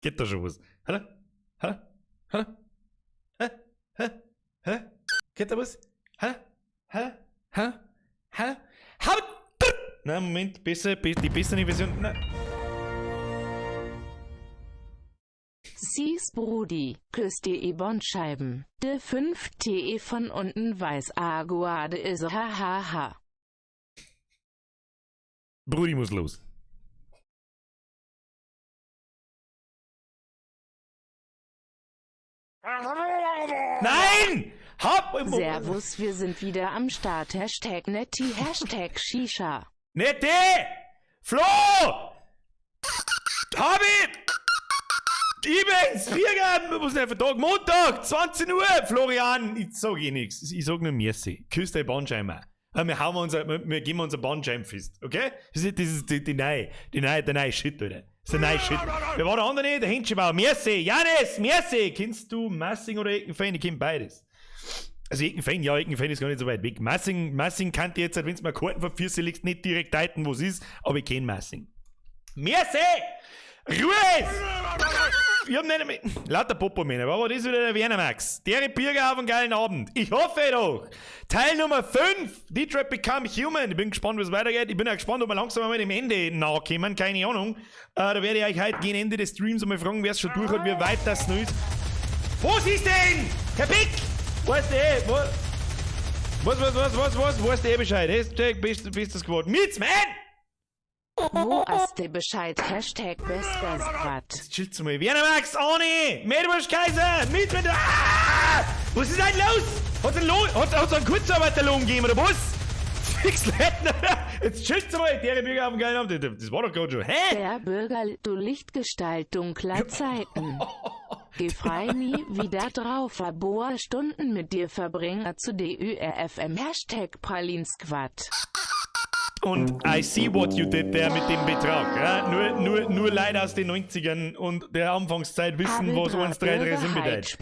Geht da schon was? Hallo? Hallo? Hallo? Hä? Hä? Hä? Geht da was? Hä? Hä? Hä? Hä? Hä? Na, Moment, besser, die bessere Version. Na. Sies Brudi, küss dir e Bondscheiben. De 5 TE von unten weiß Aguade is hahaha. Brudi muss los. Nein! Hab! Servus, wir sind wieder am Start. Hashtag Netti, Hashtag Shisha. Netti! Flo! Habi! Ich bin's! Biergarten! Was ist denn für Tag? Montag, 20 Uhr! Florian, ich sag eh nix. Ich sag nur Merci. Küss dein Bandscheiben. Wir hauen unser, wir geben unser Bandscheibenfest, okay? Das ist, das ist die, die neue, die neue, der neue Shit, Alter. Das ist der neue Shit. Wer war der andere? Der Händchenbauer. Merci! Janis! Merci! Kennst du Massing oder Eckenfein? Ich kenn beides. Also Eckenfein, ja, Eckenfein ist gar nicht so weit weg. Massing, Massing kannte ich jetzt, wenn es mir Karten vor Füße liegt, nicht direkt deuten, wo es ist, aber ich kenn Massing. Merci! Ruhe! Ich hab nicht mehr. Lauter Popo-Männer. Aber das ist wieder der Werner Max. Der Bürger auf einen geilen Abend. Ich hoffe doch. Teil Nummer 5. Detroit Become Human. Ich bin gespannt, wie es weitergeht. Ich bin auch gespannt, ob wir langsam einmal dem Ende nachkommen. Keine Ahnung. Da werde ich euch heute gegen Ende des Streams einmal fragen, wer es schon durch hat, wie weit das noch ist. Was ist denn? Herr Pick! Weißt du eh, was, was, was, was, was, weißt du eh Bescheid? Hashtag bestes geworden. Mit's, man! Wo hast du Bescheid? Hashtag bester Squad. Jetzt chillt's mal. Werner Max, Arne, Meerwurst Kaiser, mit mit. Ah! Was ist denn los? Hat's einen Lohn, hat's einen Kurzarbeiterlohn gegeben oder was? Fix Lettner. Jetzt chillt's mal. Der Bürger auf dem geilen Abend. Das war doch gerade schon. Hä? Der Bürger, du Lichtgestalt dunkler Zeiten. Geh frei mi wieder drauf, Boa Stunden mit dir verbringen zu DÜRFM Hashtag Pralinsquad. Und I see what you did there mit dem Betrag. Ja? Nur Leute aus den 90ern und der Anfangszeit wissen, was 1, 3, 3 sind bedeutet.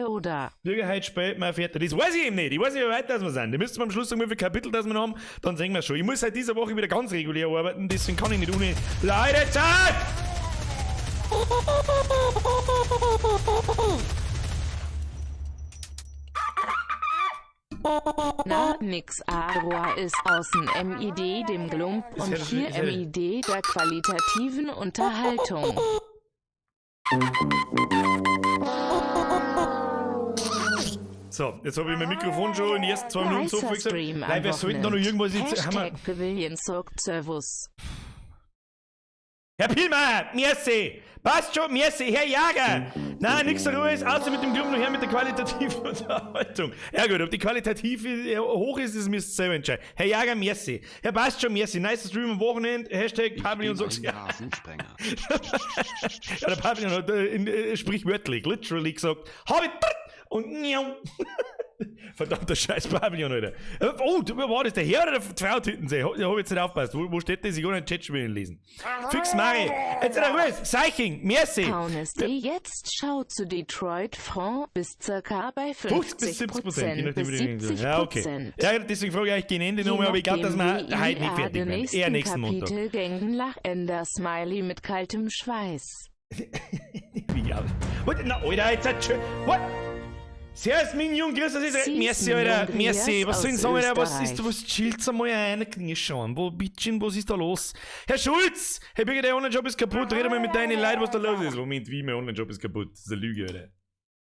Oder? Bürgerheit spät, mein Vater. Das weiß ich eben nicht. Ich weiß nicht, wie weit das wir sind. Da müssen wir am Schluss sagen, wie viele Kapitel das wir noch haben. Dann sehen wir schon. Ich muss seit dieser Woche wieder ganz regulär arbeiten, deswegen kann ich nicht ohne Leute Zeit! Na, nix Aroa ist außen MID dem Glump und hier MID der qualitativen Unterhaltung. So, jetzt habe ich mein Mikrofon schon in den ersten 2 Minuten so viel gesagt. Nein, wir sollten da noch irgendwas jetzt. Hashtag Pavilion sorgt Servus. Herr Pilmer, merci. Passt schon, merci. Herr Jager. Nein, nix Ruhe ist, außer mit dem Glump noch her mit der qualitativen Unterhaltung. Ja gut, ob die qualitativ hoch ist, das müsst ihr selber entscheiden. Herr Jager, merci. Herr passt schon, merci. Nice Stream am Wochenende. Hashtag Pavilion sagt. Ja. Rasensprenger. Ja, der Pavilion hat sprichwörtlich, literally gesagt, hab ich und verdammter scheiß Pavilion, Alter. Oh, war das der Herr oder der Frau Tütensee? Ich hab jetzt nicht aufgepasst. Wo steht das? Ich kann nicht Chat spielen lesen. Fix Mari. Jetzt in der Ruhe. Seiching. Merci. Kaunes D. Jetzt schau zu Detroit Franc bis circa bei 50 bis 70%. Je nachdem, wie die Dinge Ja, okay. Ja, deswegen frage ich euch gegen Ende nochmal, aber ich glaube, dass wir heute nicht fertig werden. Eher nächsten Montag. Kapitel Gängenlach Smiley mit kaltem Schweiß. Wie ja. What? Na, Alter, jetzt what? Servus, mein Jung, grüß dich. Merci, Alter. Merci. Was soll ich sagen, Alter? Was ist, was chillt's einmal ein? Schauen. Wo, bitchin, was ist da los? Herr Schulz! Herr Bürger, der Online-Job ist kaputt. Rede mal mit deinen Leuten, was da los ist. Moment, wie, mein Online-Job ist kaputt? Das ist eine Lüge, Alter.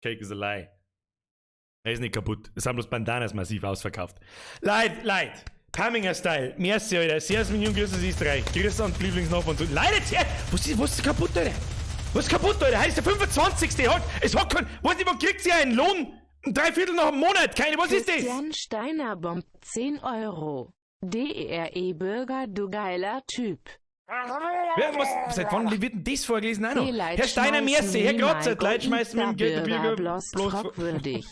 Cake is a lie. Er ist nicht kaputt. Es haben bloß Bandanas massiv ausverkauft. Leid, Leid. Pamminger Style. Merci, Alter. Servus, mein Jung, grüß dich, Österreich. Grüß an die Lieblingsnachbarn. Leid jetzt her! Was ist kaputt, Alter? Was ist kaputt, Alter? Heute ist der 25. Es hat kein. Weiß nicht, wann kriegt sie einen Lohn? Ein Dreiviertel nach einem Monat, keine, was ist das? Christian Steiner bombt 10 Euro. DERE Bürger, du geiler Typ. Wer, was, seit wann wird denn das vorgelesen? Auch noch? Herr Steiner, merci, Herr Grotzer, Leute schmeißen mit dem Geld der Bürger bloß fragwürdig.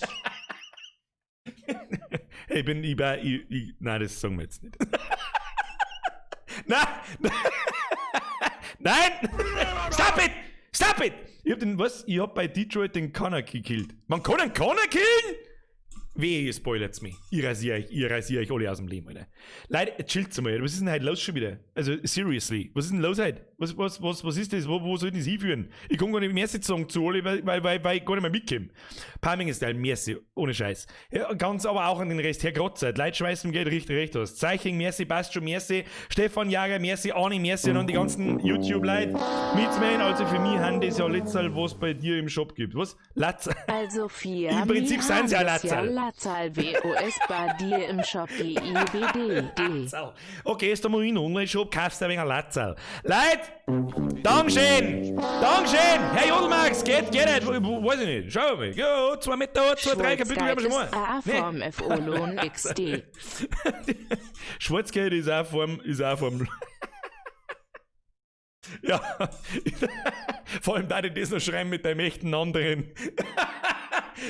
Ich bin, ich, ich, ich, nein, das sagen wir jetzt nicht. Nein! Nein! Stop it! Stop it! Ich hab den, was? Ich hab bei Detroit den Connor gekillt. Man kann einen Connor killen? Wehe, ihr spoilert's mich. Ich rasier euch alle aus dem Leben, Alter. Leute, chillt's mal. Was ist denn heute los schon wieder? Also, seriously. Was ist denn los heute? Was ist das? Wo soll das hinführen? Ich komme gar nicht mehr sagen zu alle, weil ich gar nicht mehr mitkomme. Palminger Style, merci. Ohne Scheiß. Ja, ganz aber auch an den Rest. Herr Grotzeit, Leute schmeißen Geld richtig recht aus. Zeichen, merci, passt schon, merci. Stefan Jager, merci, Arni, merci und an die ganzen YouTube-Leute. Mietsman, also für mich haben das ja letztes, was bei dir im Shop gibt. Was? Latz. Also vier. Im Prinzip sind sie ja Latzerl. Latzal WOS bei dir im Shop GIBD. Latzerl. Okay, gehst du mal in den Online-Shop, kaufst du ein wenig ein Latzerl. Leute, Dankeschön! Dankeschön! Herr Jodelmax, geht nicht, weiß ich nicht. Schau mal. Ja, 2 Meter, 2, 3 Kapitel werden wir schon mal. A vom FO Lohn XD. Schwarzgeld ist auch vorm. Ja, vor allem da die das noch schreiben mit deinem echten anderen.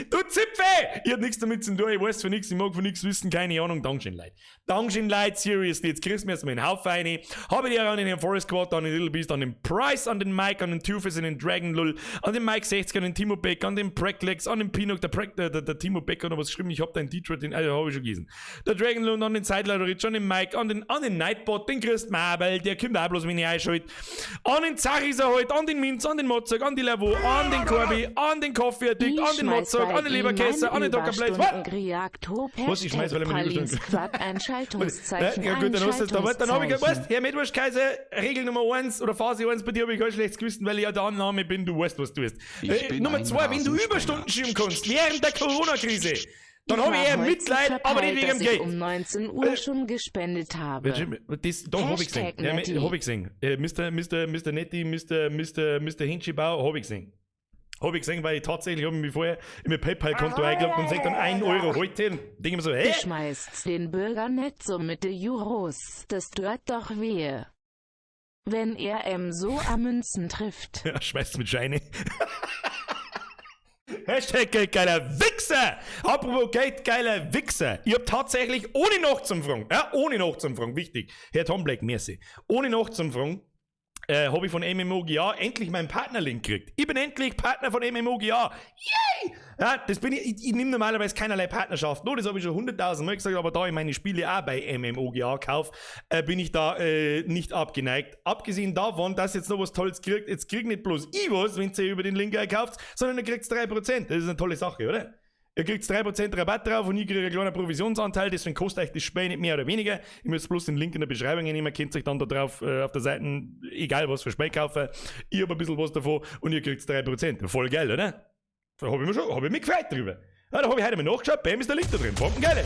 Du Zipfe! Ich hab nichts damit zu tun, ich weiß von nichts, ich mag von nichts wissen, keine Ahnung. Dankeschön, Leute. Dankeschön, Leute, seriously. Jetzt kriegst du mir erstmal einen Haufen rein. Habe die an den Forest Squad, an den Little Beast, an den Price, an den Mike, an den Two-Face, an den Dragon Lull, an den Mike 60, an den Timo Beck, an den Pracklex, an den Pinok, der Timo Beck hat noch was geschrieben, ich hab da in Detroit, den, also hab ich schon gelesen. Der Dragon Lull, an den Zeitler Rich, an den Mike, an den Nightbot, den Christ Mabel, der kommt auch bloß, wenn ich einschalte. An den Zachiser halt, an den Minz, an den Mozart, an die Lavo, an den Corby, an den Coffee Addict, an den Mozart, an den Leberkäse, an den Dr. Blaze. Was? Was? Ich schmeiß, weil ich meine Überstunden. Einschaltungszeichen. Ja, gut, dann hast du das da. Dann hab ich, weißt, Herr Medwurst-Kaiser, Regel Nummer 1 oder Phase 1, bei dir habe ich kein schlechtes Gewissen, weil ich ja der Annahme bin, du weißt, was du tust. Nummer 2, wenn du Überstunden schieben kannst während der Corona-Krise, dann habe ich eher Mitleid, aber nicht wegen dem Geld. Um 19 Uhr schon gespendet habe. Das, da habe ich gesehen. Ja, hab ich gesehen. Mr. Mr. Mr. Netti, Mr. Mr. Mr. Hinschibau, habe ich gesehen. Habe ich gesehen, weil ich tatsächlich habe mich vorher in mein PayPal-Konto eingeloggt und sehe dann 1 Euro heute. Und denke mir so, hä? Du schmeißt den Bürger nicht so mit de Euros. Das tut doch wehe. Wenn er so am Münzen trifft. Ja, schmeißt mit Scheine. Hashtag geldgeiler Wichser! Apropos geldgeiler Wichser. Ich hab tatsächlich ohne nachzufragen, ja, ohne nachzufragen, wichtig, Herr Tom Black, merci. Ohne nachzufragen, habe ich von MMOGA endlich meinen Partnerlink gekriegt. Ich bin endlich Partner von MMOGA. Yay! Ja, das bin ich, ich nehme normalerweise keinerlei Partnerschaft. No, das habe ich schon 100.000 Mal gesagt, aber da ich meine Spiele auch bei MMOGA kaufe, bin ich da nicht abgeneigt. Abgesehen davon, dass jetzt noch was Tolles kriegt, jetzt kriegt nicht bloß ich was, wenn ihr über den Link kauft, sondern ihr kriegt 3%. Das ist eine tolle Sache, oder? Ihr kriegt 3% Rabatt drauf und ich kriege einen kleinen Provisionsanteil, deswegen kostet euch das Spiel nicht mehr oder weniger. Ihr müsst bloß den Link in der Beschreibung nehmen, könnt euch dann da drauf auf der Seite, egal was für Spiel kaufen. Ich habe ein bisschen was davon und ihr kriegt 3%. Voll geil, oder? Da habe ich mich schon, hab ich mich gefreut drüber. Ja, da habe ich heute mal nachgeschaut, bam, ist der Link da drin. Bombengeil.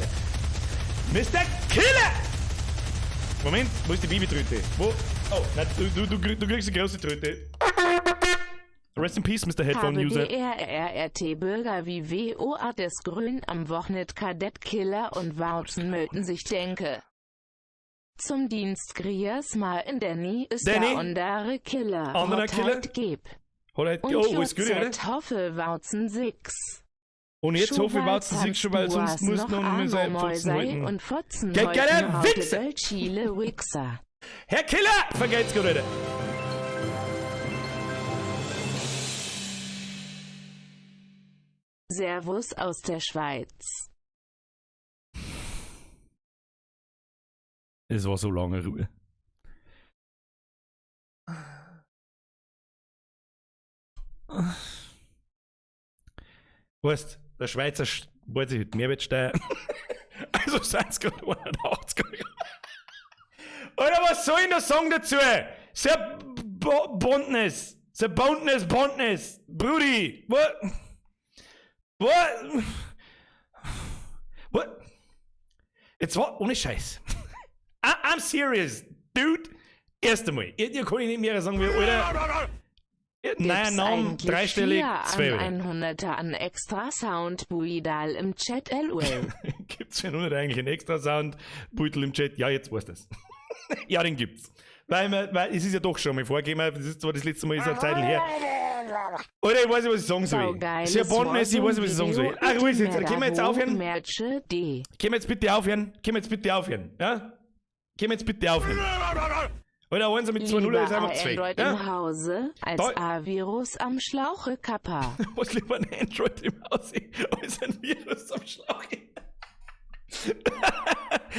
Mr. Killer! Moment, wo ist die Babytröte? Wo? Oh, nein, du kriegst die große Tröte. Rest in peace, Mr. Headphone User. RRRT Bürger wie WOA des Grün am Wochenend Kadett Killer und Warzen möten sich denke. Zum Dienst Grias mal in Danny ist Danny? der andere Killer. Anderer Killer? Geb. Hat er, Und oh, ist gut, oder? JZ hoffe Warzen 6. Und jetzt hoffe ich, Warzen sich schon, weil sonst muss noch mit seinen Fotzen halten. Und Fotzen Geiler Wichser! Chile Wichser. Herr Killer! Vergelt's gut, Alter. Servus aus der Schweiz. Es war so lange Ruhe. Weißt, der Schweizer wollte sich heute Mehrwertsteuer. Also sind es gerade 180 Euro. Alter, was soll ich noch sagen dazu? Sehr Bondness. Sehr Bondness, Bondness. Brudi. What? What? What? Jetzt war ohne Scheiß. I'm serious, dude. Erst einmal, ihr kann ich nicht mehr sagen wie, Alter. Neuer Name, dreistellig, 2 an 100er an extra Sound Buidal im Chat LOL. Gibt's für 100 eigentlich einen extra Sound Beutel im Chat? Ja, jetzt weißt du das. Ja, den gibt's. Weil es ist ja doch schon mal vorgekommen, das ist zwar das letzte Mal, ist eine Zeit her. Alter, ich weiß nicht, was ich sagen soll. Sehr bondmäßig, ich weiß nicht, was ich sagen soll. Ach, ruhig jetzt. Können wir jetzt aufhören? Können wir jetzt bitte aufhören? Können wir jetzt bitte aufhören? Ja? Können wir jetzt bitte aufhören? Alter, 1 mit 2 0 Lieber ist einfach ein 2. Android Ja? im Hause als A-Virus am Schlauche, Kappa. Was lieber ein Android im Hause als ein Virus am Schlauch.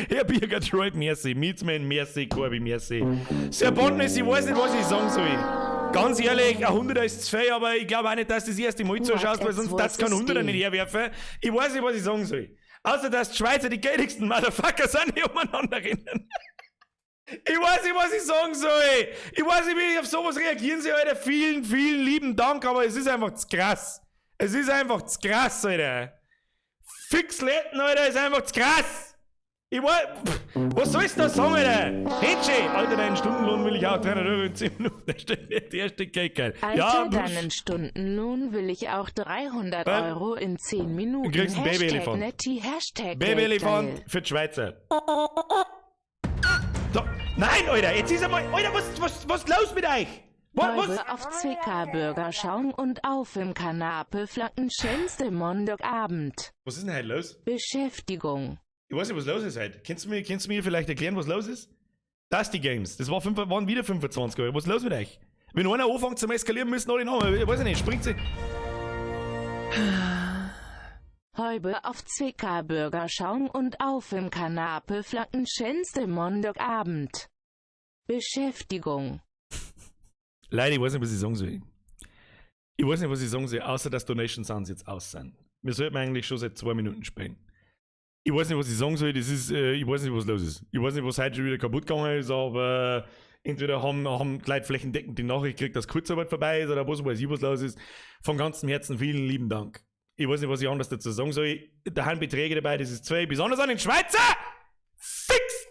Herr Birger Droid, merci. Mietsman, merci. Corby, merci. Sehr Bondness, ich weiß nicht, was ich sagen soll. Ganz ehrlich, ein Hunderter ist zu viel, aber ich glaube auch nicht, dass du das erste Mal zuschaust, weil sonst darfst du keinen Hunderter nicht herwerfen. Ich weiß nicht, was ich sagen soll. Außer, dass die Schweizer die geldigsten Motherfucker sind, die umeinander rennen. Ich weiß nicht, was ich sagen soll. Ich weiß nicht, wie ich auf sowas reagieren soll, Alter. Vielen, vielen lieben Dank, aber es ist einfach zu krass. Es ist einfach zu krass, Alter. Fix Letten, Alter, ist einfach zu krass. Ich weiß, was sollst du da sagen, Alter? Hetsche, Alter, deinen Stundenlohn will ich auch 300 Euro in 10 Minuten. Der steht, der steht geil, geil. Alter, Ja, deinen Stundenlohn will ich auch 300 Euro in 10 Minuten. Du kriegst einen Hashtag Babyelefant. Netti, Hashtag Babyelefant Geldgeil. für die Schweizer. Da, nein, Alter, jetzt ist einmal. Alter, was ist los mit euch? Was? Bäume auf CK-Bürger schauen und auf im Kanape flacken schönste Montagabend. Was ist denn heute los? Beschäftigung. Ich weiß nicht, was los ist heute. Kannst du mir vielleicht erklären, was los ist? Das die Games. Das war fünf, waren wieder 25 Euro. Was ist los mit euch? Wenn einer anfängt zum Eskalieren, müssen alle noch. Ich weiß nicht, springt sie. Häube auf CK-Bürger schauen und auf im Kanape flacken schönste Montagabend. Beschäftigung. Leute, ich weiß nicht, was ich sagen soll. Ich weiß nicht, was ich sagen soll, außer dass Donation Sounds jetzt aus sind. Wir sollten eigentlich schon seit 2 Minuten spielen. Ich weiß nicht, was ich sagen soll, das ist, ich weiß nicht, was los ist. Ich weiß nicht, was heute schon wieder kaputt gegangen ist, aber entweder haben die Leute flächendeckend die Nachricht gekriegt, dass Kurzarbeit vorbei ist oder was weiß ich, was los ist. Von ganzem Herzen vielen lieben Dank. Ich weiß nicht, was ich anders dazu sagen soll. Da haben Beträge dabei, das ist 2, besonders an den Schweizer! Fix!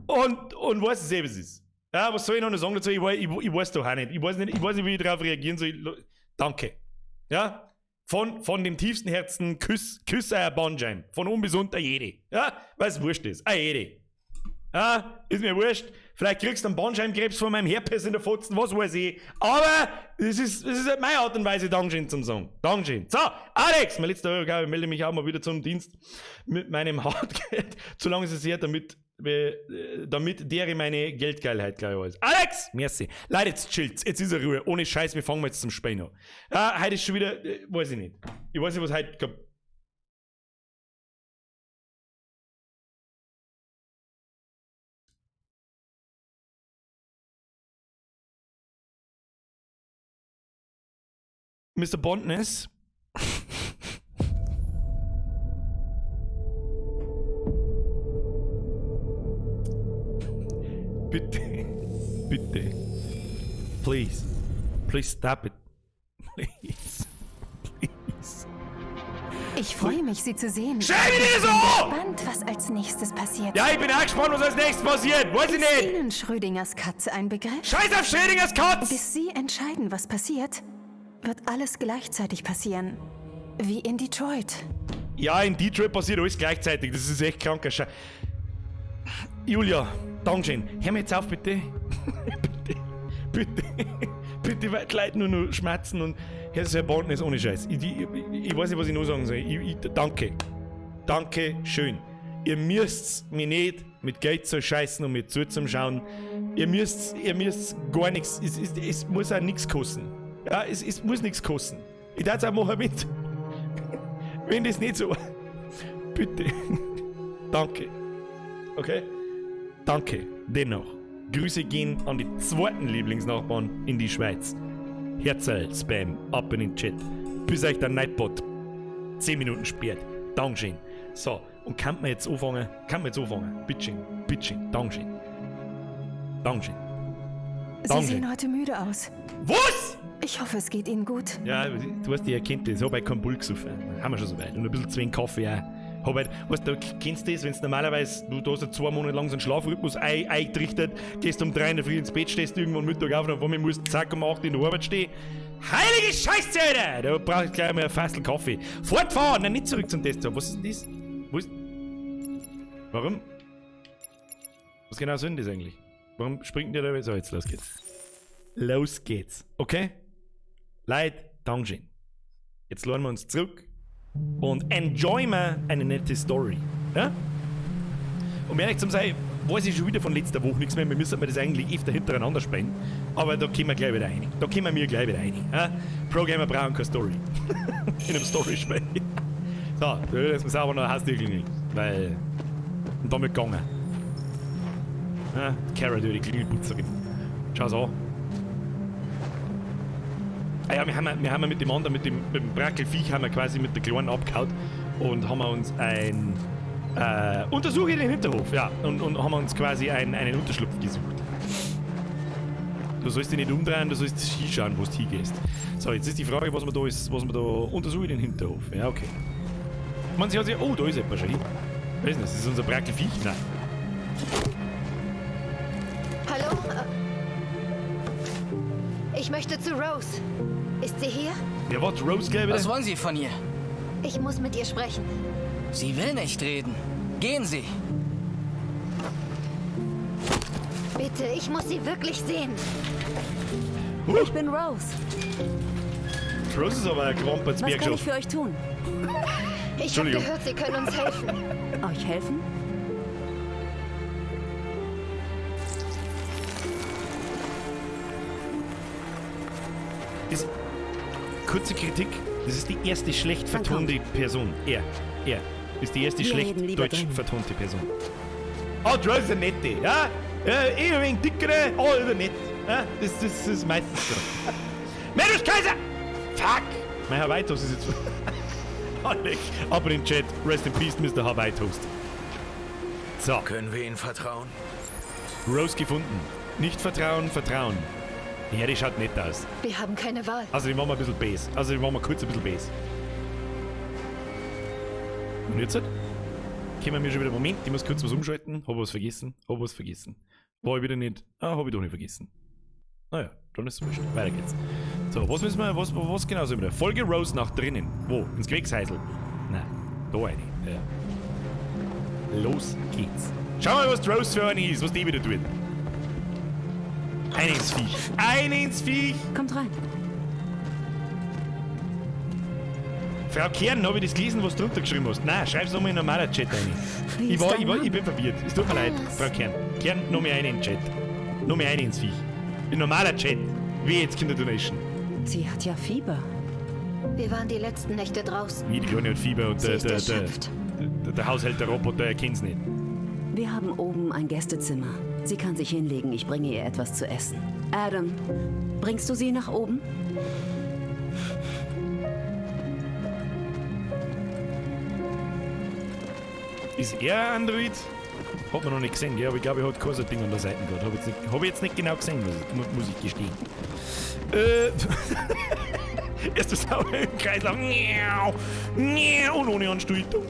Und weiß es eh, was es ist. Ja, was soll ich noch sagen dazu? Ich weiß doch auch nicht. Ich weiß nicht, wie ich darauf reagieren soll. Danke. Ja? Von dem tiefsten Herzen, küss euer Bandschein. Von oben bis unten jede. Ja? Weil es wurscht ist. Jede. Ja? Ist mir wurscht. Vielleicht kriegst du einen Bandscheibenkrebs von meinem Herpes in der Fotzen, was weiß ich. Aber es ist halt meine Art und Weise, Dankeschön zum sagen. Dankeschön. So, Alex, mein letzter Euro, ich melde mich auch mal wieder zum Dienst mit meinem Hartgeld. Zu lange ist es her, damit dere meine Geldgeilheit gleich weiß. Alex! Merci. Leute, jetzt chillt's. Jetzt ist er Ruhe. Ohne Scheiß, wir fangen jetzt zum Spielen an. Ja, heute ist schon wieder, weiß ich nicht. Ich weiß nicht, was heute. Mr. Bondness. Bitte, bitte, please, please stop it, please, please. Ich freue mich, Sie zu sehen. Schau mich nicht so! Ich bin gespannt, was als nächstes passiert. Ja, ich bin auch gespannt, was als nächstes passiert. Weiß ich Ist nicht. Ihnen Schrödingers Katze ein Begriff? Scheiß auf Schrödingers Katze! Bis Sie entscheiden, was passiert, wird alles gleichzeitig passieren. Wie in Detroit. Ja, in Detroit passiert alles gleichzeitig. Das ist echt kranker Scheiß. Julia, Dankeschön. Hör mir jetzt auf, bitte. Bitte, bitte, bitte, weil die Leute nur noch schmerzen und Herr Bondness, ohne Scheiß. Ich weiß nicht, was ich noch sagen soll. Danke. Danke schön. Ihr müsst mir nicht mit Geld zu scheißen und mir zuzuschauen. Ihr müsst gar nichts. Es muss auch nichts kosten. Ja, es muss nichts kosten. Ich darf es auch machen mit. Wenn das nicht so. Bitte. Danke. Okay? Danke. Dennoch. Grüße gehen an die zweiten Lieblingsnachbarn in die Schweiz. Herzl, Spam, ab in den Chat. Bis euch der Nightbot 10 Minuten sperrt. Dankeschön. So, und kann man jetzt anfangen? Kann man jetzt anfangen? Bitteschön, bitteschön, Dankeschön. Dankeschön. Sie sehen heute müde aus. Was? Ich hoffe, es geht Ihnen gut. Ja, du hast die Erkenntnis. Ich habe heute keinen Bull gesoffen. Haben wir schon so weit. Und ein bisschen zu wenig Kaffee auch. Hab halt, weißt du, kennst du das, wenn du normalerweise, du hast ja 2 Monate lang so einen Schlafrhythmus eingerichtet, gehst um 3 in der Früh ins Bett, stehst irgendwann Mittag auf und auf einmal musst du zack um 8 in der Arbeit stehen. Heilige Scheiße, Alter! Da brauch ich gleich mal ein Fassel Kaffee. Fortfahren! Nein, nicht zurück zum Desktop. Was ist denn das? Wo ist. Warum? Was genau soll denn das eigentlich? Warum springt der da? So, jetzt los geht's. Los geht's. Okay? Leute, Dankeschön. Jetzt lernen wir uns zurück und enjoy mal eine nette Story. Ja? Um ehrlich zu sein, weiß ich schon wieder von letzter Woche nichts mehr. Wir müssen das eigentlich öfter hintereinander spielen. Aber da kommen wir gleich wieder rein. Da kommen wir gleich wieder rein. Ja? Pro-Gamer brauchen keine Story. In einem Story-Spiel. So, da wird jetzt sauber noch Haustür klingeln. Weil. Und damit gegangen. Ja, Kara, die Klingelputzerin. Schau's an. Ah ja, wir haben mit dem anderen, mit dem Brackelviech, haben wir quasi mit der Kleinen abgehauen und haben wir uns ein. Untersuche den Hinterhof, ja. Und haben wir uns quasi einen Unterschlupf gesucht. Du sollst dich nicht umdrehen, du sollst hinschauen, wo du hingehst. So, jetzt ist die Frage, was man da ist, was man da. Untersuche den Hinterhof. Ja, okay. Man, sie hat sich. Oh, da ist jemand schon hin. Wer ist denn das? Das ist unser Brackelviech? Nein. Hallo? Ich möchte zu Rose. Ist sie hier? Ja, was? Rose gleich wieder? Was wollen Sie von ihr? Ich muss mit ihr sprechen. Sie will nicht reden. Gehen Sie. Bitte, ich muss sie wirklich sehen. Ich bin Rose. Rose ist aber ein Quamp als Was kann ich für euch tun? Ich habe gehört, Sie können uns helfen. Euch helfen? Das, kurze Kritik, das ist die erste schlecht vertonte Person. Er ist die erste schlecht deutsch vertonte Person. Oh, Rose ist eine nette, ja? Eh ein wenig dickere, oh, ist er nett. Ja? Das ist meistens so. Mensch, Kaiser! Fuck! Mein Hawaii Toast ist jetzt... Aber in den Chat, rest in peace, Mr. Hawaii Toast. So. Können wir ihnen vertrauen? Rose gefunden. Nicht vertrauen, vertrauen. Ja, die schaut nett aus. Wir haben keine Wahl. Also, die machen wir ein bisschen Bass. Also, die machen wir kurz ein bisschen Bass. Und jetzt? Kommen wir schon wieder. Moment, ich muss kurz was umschalten. Hab was vergessen. Hab was vergessen. War ich wieder nicht. Ah, hab ich doch nicht vergessen. Naja, dann ist es wurscht. Weiter geht's. So, was müssen wir. Was genau sind wir da? Folge Rose nach drinnen. Wo? Ins Gewächshäusl? Nein, da rein. Ja. Los geht's. Schau mal, was die Rose für eine ist, was die wieder tut. Ein ins Viech. Ein ins Viech! Kommt rein. Frau Kern, habe ich das gelesen, was du drunter geschrieben hast? Nein, schreib's nochmal in den normalen Chat rein. Ich bin verwirrt. Es tut mir leid, Frau Kern. Kern, noch mehr eine in den Chat. Noch mehr eine ins Viech. In normaler Chat. Wie jetzt Kinder Donation. Sie hat ja Fieber. Wir waren die letzten Nächte draußen. Wie, die Kleine hat Fieber und der Haushälter-Roboter erkennt's nicht. Wir haben oben ein Gästezimmer. Sie kann sich hinlegen, ich bringe ihr etwas zu essen. Adam, bringst du sie nach oben? Ist er ein Android? Hat man noch nicht gesehen, gell? Aber ich glaube, er hat kein so Ding an der Seite gehabt. Hab ich jetzt nicht genau gesehen, muss ich gestehen. Erst das Sauer im Kreislauf. Und ohne Ansteuerung.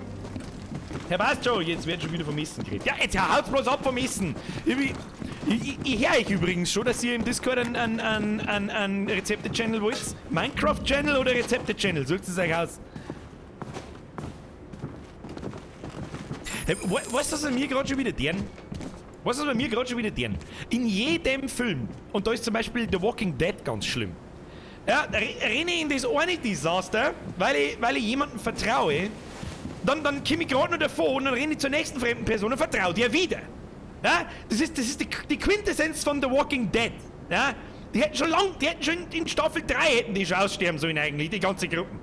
Herr passt schon, jetzt wird schon wieder vom Essen geredet. Ja, jetzt haut's bloß ab vom Essen. Ich höre euch übrigens schon, dass ihr im Discord einen Rezepte-Channel wollt. Minecraft-Channel oder Rezepte-Channel? Sucht es euch aus. Hey, weißt du, was bei mir gerade schon wieder deren? Weißt du, was bei mir gerade schon wieder deren? In jedem Film, und da ist zum Beispiel The Walking Dead ganz schlimm. Ja, da renne ich in das eine Desaster, weil ich jemandem vertraue. Dann komme ich gerade noch davor und dann renne ich zur nächsten fremden Person und vertraue dir wieder. Ja, das ist die Quintessenz von The Walking Dead. Ja, die hätten schon lang, die hätten schon in Staffel 3 hätten die schon aussterben sollen eigentlich, die ganze Gruppen.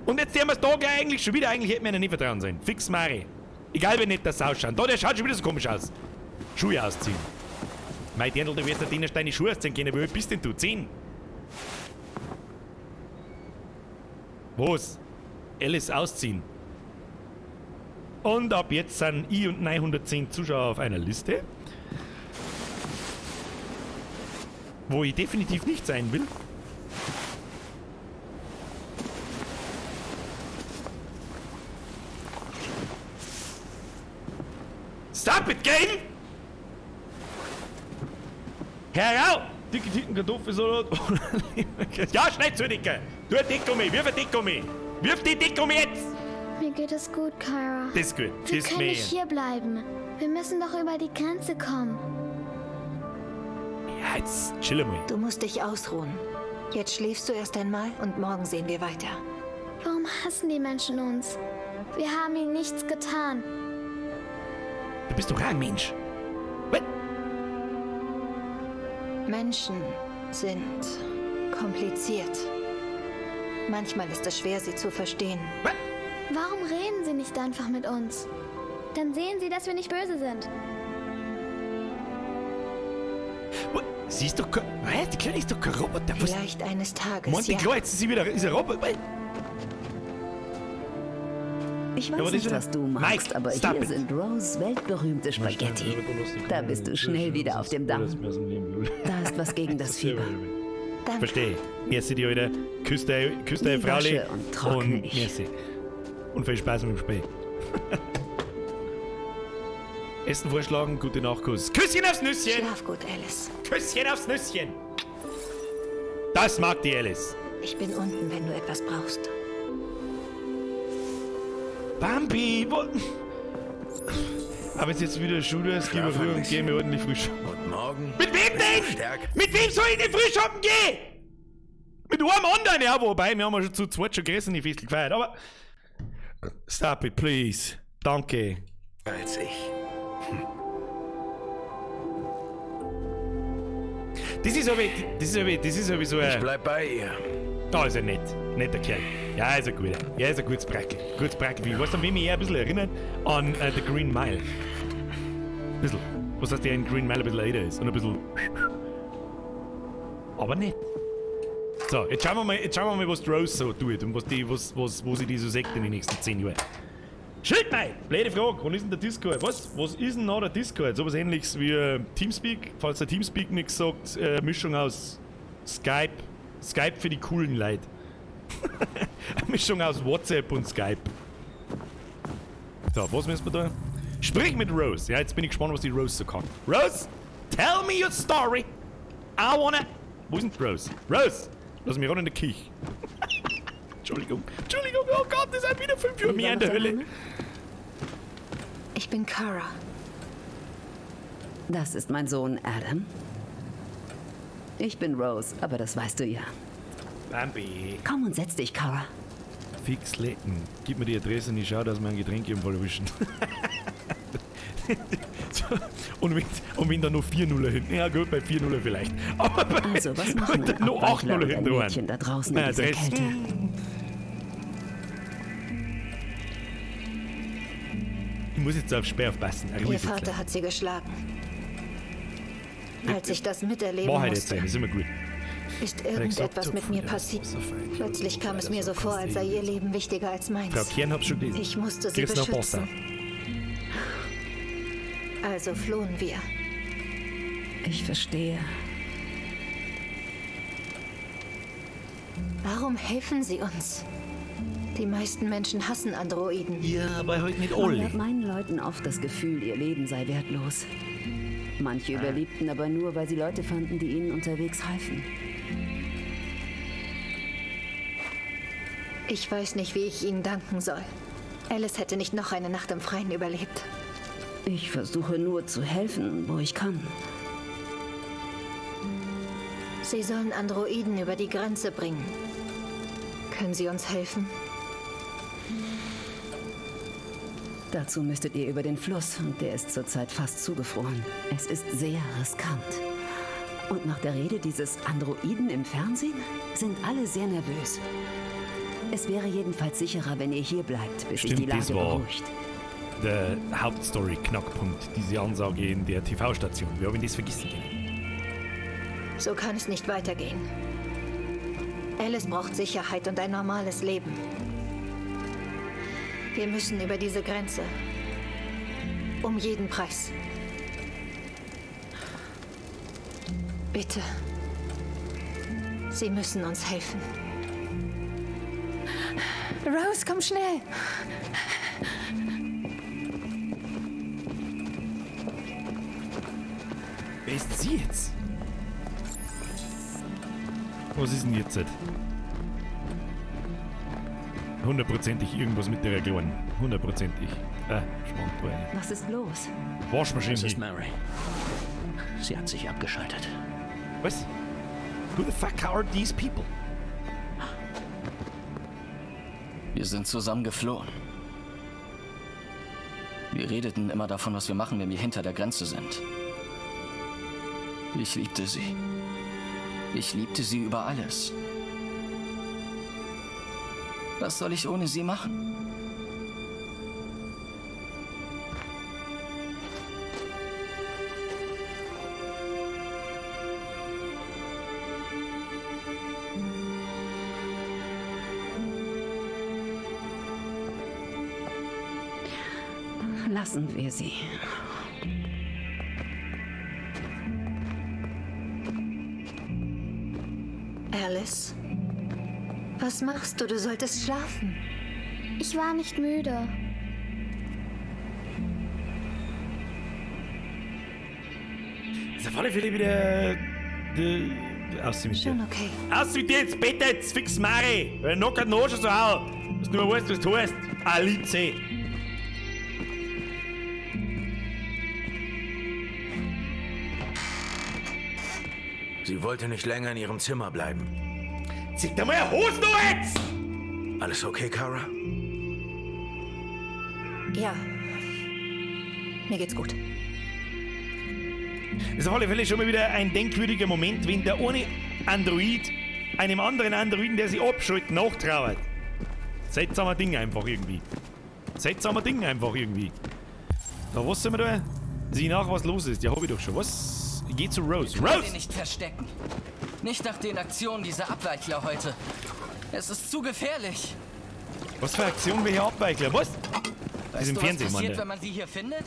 Und jetzt haben wir es da gleich eigentlich schon wieder, eigentlich hätten wir ihnen nicht vertrauen sollen. Fix Mari. Egal wie nett das ausschaut. Da, der schaut schon wieder so komisch aus. Schuhe ausziehen. Mein Dirndl, du wirst nicht deine deine Schuhe ausziehen können. Wie alt bist denn du? 10? Was? Alice ausziehen. Und ab jetzt sind ich und 910 Zuschauer auf einer Liste. Wo ich definitiv nicht sein will. Stop it, Game! Herauf! Dicke Tüten Kartoffelsalat. Ja, schnell zu, Dicke! Tu ein Dick um mich! Wirf ein Dick um mich! Wirf die Dick um mich jetzt! Mir geht es gut, Kara. Das ist gut. Wir können nicht hier bleiben. Wir müssen doch über die Grenze kommen. Ja, jetzt chill mal. Du musst dich ausruhen. Jetzt schläfst du erst einmal und morgen sehen wir weiter. Warum hassen die Menschen uns? Wir haben ihnen nichts getan. Du bist doch auch ein Mensch. Menschen sind kompliziert. Manchmal ist es schwer, sie zu verstehen. Warum reden Sie nicht einfach mit uns? Dann sehen Sie, dass wir nicht böse sind. Sie ist doch kein. Was? Die Kleine ist doch kein Roboter. Was? Vielleicht eines Tages. Meint die ja. klar, jetzt ist sie wieder. Ist ein Roboter. Was? Ich Ja, weiß aber das nicht, ist ja- was du magst, Mike, aber stop hier it. sind Rose weltberühmte Spaghetti. Da bist du schnell wieder auf dem Damm. Da ist was gegen das Fieber. Danke. Verstehe. Merci dir, Alter. Küss deine, küss deine Die Frauli. wasche und trockne Und ich. merci. Und viel Spaß mit dem Spiel. Essen vorschlagen, gute Nachkuss. Küsschen aufs Nüsschen! Schlaf gut, Alice. Küsschen aufs Nüsschen! Das mag die Alice. Ich bin unten, wenn du etwas brauchst. Bambi, wo. Aber wenn es jetzt wieder Schule ist, geh mal Schlaf früh ein und geh mir ordentlich früh shoppen. Und morgen? Mit wem denn? Stärker. Mit wem soll ich denn früh shoppen gehen? Mit einem anderen, ja, wobei, wir haben ja schon zu zweit schon gegessen, die Festel gefeiert, aber. Stop it, please. Danke. Als ich. Das ist aber, das ist aber, das ist aber so Ich ein. bleib bei ihr. Da ist er nett. Netter Kerl. Ja, ist ein guter. Ja, ist ein gutes Brackel. Gutes Brackel. Ich weiß an wen mich eher ein bisschen erinnert? An The Green Mile. Ein bisschen. Was heißt, der in Green Mile ein bisschen älter ist und ein bisschen. Aber nett. So, jetzt schauen wir mal, jetzt schauen wir mal, was die Rose so tut und was die, was, was, wo sie die so sagt in den nächsten 10 Jahren. Schildmei! Blöde Frage, wann ist denn der Discord? Was? Was ist denn noch der Discord? Sowas ähnliches wie Teamspeak. Falls der Teamspeak nichts sagt, Mischung aus Skype. Skype für die coolen Leute. Eine Mischung aus WhatsApp und Skype. So, was müssen wir da? Sprich mit Rose. Ja, jetzt bin ich gespannt, was die Rose so kann. Rose, tell me your story. I wanna. Wo ist denn die Rose? Rose! Lass mich ran in der Küche. Entschuldigung. Entschuldigung, oh Gott, das sind wieder 5 Uhr Wie mehr war in der noch dein Hölle. Name? Ich bin Kara. Das ist mein Sohn Adam. Ich bin Rose, aber das weißt du ja. Bambi. Komm und setz dich, Kara. Fix lecken. Gib mir die Adresse und ich schau, dass wir ein Getränk im Fall erwischen. So, und, wenn da noch 4-0 hinten. Ja, gut, bei 4-0 vielleicht. Aber bei, Also, was machen wenn ein da noch Abweichler 8-0 und ein hinten waren. Mädchen da draußen in Na, dieser Adresse. Kälte? Ich muss jetzt auf Sperr aufpassen. Ich Ihr muss jetzt Vater gleich. hat sie geschlagen. Als ich das miterleben Wahrheit musste, jetzt sein, ist immer gut. ist irgendetwas mit mir passiert. Plötzlich kam es mir so vor, als sei ihr Leben wichtiger als meins. Frau Kern hab's schon gelesen. Ich musste sie Kriegst noch beschützen. Wasser. Also flohen wir. Ich verstehe. Warum helfen sie uns? Die meisten Menschen hassen Androiden. Ja, aber halt nicht Man alle. gab meinen Leuten oft das Gefühl, ihr Leben sei wertlos. Manche überlebten aber nur, weil sie Leute fanden, die ihnen unterwegs halfen. Ich weiß nicht, wie ich ihnen danken soll. Alice hätte nicht noch eine Nacht im Freien überlebt. Ich versuche nur zu helfen, wo ich kann. Sie sollen Androiden über die Grenze bringen. Können Sie uns helfen? Dazu müsstet ihr über den Fluss und der ist zurzeit fast zugefroren. Es ist sehr riskant. Und nach der Rede dieses Androiden im Fernsehen sind alle sehr nervös. Es wäre jedenfalls sicherer, wenn ihr hier bleibt, bis sich Stimmt, die Lage das war- beruhigt. Der Hauptstory-Knackpunkt, diese Ansage in der TV-Station. Wir haben das vergessen können. So kann es nicht weitergehen. Alice braucht Sicherheit und ein normales Leben. Wir müssen über diese Grenze. Um jeden Preis. Bitte. Sie müssen uns helfen. Rose, komm schnell! Wer ist sie jetzt? Was ist denn jetzt? Hundertprozentig irgendwas mit der Kleinen. Hundertprozentig. Ah, Schmarrn, da eine. Was ist los? Waschmaschine. Es ist Mary. Sie hat sich abgeschaltet. Was? Who the fuck are these people? Wir sind zusammen geflohen. Wir redeten immer davon, was wir machen, wenn wir hinter der Grenze sind. Ich liebte sie. Ich liebte sie über alles. Was soll ich ohne sie machen? Lassen wir sie. Alice? Was machst du? Du solltest schlafen. Ich war nicht müde. Ist auf alle Fälle wieder. Aus mit dir. Schon okay. Aus mit dir ins Bett jetzt, fix Mari! Weil knockert noch schon so au. Dass du nur weißt, was du heißt. Alice. Sie wollte nicht länger in ihrem Zimmer bleiben. Zieh dir mal Hosen noch jetzt! Alles okay, Kara? Ja. Mir geht's gut. Das ist auf alle Fälle schon mal wieder ein denkwürdiger Moment, wenn der eine Android einem anderen Androiden, der sich abschaltet, nachtrauert. Seltsamer Ding einfach irgendwie. Seltsamer Ding einfach irgendwie. Da, was sind wir da? Sieh nach, was los ist. Ja, hab ich doch schon. Was? Geh zu Rose. Ich kann Rose! sie nicht verstecken. Nicht nach den Aktionen dieser Abweichler heute. Es ist zu gefährlich. Was für Aktion wir hier Abweichler? Was? Das ist Weißt im du, was Fernsehen, passiert, Mann. wenn man sie hier findet?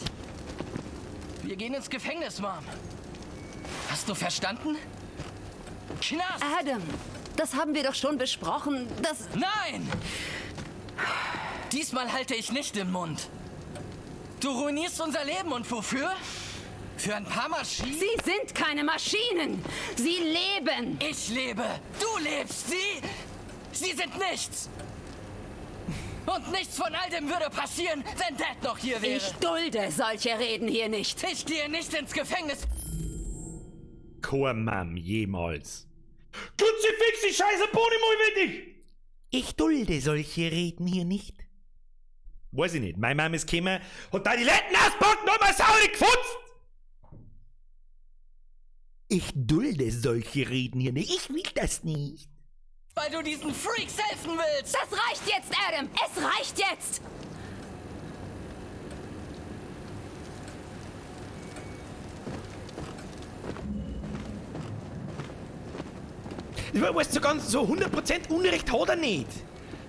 Wir gehen ins Gefängnis, Mom. Hast du verstanden? Knast! Adam, das haben wir doch schon besprochen. Das. Nein! Diesmal halte ich nicht den Mund. Du ruinierst unser Leben und wofür? Für ein paar Maschinen? Sie sind keine Maschinen! Sie leben! Ich lebe! Du lebst! Sie! Sie sind nichts! Und nichts von all dem würde passieren, wenn Dad noch hier wäre. Ich dulde solche Reden hier nicht. Ich gehe nicht ins Gefängnis. Kein Mann jemals. Kruzifix, die scheiße Bohne, will dich! Ich dulde solche Reden hier nicht. Weiß ich nicht. Meine Mama ist gekommen, hat da die Letten auspackt und mal sauer gefutzt! Ich dulde solche Reden hier nicht. Ich will das nicht. Weil du diesen Freaks helfen willst! Das reicht jetzt, Adam! Es reicht jetzt! Ich weiß, so ganz so 100% Unrecht hat er nicht.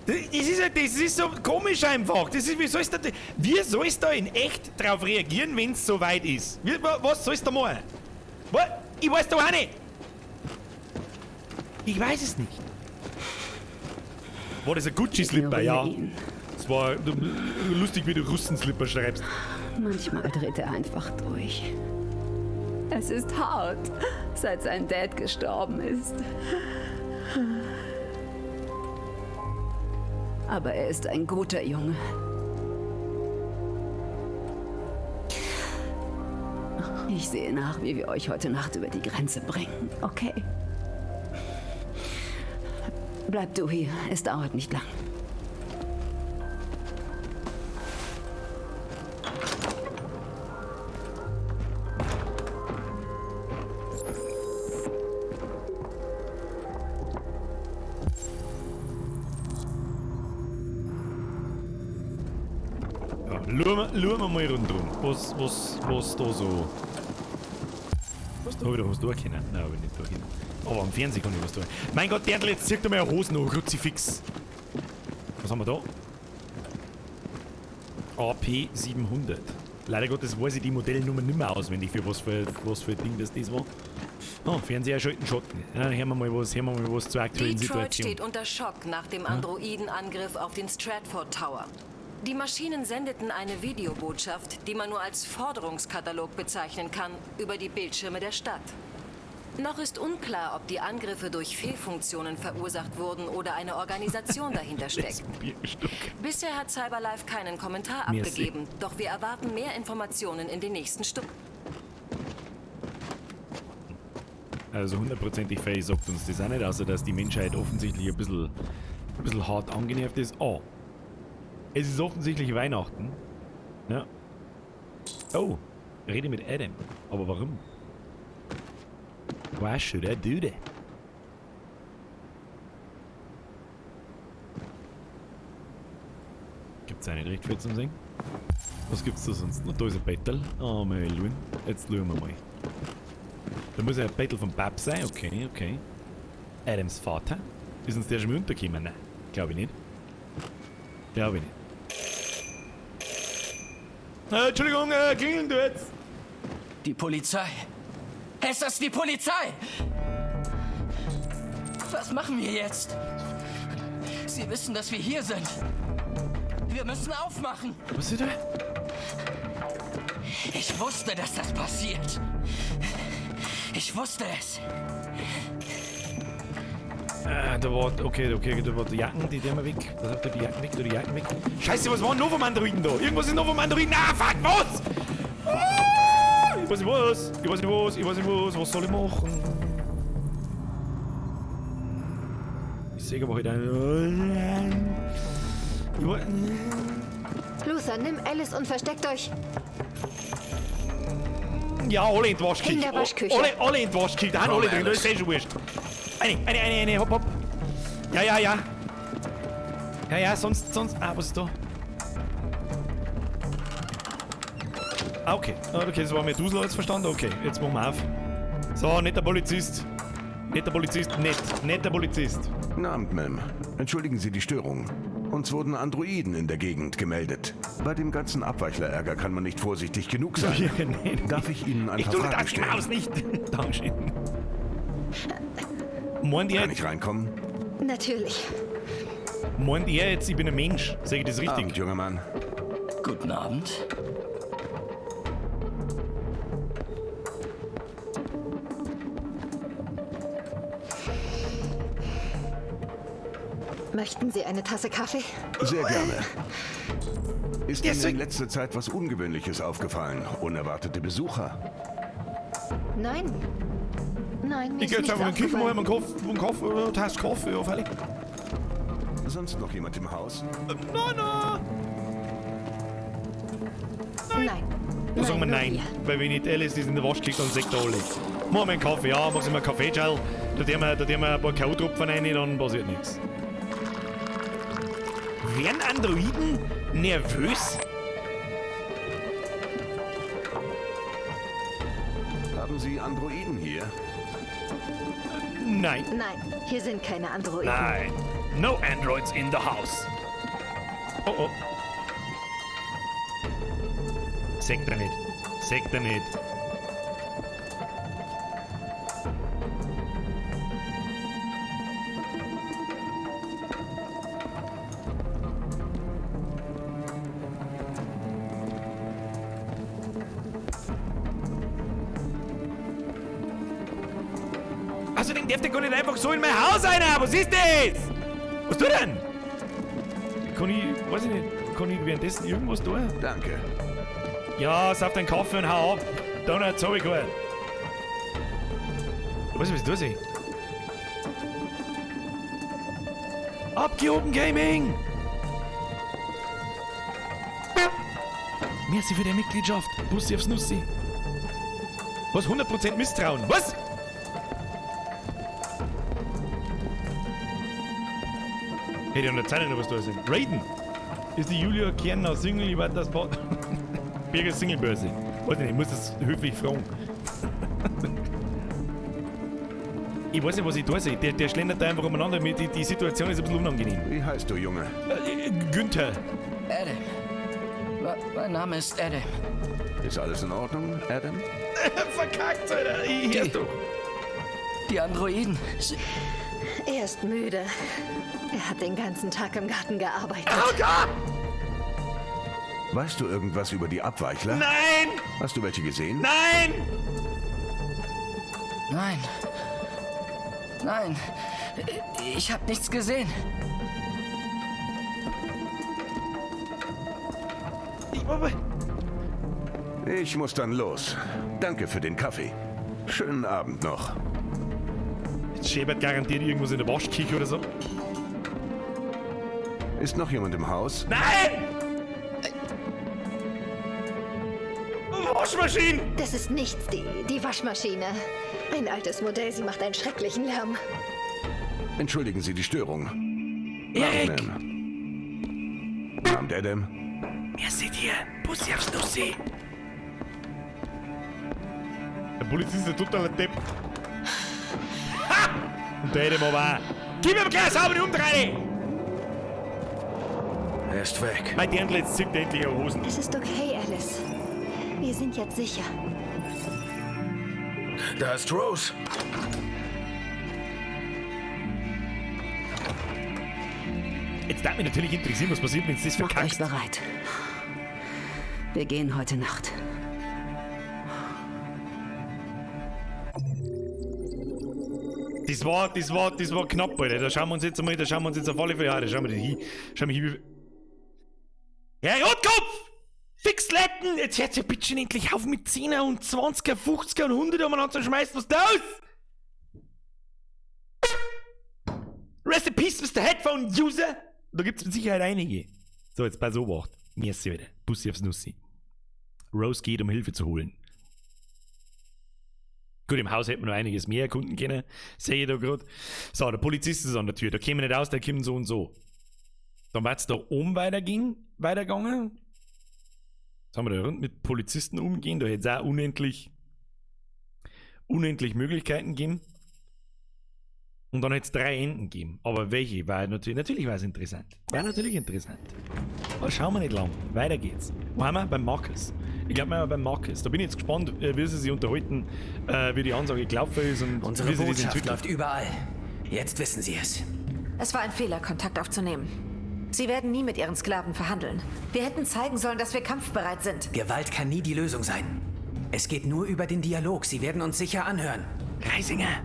Das ist, halt, das ist so komisch einfach. Das ist, wie sollst du da, wie sollst du da in echt drauf reagieren, wenn es so weit ist? Wie, was sollst du da machen? Was? Ich weiß doch auch nicht. Ich weiß es nicht. War das ein Gucci-Slipper? Ja. Es war lustig, wie du Russen-Slipper schreibst. Manchmal dreht er einfach durch. Es ist hart, seit sein Dad gestorben ist. Aber er ist ein guter Junge. Ich sehe nach, wie wir euch heute Nacht über die Grenze bringen, okay? Bleib du hier, es dauert nicht lang. Schauen wir mal rundherum, was da so. Was da wieder was tun können? Nein, hab ich nicht tun können. Aber am Fernsehen kann ich was tun. Mein Gott, Berndl, jetzt zieht er mir eine Hose noch, Kruzifix. Was haben wir da? AP700. Leider Gottes weiß ich die Modellnummer nicht mehr auswendig, für was für ein Ding das war. Oh, Fernseher schalten Schotten. Ja, hören wir mal was, zur aktuellen Detroit Situation. steht unter Schock nach dem Androidenangriff auf den Stratford Tower. Die Maschinen sendeten eine Videobotschaft, die man nur als Forderungskatalog bezeichnen kann, über die Bildschirme der Stadt. Noch ist unklar, ob die Angriffe durch Fehlfunktionen verursacht wurden oder eine Organisation dahinter steckt. Bisher hat Cyberlife keinen Kommentar abgegeben, doch wir erwarten mehr Informationen in den nächsten Stunden. Also hundertprozentig fair sagt uns das auch nicht, außer dass die Menschheit offensichtlich ein bisschen hart angenervt ist. Oh. Es ist offensichtlich Weihnachten. Ja. Oh, rede mit Adam. Aber warum? Why should I do that? Gibt's auch nicht recht viel zum Sehen. Was gibt's da sonst noch? Da ist ein Bettel. Oh, mein. Jetzt schauen wir mal. Da muss ja ein Bettel vom Bab sein. Okay, okay. Adams Vater. Ist uns der schon mal untergekommen? Nein, glaube ich nicht. Glaube ich nicht. Entschuldigung, klingeln du jetzt? Die Polizei. Es ist die Polizei! Was machen wir jetzt? Sie wissen, dass wir hier sind. Wir müssen aufmachen. Was ist da? Ich wusste, dass das passiert. Ich wusste es. Da war, okay, okay, da war die Jacken, die tun wir weg. Was habt ihr, die Jacken weg, die Jacken weg? Scheiße, was war noch vom Androiden da? Irgendwas ist noch vom Androiden. Ah, fuck, was? Ah, ich weiß nicht was, ich weiß nicht was, ich weiß nicht was, was soll ich machen? Ich sehe aber heute einen. Luther, nimm Alice und versteckt euch. Ja, alle in die Waschküche. In der Waschküche. Alle in die Waschküche, da haben alle drin, das ist eh schon wurscht. Eine, hopp, hopp. Ja, ja, ja. Ja, ja, sonst, ah, was ist da? Ah, okay. Okay, das war mir Dusel jetzt verstanden. Okay, jetzt machen wir auf. So, nicht der Polizist. Nicht der Polizist, nicht der Polizist. Guten Abend, Ma'am. Entschuldigen Sie die Störung. Uns wurden Androiden in der Gegend gemeldet. Bei dem ganzen Abweichlerärger kann man nicht vorsichtig genug sein. Ja, nee, Darf ich Ihnen ein ich paar tue Fragen das stellen? Haus nicht. Dankeschön. Meint ihr Kann ich reinkommen? Natürlich. Meint ihr jetzt, ich bin ein Mensch? Sag ich das richtig? Abend, junger Mann. Guten Abend. Möchten Sie eine Tasse Kaffee? Sehr gerne. Ist Ihnen in letzter Zeit was Ungewöhnliches aufgefallen? Unerwartete Besucher? Nein. Nein, mir Ich gehe ist jetzt einfach in die nichts Küche, mache mir aufgefallen. einen Kaffee, Tasse Kaffee, auf alle. Sonst noch jemand im Haus? Nein, nein. Nein. Da sagen wir nur nein, wir. weil wenn nicht Alice ist in der Waschküche, dann sagt er alle. Mach mir einen Kaffee, ja, mach mir einen Kaffee, Gel. Da tun wir ein paar K.O.-Tropfen rein, dann passiert nichts. Werden Androiden nervös? Haben Sie Androiden hier? Nein. Nein, hier sind keine Androiden. Nein. No androids in the house. Oh oh. Sagt er nicht. Sagt er nicht. Außerdem darf der gar nicht einfach so in mein Haus einer. Was ist das? Was tut denn? Kann ich, weiß ich nicht, kann ich währenddessen irgendwas tun? Danke. Ja, sauf deinen Kaffee und hau ab. Donuts hab ich keinen. Ich weiß nicht, was ich tue. Abgehoben Gaming! Merci für die Mitgliedschaft. Bussi aufs Nussi. Was? 100% Misstrauen? Was? Hätte ich an der Zeitung noch was da sind. Raiden! Ist die Julia Kerner Single, ich weiß das Birger Singlebörse. Weiß nicht, ich muss das höflich fragen. Ich weiß nicht, was ich da sehe. Der schlendert da einfach umeinander. Mir die Situation ist ein bisschen unangenehm. Wie heißt du, Junge? Günther. Adam. Mein Name ist Adam. Ist alles in Ordnung, Adam? Verkackt, Alter. Ich hör's doch. Die Androiden. Er ist müde. Er hat den ganzen Tag im Garten gearbeitet. Oh Gott! Weißt du irgendwas über die Abweichler? Nein! Hast du welche gesehen? Nein! Nein. Nein. Ich habe nichts gesehen. Ich muss dann los. Danke für den Kaffee. Schönen Abend noch. Jetzt schäbert garantiert irgendwas in der Waschküche oder so. Ist noch jemand im Haus? Nein! Waschmaschine! Das ist nichts, die Waschmaschine. Ein altes Modell, sie macht einen schrecklichen Lärm. Entschuldigen Sie die Störung. Erik! Abend, Adam. Merci dir. Bussi aufs Nussi. Der Polizist ist ein totaler Depp. Ha! Und der Adam aber auch. Gib ihm gleich eine saubere Umdrehung! Er ist weg. Mein Dirndl, jetzt zieht er endlich ihre Hosen. Es ist okay, Alice. Wir sind jetzt sicher. Da ist Rose. Jetzt darf mich natürlich interessieren, was passiert, wenn du das Macht euch verkackst. bereit. Wir gehen heute Nacht. Das war knapp, Alter. Da schauen wir uns jetzt einmal, da schauen wir uns jetzt auf alle Fälle an. Da schauen wir hin. Schauen wir hin. Herr Rotkopf! Fixletten! Jetzt hört ja bitte schon endlich auf mit 10er und 20er, 50er und 100er umeinander zu schmeißen. Was ist da los? Rest in Peace, Mr. Headphone User! Da gibt's mit Sicherheit einige. So, jetzt pass Obacht. Merci wieder. Bussi aufs Nussi. Rose geht, um Hilfe zu holen. Gut, im Haus hätten wir noch einiges mehr erkunden können. Sehe ich da gerade. So, der Polizist ist an der Tür. Da kämen wir nicht aus, der kommt so und so. Dann wird's da oben weitergegangen. Jetzt haben wir da rund mit Polizisten umgehen. Da hätte es auch unendlich Möglichkeiten gegeben. Und dann hätte es 3 Enden gegeben. Aber welche? War natürlich war es interessant. War natürlich interessant. Aber schauen wir nicht lang. Weiter geht's. Wo haben wir? Beim Marcus. Ich glaube, wir sind beim Marcus. Da bin ich jetzt gespannt, wie sie sich unterhalten, wie die Ansage gelaufen ist und unsere wie sie das Botschaft entwickelt. läuft überall. Jetzt wissen Sie es. Es war ein Fehler, Kontakt aufzunehmen. Sie werden nie mit ihren Sklaven verhandeln. Wir hätten zeigen sollen, dass wir kampfbereit sind. Gewalt kann nie die Lösung sein. Es geht nur über den Dialog. Sie werden uns sicher anhören. Reisinger!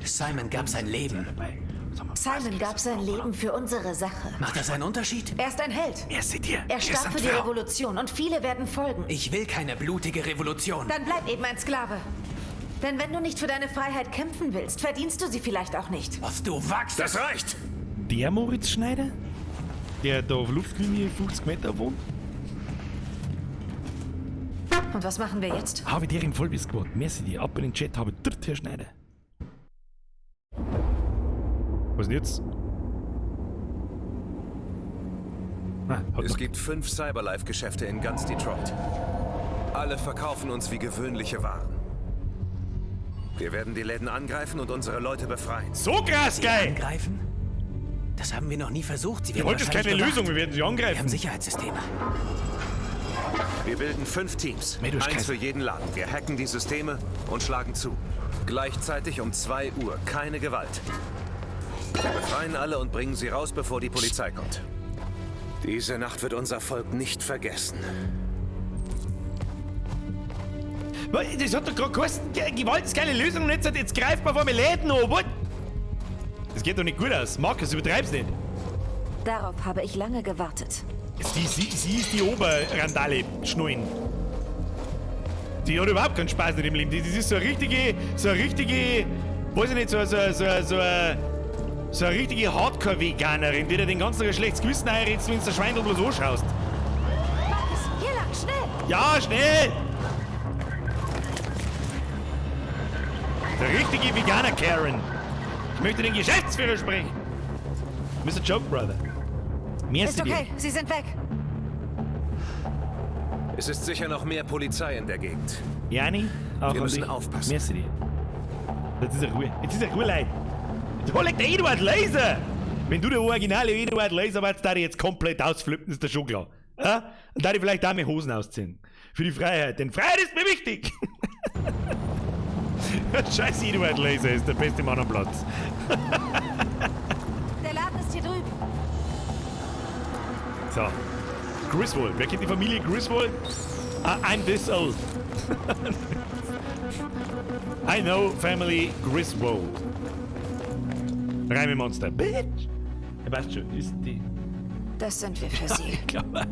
Simon gab sein Leben. Simon gab sein Leben für unsere Sache. Macht das einen Unterschied? Er ist ein Held. Er starb für die Revolution und viele werden folgen. Ich will keine blutige Revolution. Dann bleib eben ein Sklave. Denn wenn du nicht für deine Freiheit kämpfen willst, verdienst du sie vielleicht auch nicht. Was du wachst! Das reicht! Der Moritz Schneider? Der da auf Luftlinie 50 Meter wohnt? Und was machen wir jetzt? Habe ich dir im Vollbiss gewohnt. Merci dir. Ab in den Chat habe ich dritt, Herr Schneider. Was denn jetzt? Ah, es gibt 5 Cyberlife-Geschäfte in ganz Detroit. Alle verkaufen uns wie gewöhnliche Waren. Wir werden die Läden angreifen und unsere Leute befreien. So krass, geil! Angreifen? Das haben wir noch nie versucht. Sie Wir werden wollten keine wahrscheinlich Lösung, bewacht. wir werden sie angreifen. Wir haben Sicherheitssysteme. Wir bilden 5 Teams. Mei, du hast Eins kein- für jeden Laden. Wir hacken die Systeme und schlagen zu. Gleichzeitig um 2 Uhr. Keine Gewalt. Wir befreien alle und bringen sie raus, bevor die Polizei kommt. Diese Nacht wird unser Volk nicht vergessen. Das hat doch gerade geheißen, Gewalt ist keine Lösung und jetzt greift man vor mir Läden an. What? Das geht doch nicht gut aus. Markus, übertreib's nicht. Darauf habe ich lange gewartet. Sie ist die Oberrandale, Schnullen. Die hat überhaupt keinen Spaß in dem Leben. Das ist so eine richtige, weiß ich nicht, so eine richtige Hardcore-Veganerin, die dir den ganzen Tag ein schlechtes Gewissen einredst, wenn du der Schweindel bloß anschaust. Marcus, hier lang, schnell! Ja, schnell! Der richtige Veganer Karen. Ich möchte den Geschäftsführer sprechen. Mr. Joke Brother. Merci Ist okay, dir. sie sind weg. Es ist sicher noch mehr Polizei in der Gegend. Jani, auch Wir an müssen dich. aufpassen. Merci dir. Jetzt ist er Ruhe. Jetzt ist er Ruhe, Leute. Jetzt hol ich der Eduard Laser. Wenn du der originale Eduard Laser warst, da ich jetzt komplett ausflippen, ist das schon klar. Ja? Und da ich vielleicht auch meine Hosen ausziehen. Für die Freiheit. Denn Freiheit ist mir wichtig. Scheiß Eduard Laser ist der beste Mann am Platz. Der Laden ist hier drüben. So. Griswold. Wer kennt die Familie Griswold? I'm this old. I know family Griswold. Reime Monster. Bitch! Ja, weißt schon, ist die. Das sind wir für Sie. Ich glaube.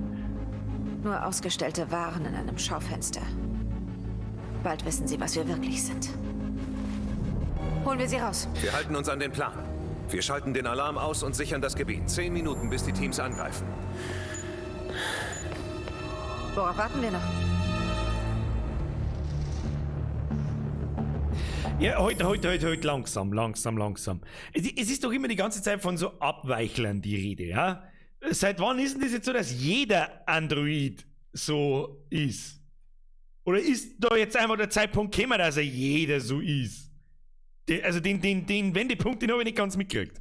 Nur ausgestellte Waren in einem Schaufenster. Bald wissen Sie, was wir wirklich sind. Holen wir sie raus. Wir halten uns an den Plan. Wir schalten den Alarm aus und sichern das Gebiet. 10 Minuten, bis die Teams angreifen. Worauf warten wir noch? Ja, heute, langsam, langsam, langsam. Es ist doch immer die ganze Zeit von so Abweichlern die Rede, ja? Seit wann ist denn das jetzt so, dass jeder Android so ist? Oder ist da jetzt einfach der Zeitpunkt gekommen, dass er jeder so ist? Also den Wendepunkt, den habe ich nicht ganz mitgekriegt.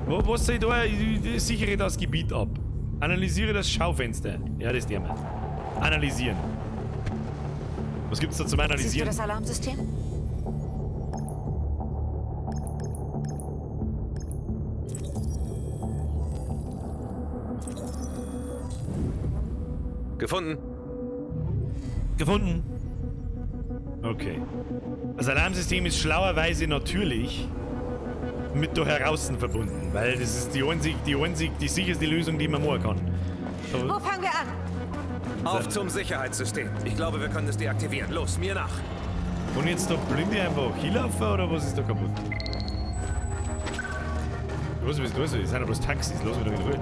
Was soll ich da? Ich sichere das Gebiet ab. Analysiere das Schaufenster. Ja, das Thema. Analysieren. Was gibt's da zum Analysieren? Siehst du das Alarmsystem? Gefunden. Gefunden. Okay. Das Alarmsystem ist schlauerweise natürlich mit da heraußen verbunden, weil das ist die einzig, die sicherste Lösung, die man machen kann. Aber wo fangen wir an? Auf zum Sicherheitssystem. Ich glaube, wir können es deaktivieren. Los, mir nach. Und jetzt da blind ich einfach hinlaufen oder was ist da kaputt? Was ist das? Das sind ja bloß Taxis. Los, wieder in Ruhe.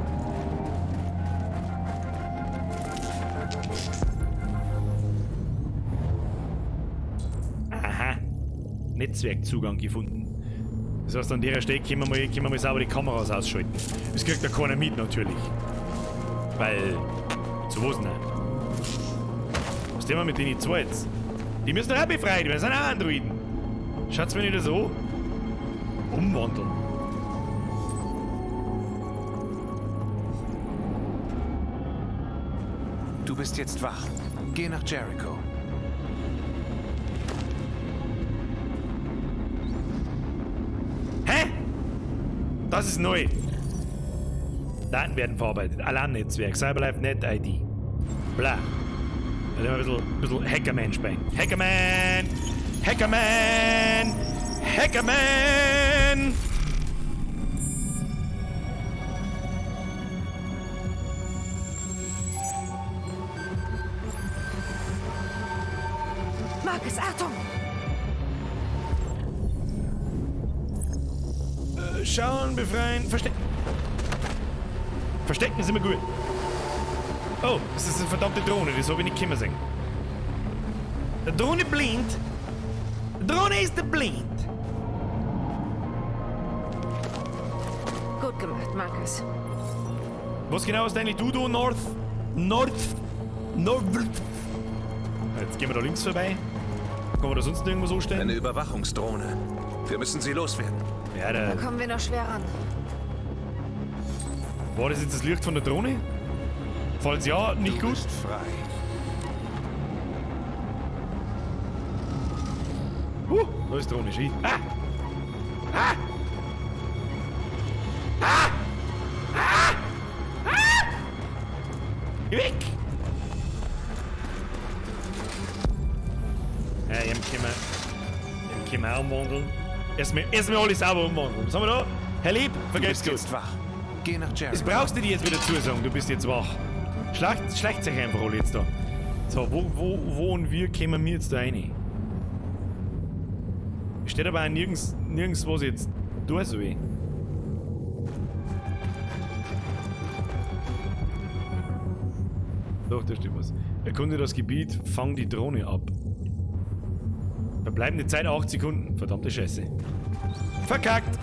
Aha. Netzwerkzugang gefunden. Das heißt, an der Stelle können wir mal sauber die Kameras ausschalten. Das kriegt da keiner mit, natürlich. Weil. Zu was denn? Was tun wir mit denen zwei jetzt? Die müssen doch auch befreit werden, sind auch Androiden. Schaut's mir nicht so. Umwandeln. Du bist jetzt wach. Geh nach Jericho. Hä? Das ist neu. Daten werden verarbeitet. Alarmnetzwerk, Cyberlife Net ID. Bla. Da haben wir ein bisschen Hackerman spielen. Hackerman! Hackerman! Hackerman! Marcus, Achtung! Schauen, befreien, verstecken. Verstecken ist immer gut. Oh, das ist eine verdammte Drohne, das habe ich nicht kommen sehen. Die Drohne blind. Die Drohne ist blind. Gut gemacht, Marcus. Was genau ist eigentlich du, du North? North? North? Jetzt gehen wir da links vorbei. Kann man da sonst irgendwas anstellen? Eine Überwachungsdrohne. Wir müssen sie loswerden. Ja, da kommen wir noch schwer ran. War das jetzt das Licht von der Drohne? Falls ja, nicht gut. Du bist frei. Da ist Drohne, schieß. Ah! Ah! Ah! Ah! Ah! Geh weg! Ja, eben können wir auch umwandeln. Erstmal alles sauber umwandeln. Was haben wir da? Herr Lieb, vergesst du bist jetzt wach. Geh nach Jericho. Das brauchst du dir jetzt wieder zusagen, du bist jetzt wach. Schleicht sich einfach alle jetzt da. So, wo und wie kommen wir jetzt da rein? Steht aber auch nirgends was ich jetzt tun soll. Doch, da steht was. Erkunde das Gebiet, fang die Drohne ab. Verbleibende Zeit 8 Sekunden. Verdammte Scheiße. Verkackt!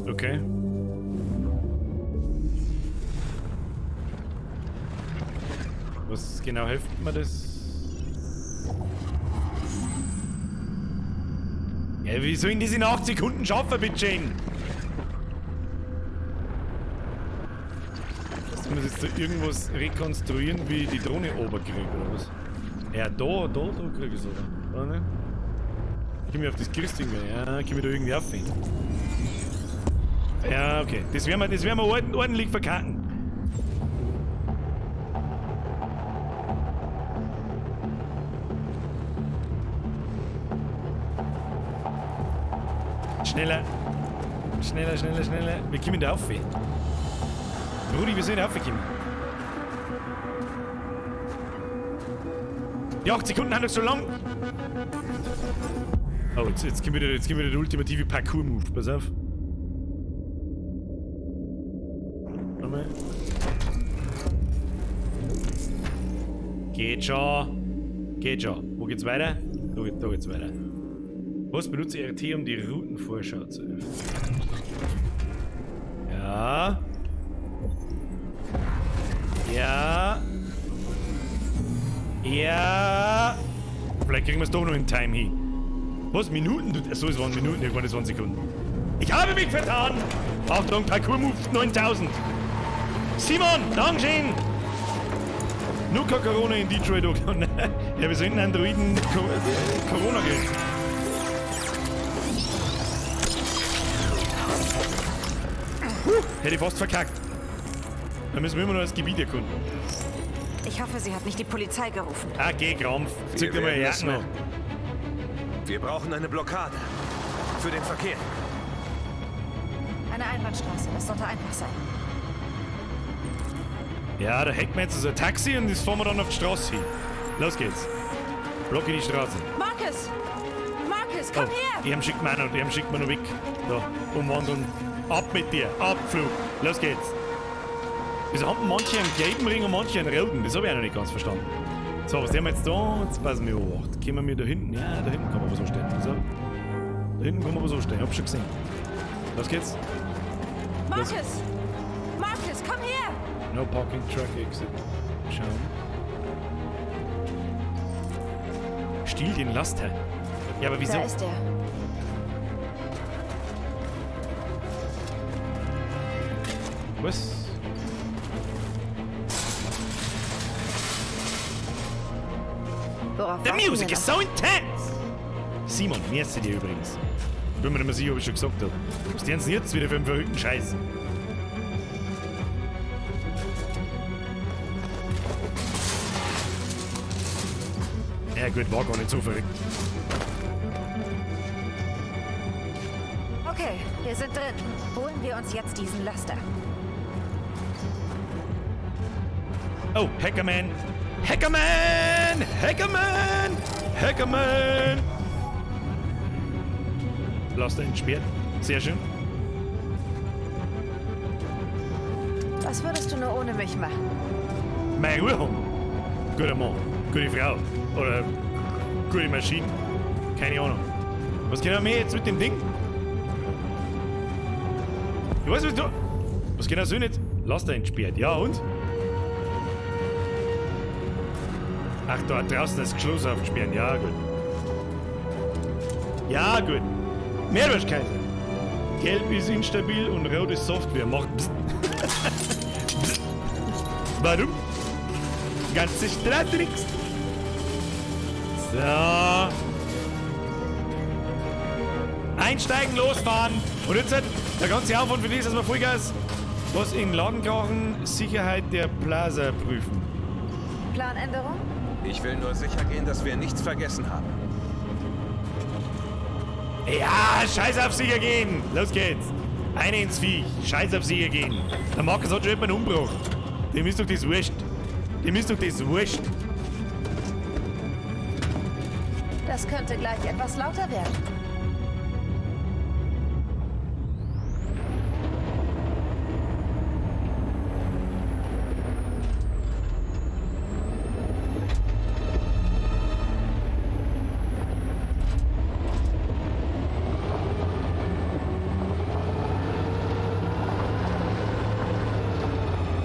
Okay. Was genau hilft mir das? Ja, wie soll ich das in 8 Sekunden schaffen, bitteschön? Ich muss jetzt da irgendwas rekonstruieren, wie ich die Drohne oberkriege, oder was? Ja, da krieg ich es, oder? Oder nicht? Ich komm mir auf das Gerüst irgendwie. Ja, komm ich da irgendwie auf. Ja, okay. Das werden wir ordentlich verkacken. Schneller. Schneller, schneller, schneller. Wir kommen da auf. Rudi, wir sind raufgekommen. Die 8 Sekunden haben noch so lang. Oh, jetzt kommt wieder der ultimative Parkour-Move. Pass auf. Nochmal. Geht schon. Geht schon. Wo geht's weiter? Da geht's weiter. Was benutze RT, um die Routenvorschau zu öffnen? Ja. Ja. Ja. Vielleicht kriegen wir es doch noch in Time hin. Was? Minuten? So, es waren Minuten, irgendwann es waren Sekunden. Ich habe mich vertan! Achtung, Parkour-Move 9000! Simon, Dankeschön! Nur keine Corona in Detroit. Ja, wir sind Androiden Corona kriegen. Hätte ich fast verkackt. Da müssen wir immer noch das Gebiet erkunden. Ich hoffe, sie hat nicht die Polizei gerufen. Ah, geh, Krampf. Zück dir mal die Jacken noch. Wir brauchen eine Blockade. Für den Verkehr. Eine Einbahnstraße, das sollte einfach sein. Ja, da hacken wir jetzt so ein Taxi und das fahren wir dann auf die Straße hin. Los geht's. Blocke die Straße. Marcus! Marcus, komm her! Die schickt man noch, die schickt man noch weg. Da, umwandeln. Ab mit dir, Abflug. Los geht's. Wieso haben manche einen gelben Ring und manche einen roten? Das habe ich auch noch nicht ganz verstanden. So, was haben wir jetzt da? Jetzt passen wir auf. Können wir da hinten? Ja, da hinten kann man was so stehen. So. Da hinten kann man was so stehen. Ich hab's schon gesehen. Los geht's. Marcus! Los. Marcus, komm her! No parking truck exit. Schauen. Stiehl den Laster. Ja, aber wieso? Da ist er. Was? Worauf The music is so intense! Simon, merci dir übrigens. Bin mir nicht mehr sicher, ob ich schon gesagt habe. Was die denn jetzt wieder für einen verrückten Scheiß? Ja gut, war gar nicht so verrückt. Okay, wir sind drin. Holen wir uns jetzt diesen Laster. Oh, Hackerman! Hackerman! Hackerman! Hackerman! Laster entsperrt. Sehr schön. Was würdest du nur ohne mich machen? Meine Ruhe haben. Guter Mann. Gute Frau. Oder gute Maschine. Keine Ahnung. Was geht mir jetzt mit dem Ding? Ich weiß, was du. Was geht das so nicht? Laster entsperrt. Ja, und? Ach, da draußen ist Geschloss aufgesperrt. Ja, gut. Ja, gut. Meerwurst-Kaiser. Gelb ist instabil und rot ist Software. Macht Psst. Psst. Warum? Ganze Stratrix. So. Einsteigen, losfahren. Und jetzt der ganze Aufwand für das, dass wir Vollgas. Was in Laden krachen, Sicherheit der Plaza prüfen. Planänderung? Ich will nur sicher gehen, dass wir nichts vergessen haben. Ja, scheiß auf sicher gehen. Los geht's. Eine ins Viech. Scheiß auf sicher gehen. Der Markus hat schon jemanden umgebracht. Dem ist doch das wurscht. Dem ist doch das wurscht. Das könnte gleich etwas lauter werden.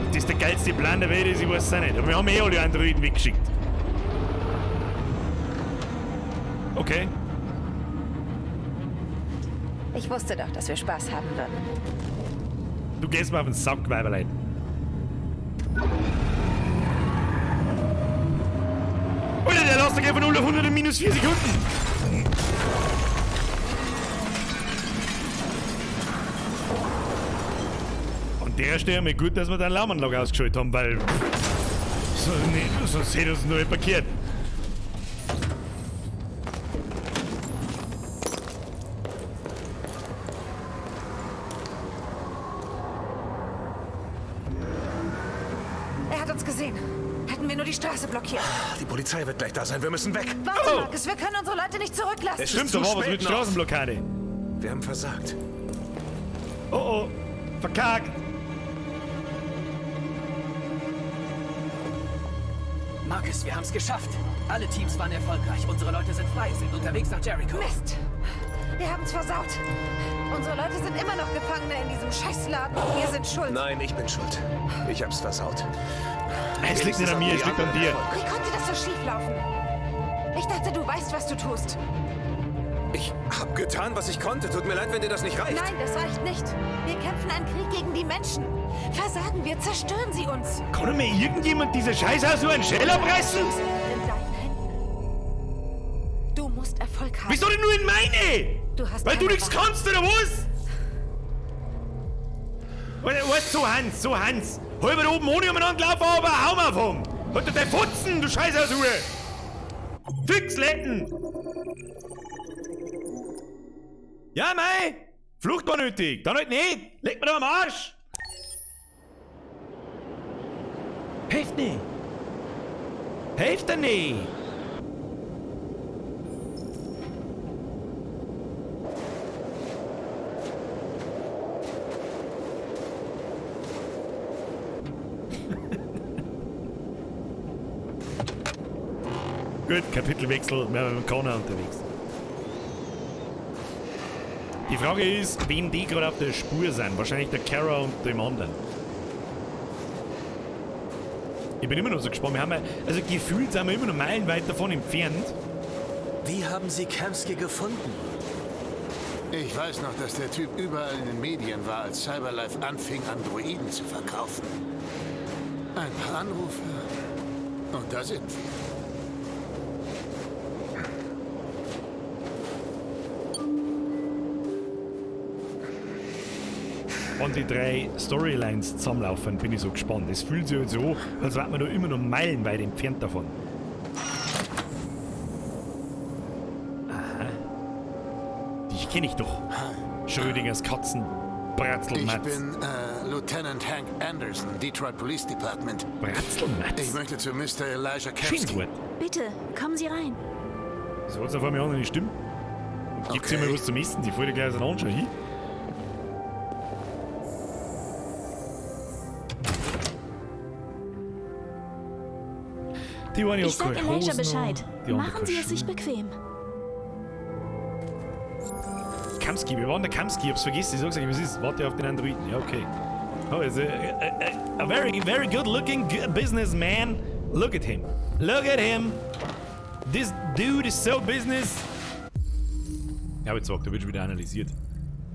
Das ist der geilste Plan der Welt, ich weiß es auch nicht. Aber wir haben eh alle Androiden weggeschickt. Okay. Ich wusste doch, dass wir Spaß haben würden. Du gehst mir auf den Sack, Weiberlein. Alter, der Laster geht von 0 auf 100 in minus 4 Sekunden. An der Stelle mal gut, dass wir den Alarmanlage ausgeschaltet haben, weil so, nee, sonst hätte uns nur parkiert. Er hat uns gesehen. Hätten wir nur die Straße blockiert. Die Polizei wird gleich da sein. Wir müssen weg. Warte, Marcus, wir können unsere Leute nicht zurücklassen. Es Stimmt, ist da zu war was spät mit noch. Straßenblockade. Wir haben versagt. Oh oh, verkackt. Marcus, wir haben's geschafft. Alle Teams waren erfolgreich. Unsere Leute sind frei, sind unterwegs nach Jericho. Mist! Wir haben's versaut. Unsere Leute sind immer noch Gefangene in diesem Scheißladen. Und wir sind schuld. Nein, ich bin schuld. Ich hab's versaut. Es liegt nicht an mir, es liegt an dir. Wie konnte das so schief laufen? Ich dachte, du weißt, was du tust. Ich hab getan, was ich konnte. Tut mir leid, wenn dir das nicht reicht. Nein, das reicht nicht. Wir kämpfen einen Krieg gegen die Menschen. Versagen wir, zerstören sie uns. Kann mir irgendjemand diese Scheißhaus nur einen Schäl abreißen? In deinen Händen. Du musst Erfolg haben. Wieso denn nur in meine? Du hast Weil du keine nichts Wahl. kannst, oder was? Weißt du, so Hans, so Hans. Halber da oben ohne umeinander laufen, aber hau mal vom. Halt doch dein Fotzen, du Scheißhaushure. Fix letten. Ja, mei. Flucht war nötig. Dann halt nicht. Leg mir doch am Arsch. Hilft nicht. Hilft dir nicht. Gut, Kapitelwechsel, wir sind mit dem Connor unterwegs. Die Frage ist, wem die gerade auf der Spur sind. Wahrscheinlich der Kara und dem anderen. Ich bin immer noch so gespannt. Wir haben ja, also gefühlt sind wir immer noch meilenweit davon entfernt. Wie haben Sie Kamsky gefunden? Ich weiß noch, dass der Typ überall in den Medien war, als Cyberlife anfing, Androiden zu verkaufen. Ein paar Anrufe und da sind wir. Wenn die drei Storylines zusammenlaufen, bin ich so gespannt. Es fühlt sich halt so, als wäre man da immer noch meilenweit entfernt davon. Aha. Dich kenne ich doch. Schrödingers Ich Katzenbratzelmatz. bin Lieutenant Hank Anderson, Detroit Police Department. Bratzelmatz. Ich möchte zu Mr. Elijah Schön Kamsky. gut. Bitte, kommen Sie rein. Das hat's auf einmal auch noch nicht stimmt. Gibt's hier mal was zum Essen? Die fällt gleich auseinander. Schau hin. Die eine Ich hat sag keine Elijah Hosen an, Bescheid. die andere Machen keine Sie es sich Schuhe. bequem. Kamsky, wir waren der Kamsky, ich hab's vergessen, ich sag's euch, was ist? Warte auf den Androiden, ja, okay. Oh, it's a very, very good looking businessman. Look at him. Look at him. This dude is so business. Ja, jetzt sagt, da wird schon wieder analysiert.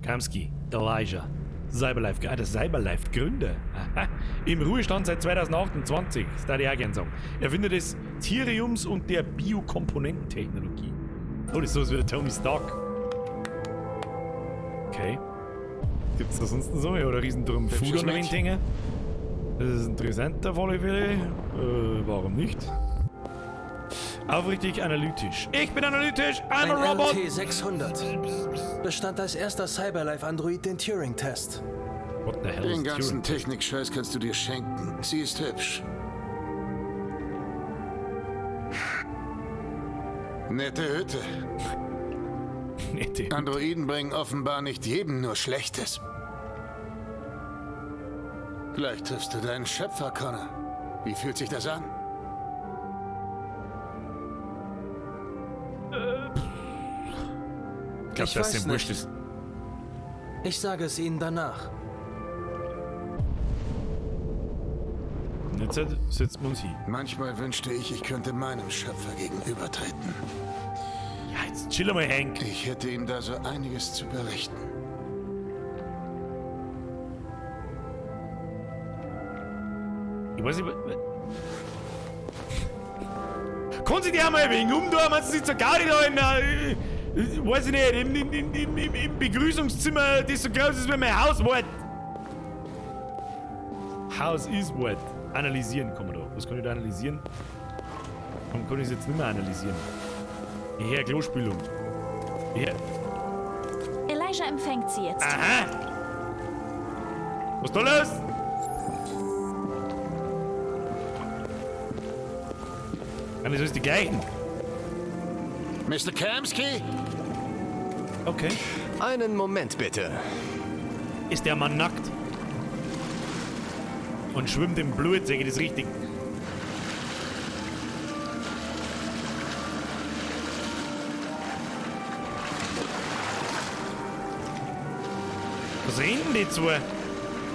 Kamsky, Elijah, Cyberlife, ah, der Cyberlife-Gründer. Aha. Im Ruhestand seit 2028, das darf ich auch gern sagen. Erfinder des Thiriums und der Biokomponententechnologie. Oh, das ist sowas wie der Tony Stark. Okay. Gibt's da sonst noch so? Ja, oder Riesenturm Hübsches Food an der Mädchen. Wand hängen. Das ist interessant auf alle Fälle. Warum nicht? Aufrichtig analytisch. Ich bin analytisch, I'm a Ein robot. LT-600. Bestand als erster Cyberlife-Android den Turing-Test. What the hell Den is ganzen Turing? Technik-Scheiß kannst du dir schenken. Sie ist hübsch. Nette Hütte. Nette. Androiden bringen offenbar nicht jedem nur Schlechtes. Gleich triffst du deinen Schöpfer, Connor. Wie fühlt sich das an? Ich glaube, Ich dass weiß dem wurscht nicht. ist. Ich sage es Ihnen danach. Und jetzt setzen wir uns hin. Manchmal wünschte ich, ich könnte meinem Schöpfer gegenübertreten. Ja, jetzt chill mal, Hank. Ich hätte ihm da so einiges zu berichten. Ich weiß nicht. Kann sich der mal ein wenig umtun, wenn sie sich zur Gaudi da in der, weiß ich nicht, im Begrüßungszimmer, das so groß ist wie mein Haus, what? Haus is what? Analysieren kann man da. Was kann ich da analysieren? Warum kann ich es jetzt nicht mehr analysieren? Her, Klospülung. Her. Elijah empfängt Sie jetzt. Aha! Was ist da los? Dann ist es die gleichen. Mr. Kamsky? Okay. Einen Moment bitte. Ist der Mann nackt? Und schwimmt im Blut, sage ich das richtig? Was reden die zwei?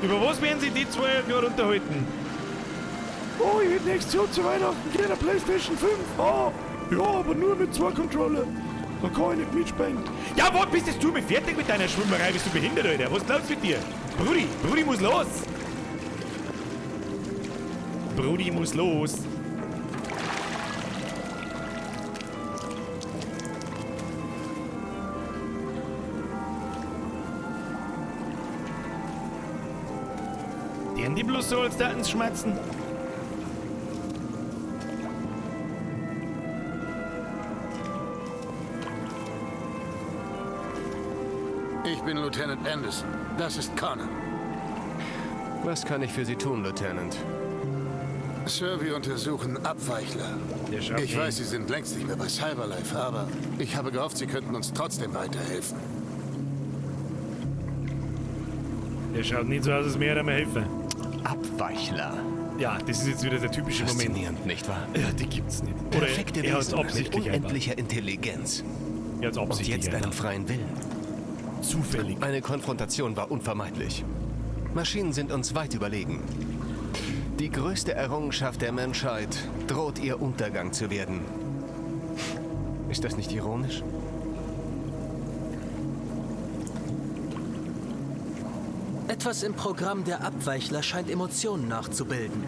Über was werden sich die zwei gerade unterhalten? Oh, ich hätte nächstes Jahr zu Weihnachten gerne eine Playstation 5. Oh, ja, aber nur mit zwei Controller. Dann kann ich nicht mitspielen. Ja, wo bist jetzt du mit fertig mit deiner Schwimmerei? Bist du behindert, Alter? Was glaubst du mit dir? Brudi, Brudi muss los. Brudi muss los. Die bloß so, als Daten schmerzen? Ich bin Lieutenant Anderson. Das ist Connor. Was kann ich für Sie tun, Lieutenant? Sir, wir untersuchen Abweichler. Ich weiß, Sie sind längst nicht mehr bei Cyberlife, aber ich habe gehofft, Sie könnten uns trotzdem weiterhelfen. Der schaut nicht so aus, als wäre er mir helfen. Abweichler. Ja, das ist jetzt wieder der typische Moment. Faszinierend, nicht wahr? Ja, die gibt's nicht. Oder Perfekte er hat's Wesen mit absichtlich unendlicher Intelligenz. Er hat's Und absichtlich jetzt einem eingebaut. freien Willen. Zufällig. Eine Konfrontation war unvermeidlich. Maschinen sind uns weit überlegen. Die größte Errungenschaft der Menschheit droht ihr Untergang zu werden. Ist das nicht ironisch? Etwas im Programm der Abweichler scheint Emotionen nachzubilden.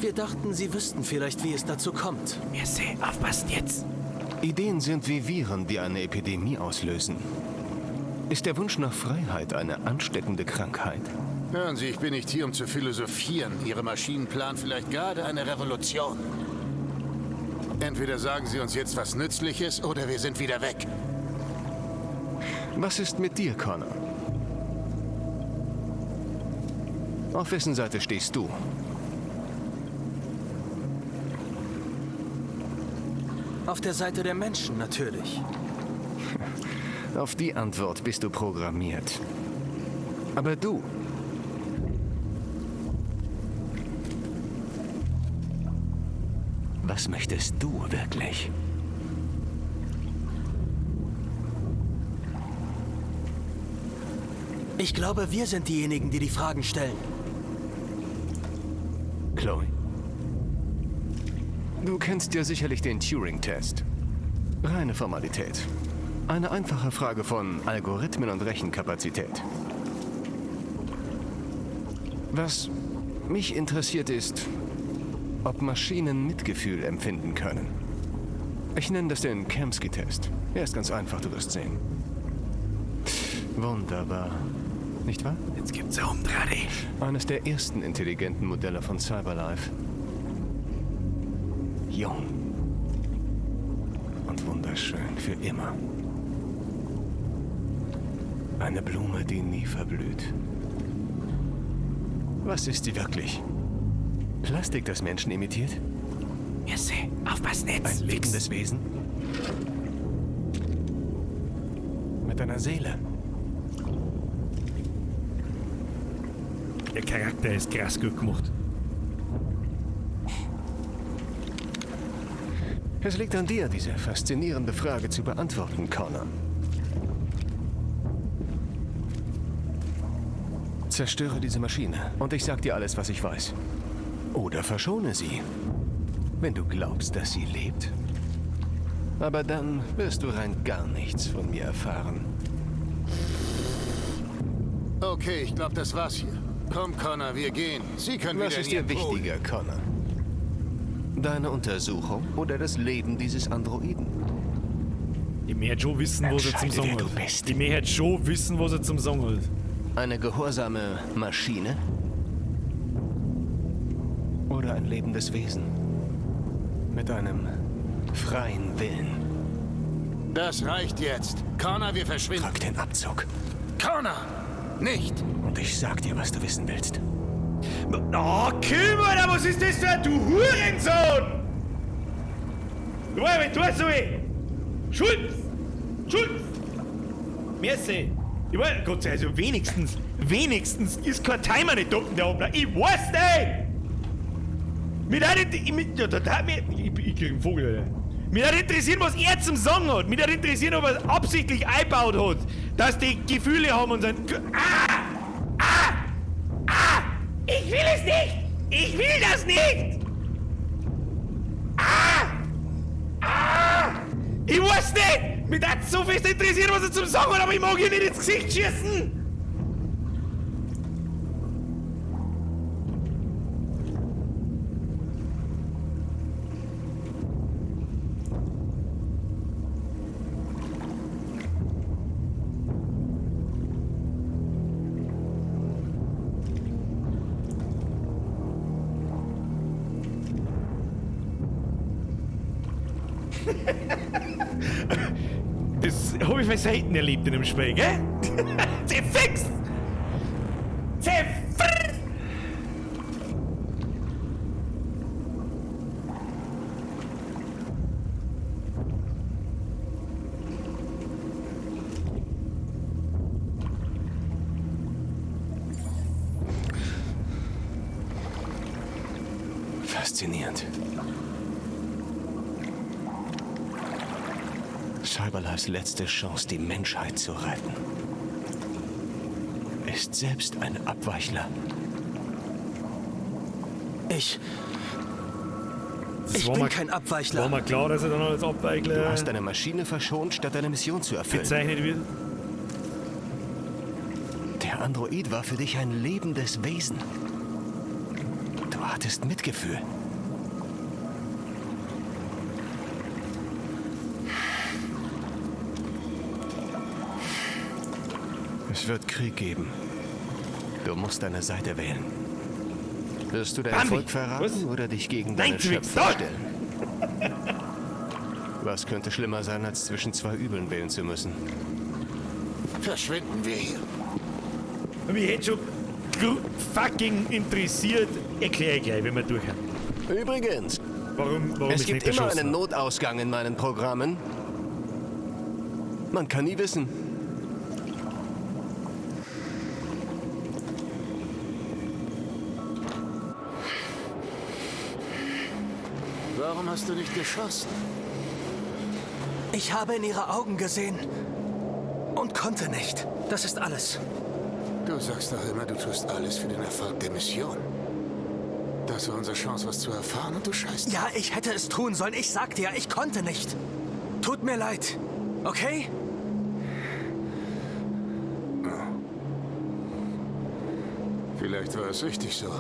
Wir dachten, Sie wüssten vielleicht, wie es dazu kommt. Merci, aufpassen jetzt. Ideen sind wie Viren, die eine Epidemie auslösen. Ist der Wunsch nach Freiheit eine ansteckende Krankheit? Hören Sie, ich bin nicht hier, um zu philosophieren. Ihre Maschinen planen vielleicht gerade eine Revolution. Entweder sagen Sie uns jetzt was Nützliches oder wir sind wieder weg. Was ist mit dir, Connor? Auf wessen Seite stehst du? Auf der Seite der Menschen natürlich. Auf die Antwort bist du programmiert. Aber du. Was möchtest du wirklich? Ich glaube, wir sind diejenigen, die die Fragen stellen. Chloe? Du kennst ja sicherlich den Turing-Test. Reine Formalität. Eine einfache Frage von Algorithmen und Rechenkapazität. Was mich interessiert ist, ob Maschinen Mitgefühl empfinden können. Ich nenne das den Kamsky-Test. Er ist ganz einfach, du wirst sehen. Wunderbar. Nicht wahr? Jetzt gibt's ja Umdreh. Eines der ersten intelligenten Modelle von Cyberlife. Jung. Und wunderschön für immer. Eine Blume, die nie verblüht. Was ist sie wirklich? Plastik, das Menschen imitiert? Merci, aufpassen jetzt. Ein lebendes Wesen? Mit einer Seele. Der Charakter ist krass gut gemacht. Es liegt an dir, diese faszinierende Frage zu beantworten, Connor. Zerstöre diese Maschine und ich sag dir alles, was ich weiß. Oder verschone sie, wenn du glaubst, dass sie lebt. Aber dann wirst du rein gar nichts von mir erfahren. Okay, ich glaube, das war's hier. Komm, Connor, wir gehen. Sie können Was wieder ist in dir Ihren Pool. wichtiger, Connor? Deine Untersuchung oder das Leben dieses Androiden? Ich möchte schon wissen, was er zum Entscheide, Song wer du hat. bist. Ich möchte schon wissen, was er zum Song hat. Eine gehorsame Maschine? Oder ein lebendes Wesen? Mit einem freien Willen. Das reicht jetzt. Connor, wir verschwinden. Drück den Abzug. Connor! Nicht! Und ich sag dir, was du wissen willst. Oh, Kimmer, was ist das denn, du Hurensohn? Du weißt, wenn du so Schulz! Schulz! Merci! Ich weiß, Gott sei Dank, also wenigstens ist kein Timer nicht da unten, der Ablauf. Ich weiß nicht! Mich hat nicht, ich krieg einen Vogel, Alter. Mich hat interessieren, was er zum Sagen hat. Mich hat interessieren, ob er es absichtlich eingebaut hat, dass die Gefühle haben und sagen, ah! Ah! Ah! Ich will es nicht! Ich will das nicht! Ah! Ah! Ich weiß nicht! Mich hat so fest interessiert, was er zum Sagen hat, aber ich mag ihn nicht ins Gesicht schießen! Das hab ich selten erlebt in dem Spiel, gell? Zerfix! Zerfr! Faszinierend. Cyberlifes letzte Chance, die Menschheit zu retten, ist selbst ein Abweichler. Ich bin kein Abweichler. War mal klar, dass er dann als Abweichler Du hast deine Maschine verschont, statt deine Mission zu erfüllen. bezeichnet wird. Der Android war für dich ein lebendes Wesen. Du hattest Mitgefühl. Es wird Krieg geben. Du musst deine Seite wählen. Wirst du dein Bambi, Volk verraten was? oder dich gegen Nein, deine Zwicks, Schöpfer doch! stellen? Was könnte schlimmer sein, als zwischen zwei Übeln wählen zu müssen? Verschwinden wir hier. Mich hätte schon fucking interessiert. Erkläre ich gleich, wenn wir durch haben. Übrigens, warum es ist gibt nicht immer erschossen? einen Notausgang in meinen Programmen. Man kann nie wissen. Warum hast du nicht geschossen? Ich habe in ihre Augen gesehen und konnte nicht. Das ist alles. Du sagst doch immer, du tust alles für den Erfolg der Mission. Das war unsere Chance, was zu erfahren, und du scheißt. Ja, ich hätte es tun sollen. Ich sagte ja, ich konnte nicht. Tut mir leid. Okay? Vielleicht war es richtig so.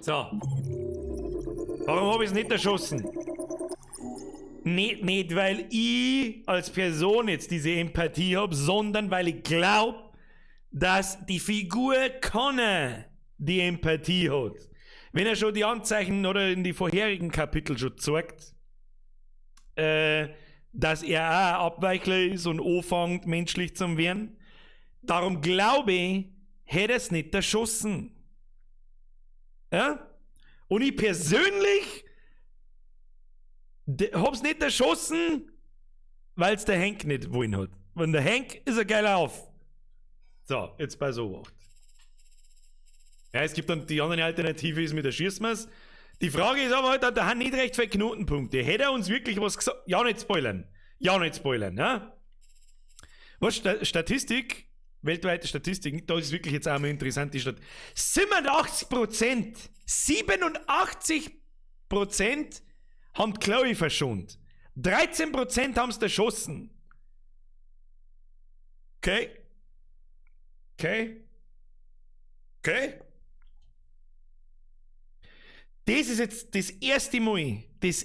So. Warum habe ich es nicht erschossen? Nicht, weil ich als Person jetzt diese Empathie habe, sondern weil ich glaube, dass die Figur Connor die Empathie hat. Wenn er schon die Anzeichen oder in die vorherigen Kapitel schon zeigt, dass er auch ein Abweichler ist und anfängt, menschlich zu werden. Darum glaube ich, hätte er es nicht erschossen. Ja? Und ich persönlich hab's nicht erschossen, weil's der Hank nicht wollen hat. Und der Hank ist ein geiler Auf. So, jetzt bei so was. Ja, es gibt dann die andere Alternative ist mit der Schießmaß. Die Frage ist aber halt, da haben nicht recht viele Knotenpunkte. Hätte er uns wirklich was gesagt? Ja, nicht spoilern. Ja, nicht spoilern, ne? Was, Statistik, weltweite Statistiken, da ist wirklich jetzt auch mal interessant, die Stadt. 87%, 87% haben die Chloe verschont. 13% haben's erschossen. Okay. Okay. Okay. Das ist jetzt das erste Mal, dass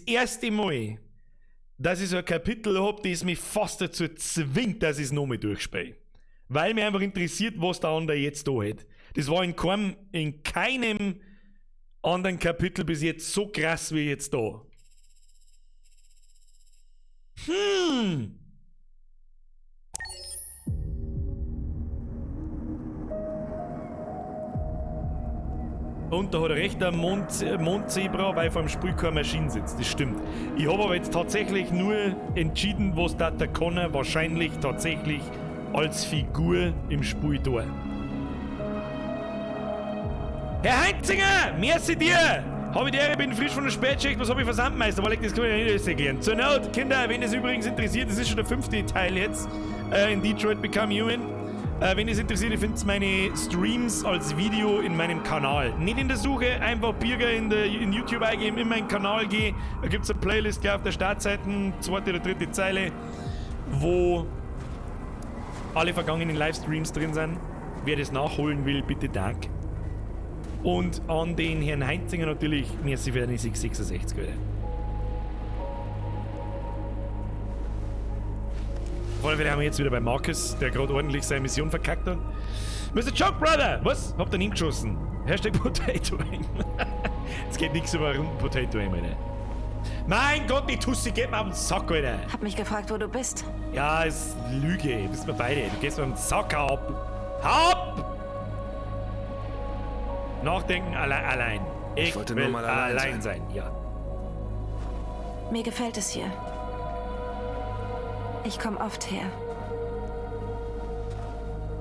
ich so ein Kapitel hab, das mich fast dazu zwingt, dass ich es nochmal durchspiele. Weil mich einfach interessiert, was der andere jetzt da hat. Das war in keinem anderen Kapitel bis jetzt so krass wie jetzt da. Und da hat er recht, der Mondzebra, weil vor dem Spiel keine Maschine sitzt. Das stimmt. Ich habe aber jetzt tatsächlich nur entschieden, was da der Connor wahrscheinlich tatsächlich als Figur im Spiel tut. Herr Heinzinger, merci dir! Hab ich die Ehre, bin frisch von der Spätschicht, was hab ich Versandmeister? Weil ich das kann ich nicht alles erklären. Zur Not, Kinder, wenn es übrigens interessiert, das ist schon der 5. Teil jetzt in Detroit Become Human. Wenn es interessiert, ihr findet meine Streams als Video in meinem Kanal. Nicht in der Suche, einfach Birger in YouTube eingeben, in meinen Kanal gehen. Da gibt's eine Playlist gleich auf der Startseite, zweite oder dritte Zeile, wo alle vergangenen Livestreams drin sind. Wer das nachholen will, bitte Dank. Und an den Herrn Heinzinger natürlich, merci für deine 666, Alter. Auf alle Fälle haben wir jetzt wieder bei Marcus, der gerade ordentlich seine Mission verkackt hat. Mr. Joke Brother! Was? Habt ihr ihn geschossen? Hashtag Potato Aim. Es geht nichts über runden Potato Aim, Alter. Mein Gott, die Tussi geht mir auf den Sack, Alter. Hab mich gefragt, wo du bist. Ja, ist Lüge. Wissen wir beide. Du gehst mir auf den Sack, hau ab. Hau ab! Nachdenken allein. Ich wollte will nur mal allein sein. Ja. Mir gefällt es hier. Ich komme oft her.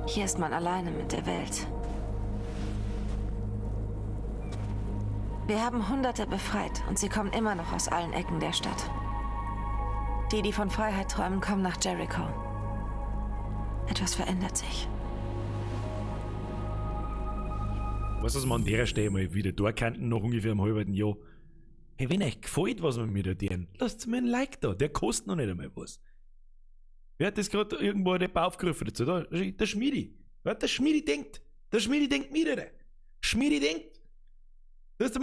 Hier ist man alleine mit der Welt. Wir haben Hunderte befreit und sie kommen immer noch aus allen Ecken der Stadt. Die, die von Freiheit träumen, kommen nach Jericho. Etwas verändert sich. Weißt du, was wir an der Stelle mal wieder da könnten, nach ungefähr einem halben Jahr? Hey, wenn euch gefällt, was wir mit dir tun, lasst mir ein Like da, der kostet noch nicht einmal was. Wer hat das gerade irgendwo der aufgerufen dazu? Da, der Schmiedi. Wer hat der Schmiedi denkt? Der Schmiedi denkt mit, Alter. Schmiedi denkt. Sagst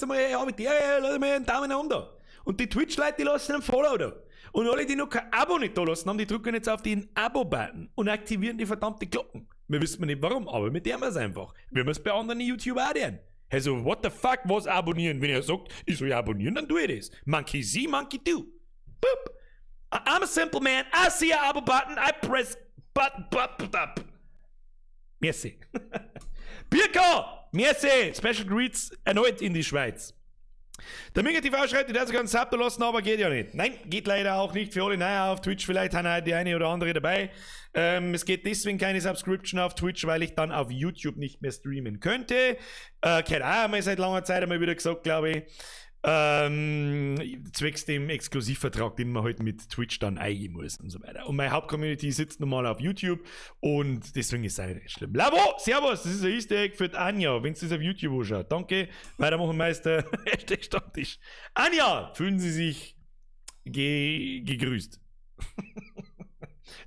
du mal, hey, hab ich der, lass mal einen Daumen nach oben da. Und die Twitch-Leute, die lassen einen Follow da. Und alle, die noch kein Abo nicht da lassen haben, die drücken jetzt auf den Abo-Button und aktivieren die verdammte Glocken. Wir wissen nicht warum, aber mit der wir es einfach. Wir müssen es bei anderen YouTuber auch tun. Also, what the fuck, was abonnieren? Wenn er sagt, ich soll abonnieren, dann tue ich das. Monkey see, monkey do. Boop. I'm a simple man. I see a Abo button. I press button, button, button. Merci. Birko! Merci! Special Greets erneut in die Schweiz. Der Minga TV schreibt, die darf sogar einen Sub da lassen, aber geht ja nicht. Nein, geht leider auch nicht. Für alle naja, auf Twitch vielleicht haben halt die eine oder andere dabei. Es geht deswegen keine Subscription auf Twitch, weil ich dann auf YouTube nicht mehr streamen könnte. Keine Ahnung, mal seit langer Zeit einmal wieder gesagt, glaube ich. Zwecks dem Exklusivvertrag, den man halt mit Twitch dann eingehen muss und so weiter. Und meine Hauptcommunity sitzt normal auf YouTube und deswegen ist es auch nicht schlimm. Lavo, servus, das ist ein Easter Egg für die Anja, wenn sie das auf YouTube anschaut. Danke, weitermachen Meister, Hashtag Stammtisch. Anja, fühlen Sie sich gegrüßt.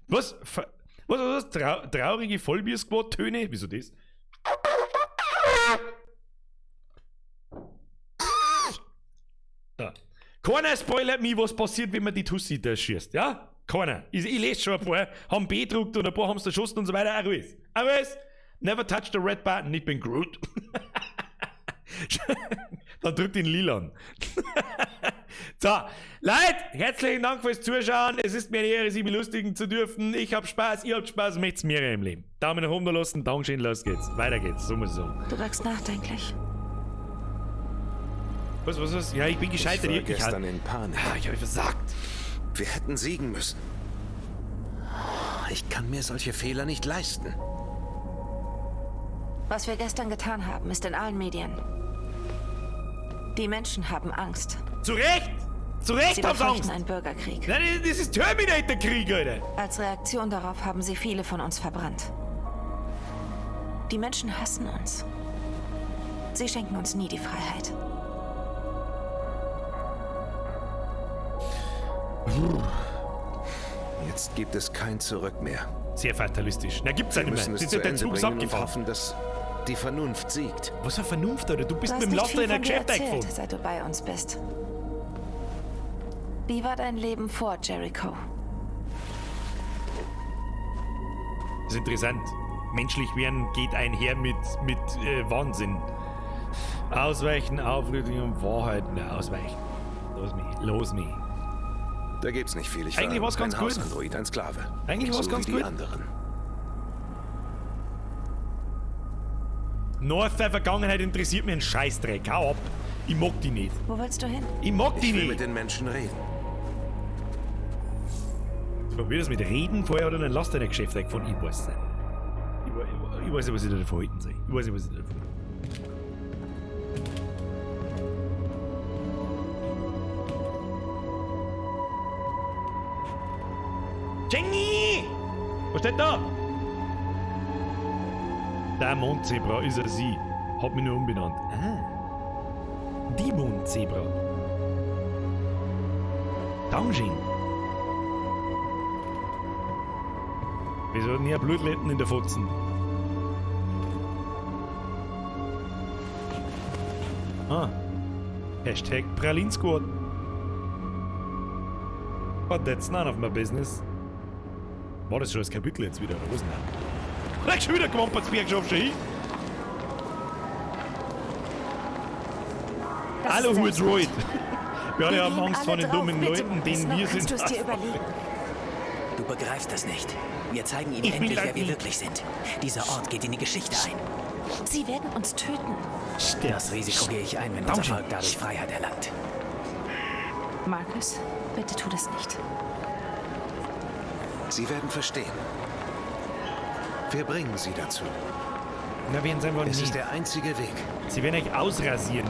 Was? Was? Traurige Vollbier-Squad-Töne? Wieso das? Da. Keiner spoilert mich, was passiert, wenn man die Tussi da schießt, ja? Keiner. Ich lese schon ein paar, haben B gedruckt und ein paar haben es erschossen und so weiter. Alles. Alles. Never touch the red button, ich bin Groot. Dann drückt ihn Lilan. So, Leute, herzlichen Dank fürs Zuschauen. Es ist mir eine Ehre, Sie belustigen zu dürfen. Ich hab Spaß, ihr habt Spaß, möcht's mehr im Leben. Daumen nach oben da lassen, Dankeschön, los geht's. Weiter geht's, so muss ich sagen. Du wirkst nachdenklich. Was? Ja, ich bin gescheitert. Ich war gestern in Panik. Ah, ich habe versagt. Wir hätten siegen müssen. Ich kann mir solche Fehler nicht leisten. Was wir gestern getan haben, ist in allen Medien. Die Menschen haben Angst. Zu Recht! Zu Recht haben sie Angst! Sie befürchten einen Bürgerkrieg. Nein, das ist Terminator-Krieg, Alter! Als Reaktion darauf haben sie viele von uns verbrannt. Die Menschen hassen uns. Sie schenken uns nie die Freiheit. Jetzt gibt es kein Zurück mehr. Sehr fatalistisch. Na, gibt's ja nicht mehr. Wir müssen es zu Ende bringen und hoffen, dass die Vernunft siegt. Was für Vernunft, Alter? Du bist mit dem Laster in ein Geschäft eingefahren. Seit du bei uns bist. Wie war dein Leben vor Jericho? Das ist interessant. Menschlich werden geht einher mit Wahnsinn. Ausweichen, Aufrütteln und Wahrheit. Na, ausweichen. Los mich, los mich. Da gibt's nicht viel. Ich Eigentlich war's ganz gut. Android, ein Sklave. Eigentlich war's so ganz wie gut. Die anderen. North der Vergangenheit interessiert mich ein Scheißdreck. Hau ab. Ich mag die nicht. Wo willst du hin? Ich mag die Ich will nicht. mit den Menschen reden. Probier das mit Reden vorher oder dann lass dein Geschäft weg von. Ich weiß nicht. Ich weiß nicht, was ich da davon halten soll. Ich weiß nicht, was ich da davon. Jenny! Was steht da? Der Mondzebra ist er sie. Hat mich nur umbenannt. Ah. Die Mondzebra. Dankeschön. Wir sollten ja Blutletten in der Fotzen. Ah. Hashtag Pralinsquad. But that's none of my business. War das schon das Kapitel jetzt wieder, oder was denn? Leg schon wieder gemacht, Berg schon hin. Hallo, Hut Droid. Wir alle haben Angst vor den dummen Leuten, denen wir sind. Kannst du es dir überlegen? Du begreifst das nicht. Wir zeigen ihnen Ich bin endlich, wer wir Lagni. wirklich sind. Dieser Ort geht in die Geschichte ein. Sie werden uns töten. Das Risiko gehe ich ein, wenn unser Volk dadurch Freiheit erlangt. Marcus, bitte tu das nicht. Sie werden verstehen. Wir bringen sie dazu. Na, werden sie einfach Es nicht. ist der einzige Weg. Sie werden euch ausrasieren.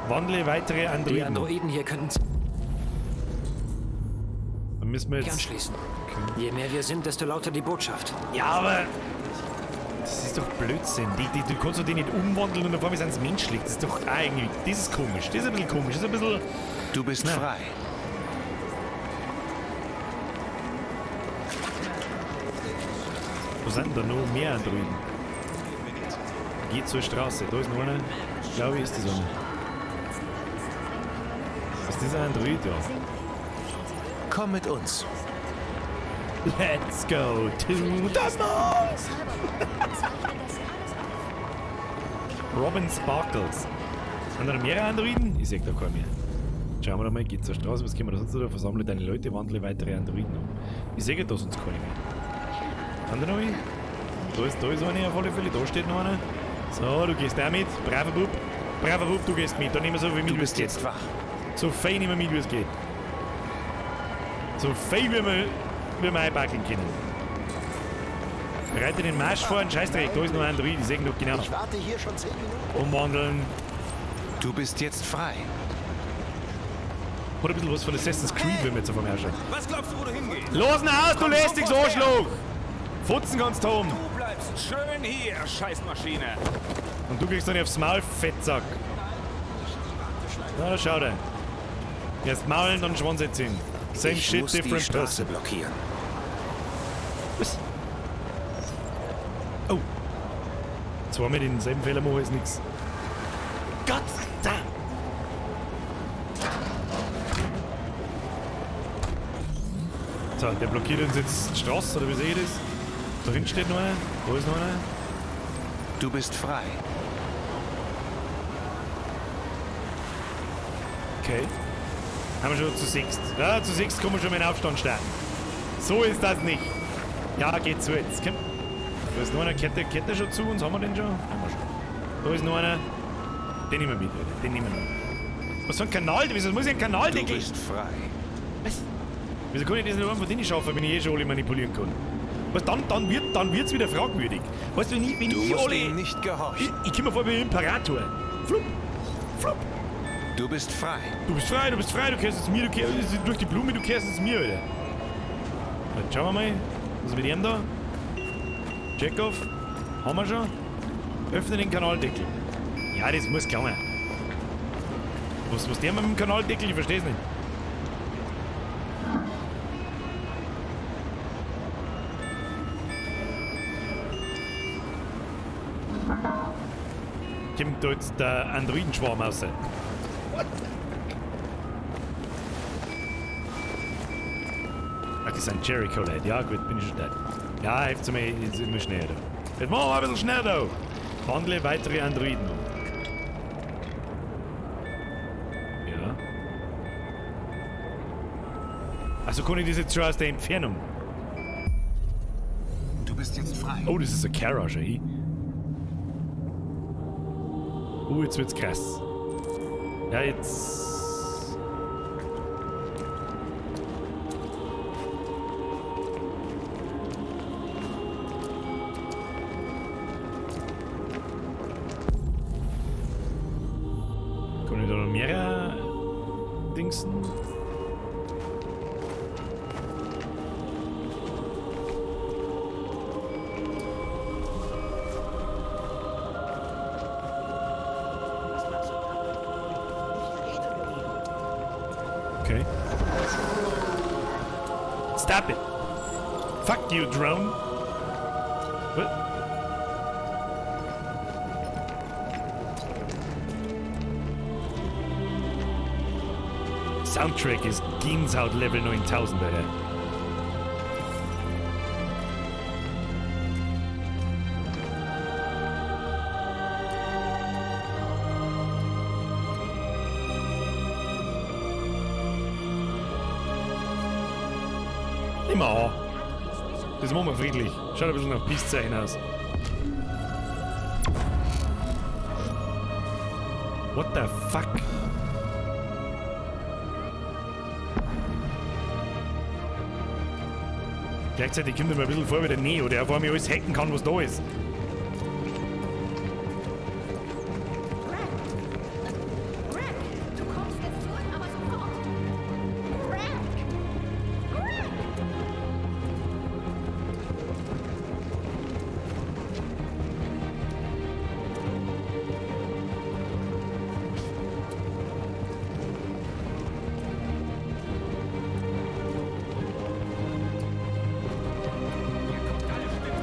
Wandle weitere Androiden. Die Androiden hier könnten sich Dann müssen wir jetzt. anschließen. Je mehr wir sind, desto lauter die Botschaft. Ja, aber. Das ist doch Blödsinn. Du kannst doch die nicht umwandeln und auf einmal sind sie menschlich. Das ist doch eigentlich. Das ist komisch. Das ist ein bisschen komisch. Das ist ein bisschen. Du bist frei. Wo sind denn da noch mehr Androiden? Geht zur Straße. Da ist noch einer. Glaube ich, ist das einer. Ist das ein Android? Ja. Komm mit uns. Let's go to the moon! Robin Sparkles. Sind da noch mehrere Androiden? Ich sehe da keinen mehr. Schauen wir doch mal, geht zur Straße, was können wir da sonst noch? Versammle deine Leute, wandle weitere Androiden um. Ich sehe da sonst keine mehr. Sind da noch welche? Da ist eine auf alle Fälle, da steht noch einer. So, du gehst auch mit. Braver Bub. Braver Bub, du gehst mit. Da nehmen wir so viel mit, Du wie es bist geht. jetzt wach. So fein nehmen wir mit, wie es geht. So fein, wie wir einpacken können. Bereite den Marsch vor, ein Scheißdreck. Da ist noch ein Android, ich sehe ihn doch genau. Ich warte hier schon 10 Minuten. Umwandeln. Du bist jetzt frei. Hat ein bisschen was von Assassin's Creed, wenn wir jetzt auf einmal anschauen. Was glaubst du, wo du hingehst? Los nach Haus, du Komm lästiges sofort her. Arschloch! Fotzen kannst du haben. Du bleibst schön hier, Scheißmaschine. Und du kriegst dann aufs Maul, Fettsack. Na, da schau dir. Erst maulen, dann Schwanz ziehen. Same ich shit, muss die different Straße person. blockieren. Was? Oh. Zweimal denselben Fehler machen ist nix. Gott verdammt! So, der blockiert uns jetzt die Straße, oder wie sehe ich das? Da hinten steht noch einer. Da ist noch einer. Du bist frei. Okay. Haben wir schon zu sechst. Ja, zu sechst kann man schon mal einen Aufstand starten. So ist das nicht. Ja, geht zu jetzt. Komm. Da ist noch einer. Kehrt der schon zu uns? Haben wir den schon? Haben wir schon. Da ist noch einer. Den nehmen wir mit, Alter. Den nehmen wir mit. Was für ein Kanal? Wieso muss ich einen Kanal Du bist frei. Was? Wieso kann ich das nicht einfach von denen schaffen, wenn ich eh schon alle manipulieren kann? Was, dann wird's wieder fragwürdig. Weißt du, wenn ich, wenn Du ich musst alle. ihnen nicht gehorchen. Ich komme mir vor wie ein Imperator. Flupp, flupp. Du bist frei. Du bist frei, du bist frei, du kehrst es mir, du kehrst durch die Blume, du kehrst es mir, Alter. Dann schauen wir mal, was ist mit ihm da? Chekhov, haben wir schon. Öffne den Kanaldeckel. Ja, das muss klauen. Was der mit dem Kanaldeckel? Ich versteh's nicht. Kommt da jetzt der Androidenschwarm raus? Ach, das sind Jericho-Leute. Ja, gut, bin ich schon da. Ja, helft mir, jetzt immer schneller da. Jetzt machen wir ein bisschen schneller da. Wandle weitere Androiden um. Ja. Also kann ich das jetzt schon aus der Entfernung? Du bist jetzt frei. Oh, das ist ein Kara schon. Jetzt wird's krass. Ja, jetzt. Kommen da noch mehrere Dingsen? Okay. Stop it! Fuck you, drone! What? Soundtrack ist Gänsehaut Level 9000, Alter. Immer an. Das machen wir friedlich. Schaut ein bisschen nach Peace-Zeichen aus. What the fuck? Gleichzeitig kommt er mir ein bisschen vor wie der Neo, der vor mir alles hacken kann, was da ist. Greg, du kommst jetzt zurück, aber sofort. Greg! Greg!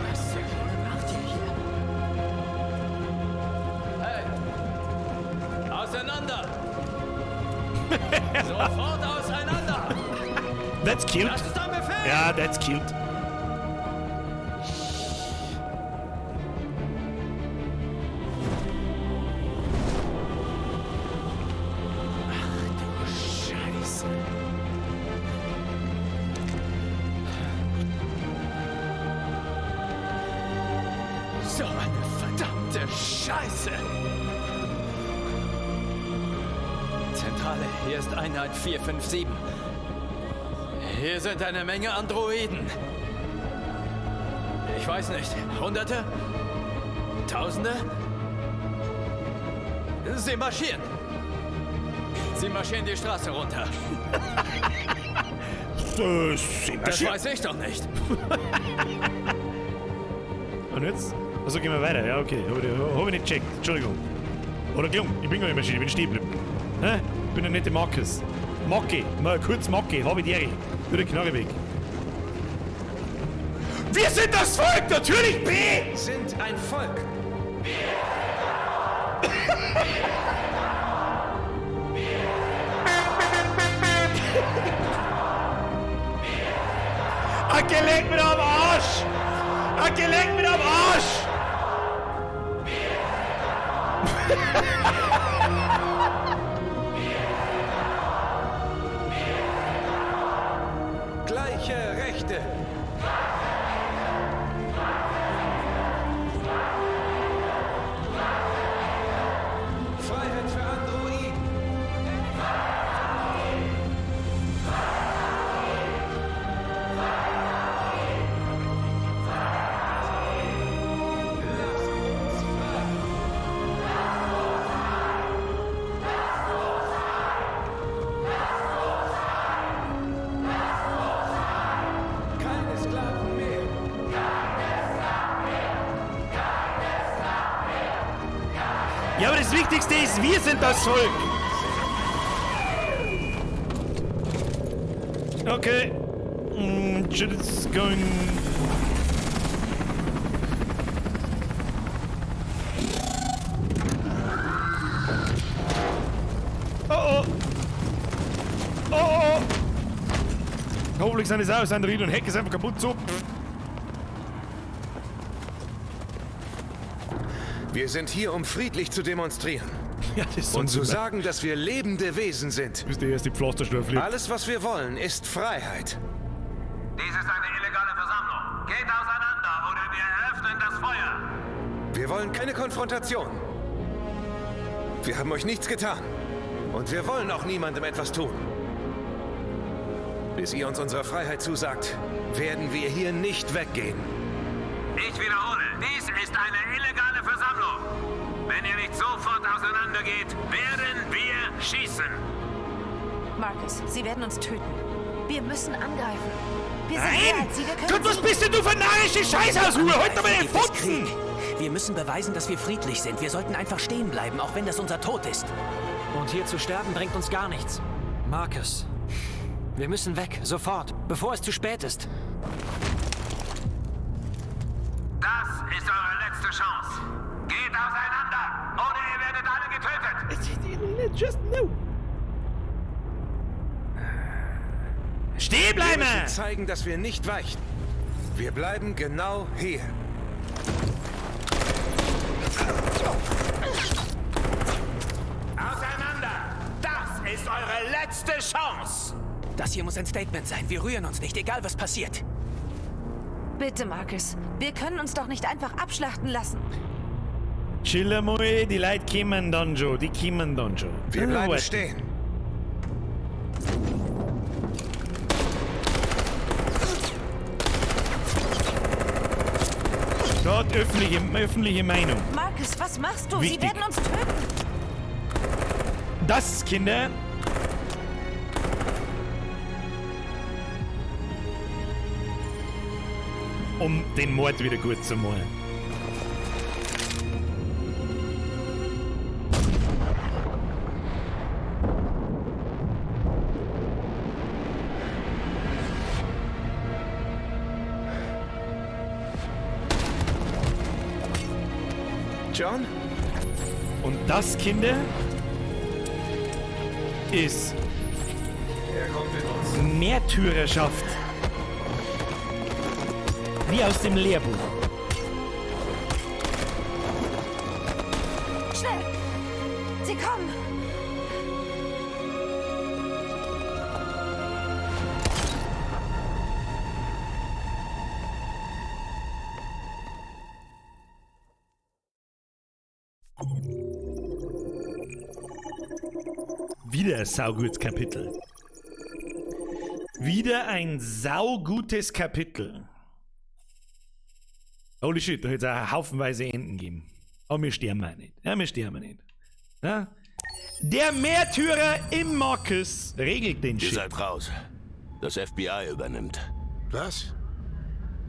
Was zur Hölle macht ihr hier? Hey! Auseinander! Sofort auseinander! That's cute. Das ist ein Befehl! Ja, that's cute. Scheiße. So eine verdammte Scheiße! Zentrale, hier ist Einheit 457. Hier sind eine Menge Androiden. Ich weiß nicht, Hunderte? Tausende? Sie marschieren. Sie marschieren die Straße runter. Sie Das marschieren. weiß ich doch nicht. Und jetzt? Also gehen wir weiter. Ja, okay. Hab ich nicht gecheckt. Entschuldigung. Oder gelungen. Ich bin gar nicht marschiert, ich bin stehen geblieben. Hä? Ich bin der nette Markus. Macki. Mal kurz Macki. Hab ich die Ehre. Nur der Knarre weg. Wir sind das Volk! Natürlich B! Sind ein Volk. Ah, geleck mir am Arsch! Ah, geleck mir am Arsch! Gleiche Rechte. Freiheit für Androiden. Keine Sklaven mehr. Ja, aber das Wichtigste ist, wir sind das Volk! Okay. Shit is going. Oh oh! Oh oh! Hoffentlich sind es aus, Android und Heck ist einfach kaputt. So. Wir sind hier, um friedlich zu demonstrieren. Ja, das ist Und zu super. sagen, dass wir lebende Wesen sind. Bis der erste Pflasterschlurf fliegt. Alles, was wir wollen, ist Freiheit. Dies ist eine illegale Versammlung. Geht auseinander oder wir eröffnen das Feuer. Wir wollen keine Konfrontation. Wir haben euch nichts getan. Und wir wollen auch niemandem etwas tun. Bis ihr uns unsere Freiheit zusagt, werden wir hier nicht weggehen. Ich wiederhole, dies ist eine illegale Versammlung. Wenn ihr nicht sofort auseinandergeht, werden wir schießen. Marcus, sie werden uns töten. Wir müssen angreifen. Wir sind Nein! mehr als sie. Wir können Gott, was siegen. bist denn du für ein narische Scheißhaushure? Halt doch mal den Gibt es Fotzen! Krieg. Wir müssen beweisen, dass wir friedlich sind. Wir sollten einfach stehen bleiben, auch wenn das unser Tod ist. Und hier zu sterben bringt uns gar nichts. Marcus, wir müssen weg, sofort, bevor es zu spät ist. Das ist eure letzte Chance. Geht auseinander, oder ihr werdet alle getötet. Just no. Stehen bleiben! Wir müssen zeigen, dass wir nicht weichen. Wir bleiben genau hier. Auseinander! Das ist eure letzte Chance! Das hier muss ein Statement sein. Wir rühren uns nicht, egal was passiert. Bitte, Marcus. Wir können uns doch nicht einfach abschlachten lassen. Chill einmal, die Leute kommen dann schon, die kommen dann schon. Wir bleiben Warten. stehen. Dort öffentliche Meinung. Marcus, was machst du? Sie Wichtig. werden uns töten. Das, Kinder, um den Mord wieder gut zu machen. John? Und das, Kinder, ist Er kommt mit uns. Märtyrerschaft. Wie aus dem Lehrbuch. Schnell! Sie kommen! Wieder ein saugutes Kapitel. Wieder ein saugutes Kapitel. Holy shit, da hätte es auch haufenweise Enden geben. Aber wir sterben auch nicht. Ja, wir sterben nicht. Ja? Der Märtyrer im Marcus regelt den Ihr Shit. seid raus. Das FBI übernimmt. Was?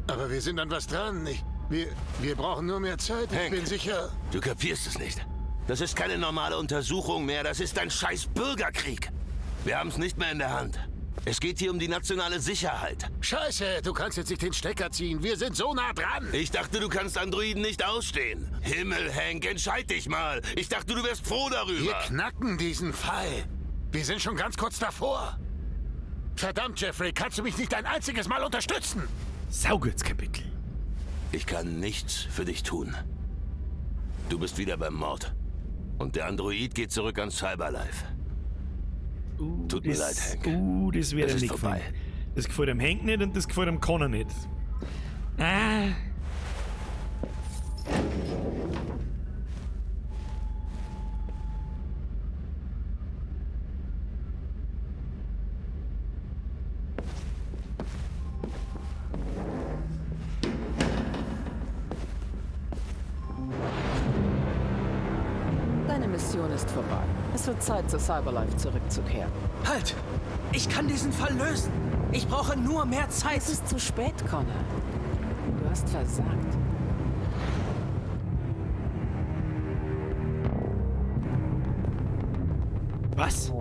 Aber wir sind an was dran. Wir brauchen nur mehr Zeit. Ich Hank. bin sicher. Du kapierst es nicht. Das ist keine normale Untersuchung mehr. Das ist ein scheiß Bürgerkrieg. Wir haben es nicht mehr in der Hand. Es geht hier um die nationale Sicherheit. Scheiße, du kannst jetzt nicht den Stecker ziehen. Wir sind so nah dran. Ich dachte, du kannst Androiden nicht ausstehen. Himmel, Hank, entscheid dich mal. Ich dachte, du wärst froh darüber. Wir knacken diesen Fall. Wir sind schon ganz kurz davor. Verdammt, Jeffrey, kannst du mich nicht ein einziges Mal unterstützen? Saugutes Kapitel. Ich kann nichts für dich tun. Du bist wieder beim Mord. Und der Android geht zurück an Cyberlife. Tut mir leid, Hank. Das wird Es ihm ist nicht vorbei. gefallen. Das gefällt dem Hank nicht und das gefällt dem Connor nicht. Ah. Deine Mission ist vorbei. Es wird Zeit, zu Cyberlife zurückzukehren. Halt! Ich kann diesen Fall lösen. Ich brauche nur mehr Zeit. Es ist zu spät, Connor. Du hast versagt. Was?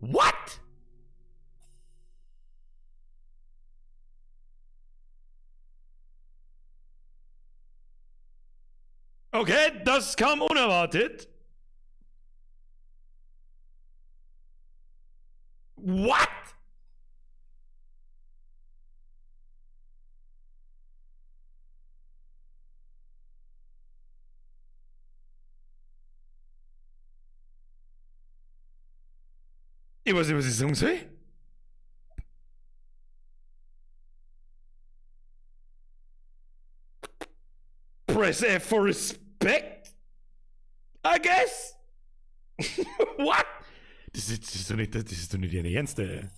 What? Okay, das kam unerwartet. What? Ich weiß nicht, was ich sagen soll. Press F for respect? I guess? What? Das ist doch nicht dein Ernst, ey.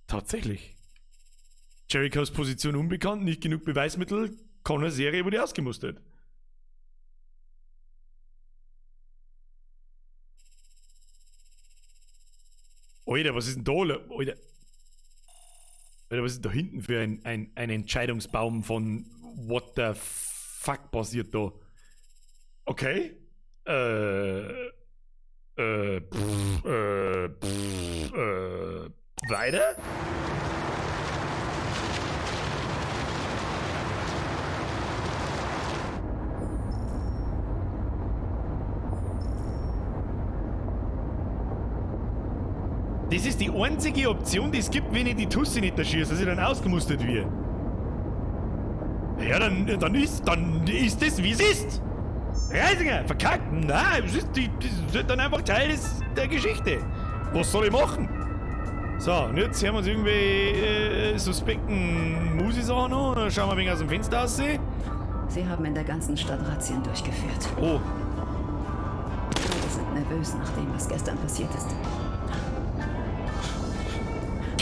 Tatsächlich. Jerichos Position unbekannt, nicht genug Beweismittel, Connors Serie wurde ausgemustert. Alter, was ist denn da? Alter. Alter, was ist da hinten für ein Entscheidungsbaum von what the fuck passiert da? Okay. Weiter? Das ist die einzige Option, die es gibt, wenn ich die Tussi nicht erschieße, dass ich dann ausgemustert werde. Ja, dann ist das, wie es ist. Reisinger, verkackt. Nein, das ist dann einfach Teil der Geschichte. Was soll ich machen? So, und jetzt hören wir uns irgendwie suspekten Musi-Sachen an. Dann schauen wir ein wenig aus dem Fenster aussehen. Sie haben in der ganzen Stadt Razzien durchgeführt. Oh. Alle sind nervös nach dem, was gestern passiert ist.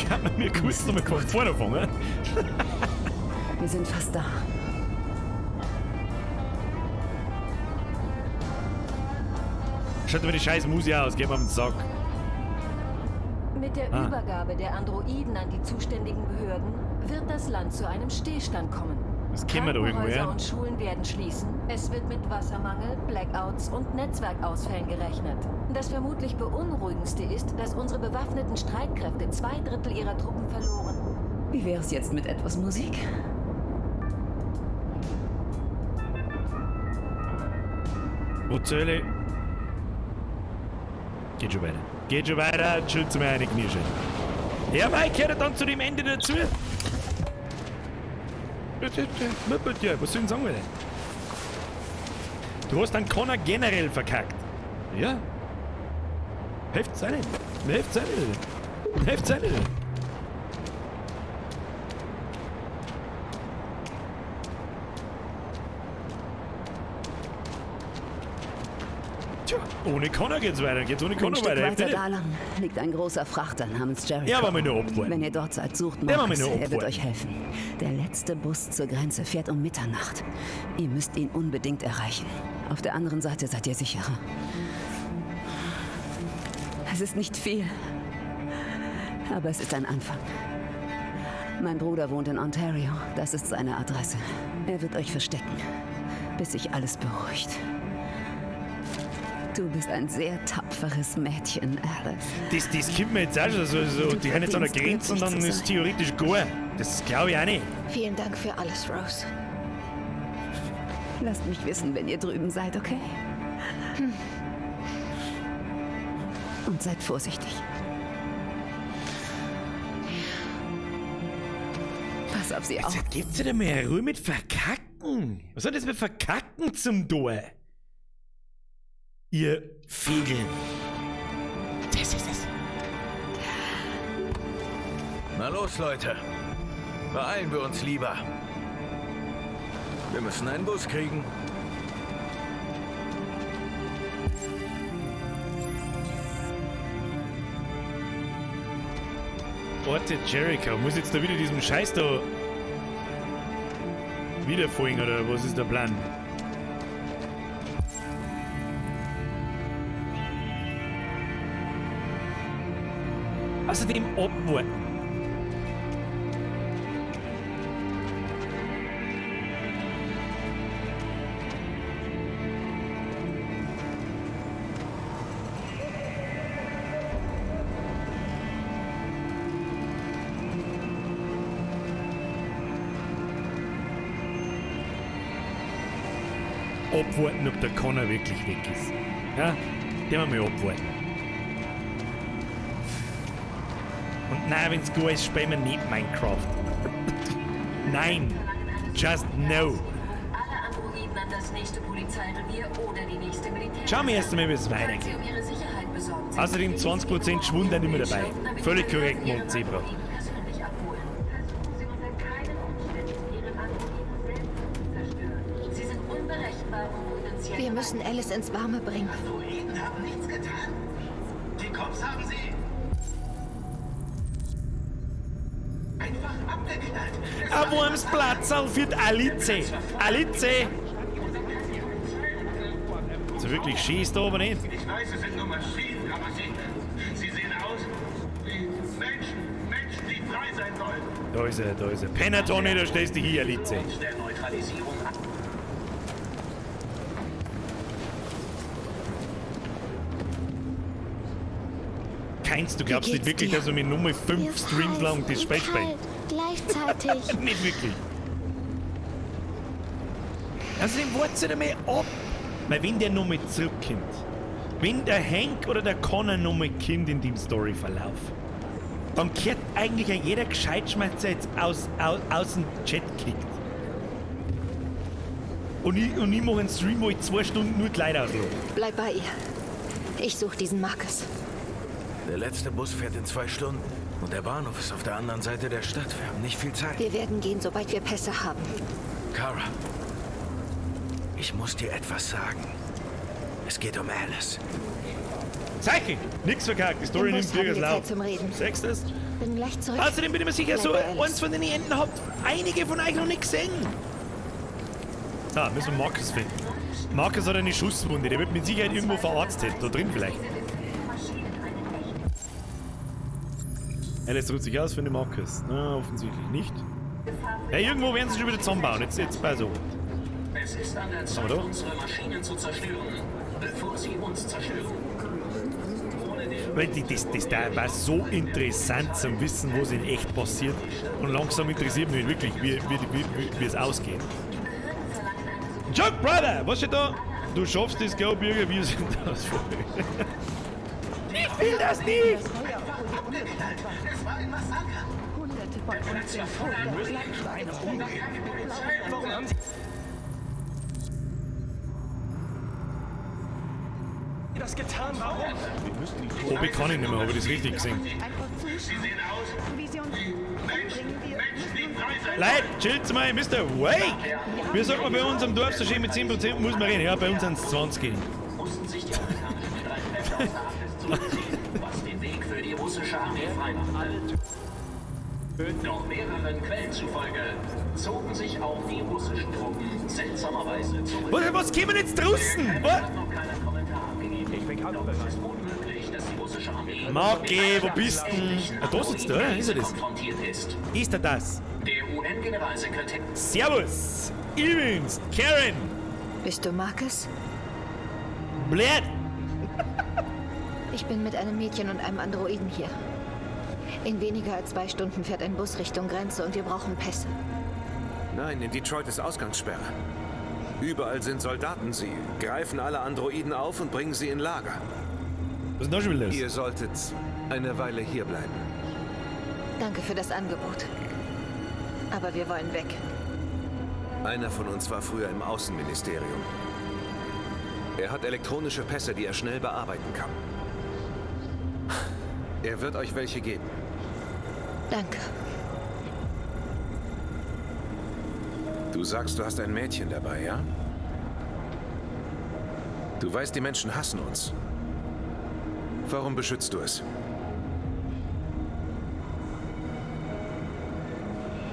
Kann man mir kurz nochmal von vorne fangen? Wir sind fast da. Schaut mir die scheiß Musi aus, geht mir auf den Sack. Mit der Übergabe der Androiden an die zuständigen Behörden wird das Land zu einem Stillstand kommen. Das kennen wir doch irgendwo, ja? Krankenhäuser und Schulen werden schließen. Es wird mit Wassermangel, Blackouts und Netzwerkausfällen gerechnet. Das vermutlich beunruhigendste ist, dass unsere bewaffneten Streitkräfte 2/3 ihrer Truppen verloren. Wie wär's jetzt mit etwas Musik? Wo zur Hölle? Geht schon weiter. Geht schon weiter, chillt mir eine Knirsche. Ja, Mike gehört dann zu dem Ende dazu. Was soll ich denn sagen, Alter? Du hast dann Connor generell verkackt. Ja? Hilft's auch nicht. Hilft's auch nicht. Hilft's auch nicht. Tja, ohne Connor geht's weiter. Geht's ohne Connor weiter. Weiter da lang liegt ein großer Frachter namens Jericho. Ja, aber mir nur abwarten. Wenn ihr dort seid, sucht Marcus. Er wird euch helfen. Der letzte Bus zur Grenze fährt um Mitternacht. Ihr müsst ihn unbedingt erreichen. Auf der anderen Seite seid ihr sicherer. Es ist nicht viel, aber es ist ein Anfang. Mein Bruder wohnt in Ontario. Das ist seine Adresse. Er wird euch verstecken, bis sich alles beruhigt. Du bist ein sehr tapferes Mädchen, Alice. Das kommt mir jetzt auch schon so. Die haben jetzt an der Grenze und dann ist theoretisch gar. Das glaube ich auch nicht. Vielen Dank für alles, Rose. Lasst mich wissen, wenn ihr drüben seid, okay? Hm. Und seid vorsichtig. Pass auf sie auf. Jetzt gibt's ja mehr Ruhe mit Verkacken. Was hat das mit Verkacken zum Tor? Ihr Fegel. Das ist es. Na los, Leute. Beeilen wir uns lieber. Wir müssen einen Bus kriegen. Orte Jericho. Muss jetzt da wieder diesem Scheiß da wieder folgen, oder was ist der Plan? Außerdem abwarten. Abwarten, ob der Connor wirklich weg ist. Ja, den wir mal abwarten. Und nein, wenn's gut ist, spielen wir nicht Minecraft. Nein. Just no. Androiden an das nächste Polizeirevier oder die nächste Militär. Schauen wir erst einmal, wie es Falls weitergeht. Sie um ihre Sicherheit besorgt sind, Außerdem 20% Schwund sind immer dabei. Völlig korrekt, Mondzebra. persönlich abholen. Versuchen Sie unter keinen Umständen, Ihren Androiden selbst zu zerstören. Sie sind unberechenbar und potenziell. Wir müssen Alice ins Warme bringen. Androiden haben nichts getan. Die Cops haben sie einfach abgeknallt. Ein warmes Platzerl für die Alice. Alice! So wirklich schießt da aber nicht. Ich weiß, es sind nur Maschinen, aber sie sehen aus wie Menschen, Menschen, die frei sein sollen. Da ist er, da ist er. Penner Tony, da stehst du hier, Alice. Der Neutralisierung. Keins, du glaubst Wie nicht geht's wirklich, dir? dass wir mit Nummer 5 Streams lang das Spiel spielen. Kalt, gleichzeitig. Nicht wirklich. Außerdem wartet nicht einmal ab. Weil wenn der nochmal zurückkommt, wenn der Hank oder der Connor nochmal kommt in dem Storyverlauf, dann kehrt eigentlich auch jeder Gescheitschmerzer jetzt aus dem Chat kickt. Und ich mache einen Stream, wo ich 2 Stunden nur die Leute auslache. Bleib bei ihr. Ich suche diesen Marcus. Der letzte Bus fährt in 2 Stunden. Und der Bahnhof ist auf der anderen Seite der Stadt. Wir haben nicht viel Zeit. Wir werden gehen, sobald wir Pässe haben. Kara, ich muss dir etwas sagen. Es geht um Alice. Zeichen! Nix verkackt, die Story Im Bus nimmt haben Bürgers wir Lauf. Zeit zum Reden. Sagst du das? Bin gleich zurück. Außerdem bin ich mir sicher, Bleib so bei Alice. eins von den Enden habt einige von euch noch nicht gesehen. So, müssen wir Marcus finden. Marcus hat eine Schusswunde, der wird mit Sicherheit irgendwo verarztet. Da drin vielleicht. Alice ruht sich aus für den Marcus. Na, offensichtlich nicht. Ja, irgendwo werden sie schon wieder zusammenbauen. Jetzt bei so. Es ist an der Was haben Zeit, wir da? unsere Maschinen zu zerstören, bevor sie uns zerstören. Weil das da war so interessant zum Wissen, was in echt passiert. Und langsam interessiert mich wirklich, wie es ausgeht. Joke Brother, was steht da? Du schaffst das, glaub ich, wir sind das voll. Ich will das nicht! Es war ein Massaker. Hunderte von uns sind tot. Warum haben Sie das getan? Warum? Obi kann ich nicht mehr, habe ich das richtig gesehen? Leute, chillt's mal, Mr. Wake! Wie sagt man bei uns am Dorf so schön, mit 10% muss man reden. Ja, bei uns sind es 20. Mussten sich die amerikanischen Streitkräfte aus der Arktis zurückziehen, was den Weg für die russische Armee freimachte. Doch mehreren Quellen zufolge zogen sich auch die russischen Truppen seltsamerweise zurück. Was kommen jetzt draußen? Was? Noch keinen Kommentar abgegeben. Doch es ist unmöglich, dass die russische Armee Marki, wo bist denn? Ah, da sitzt er, oder? Ist er das? konfrontiert ist. Ist er das? Der UN-Generalsekretär Servus! Ich bin's, Karen! Bist du Marcus? Blöd! Ich bin mit einem Mädchen und einem Androiden hier. In weniger als 2 Stunden fährt ein Bus Richtung Grenze und wir brauchen Pässe. Nein, in Detroit ist Ausgangssperre. Überall sind Soldaten. Sie greifen alle Androiden auf und bringen sie in Lager. Was ist denn da schon wieder los? Ihr solltet eine Weile hier bleiben. Danke für das Angebot. Aber wir wollen weg. Einer von uns war früher im Außenministerium. Er hat elektronische Pässe, die er schnell bearbeiten kann. Er wird euch welche geben. Danke. Du sagst, du hast ein Mädchen dabei, ja? Du weißt, die Menschen hassen uns. Warum beschützt du es?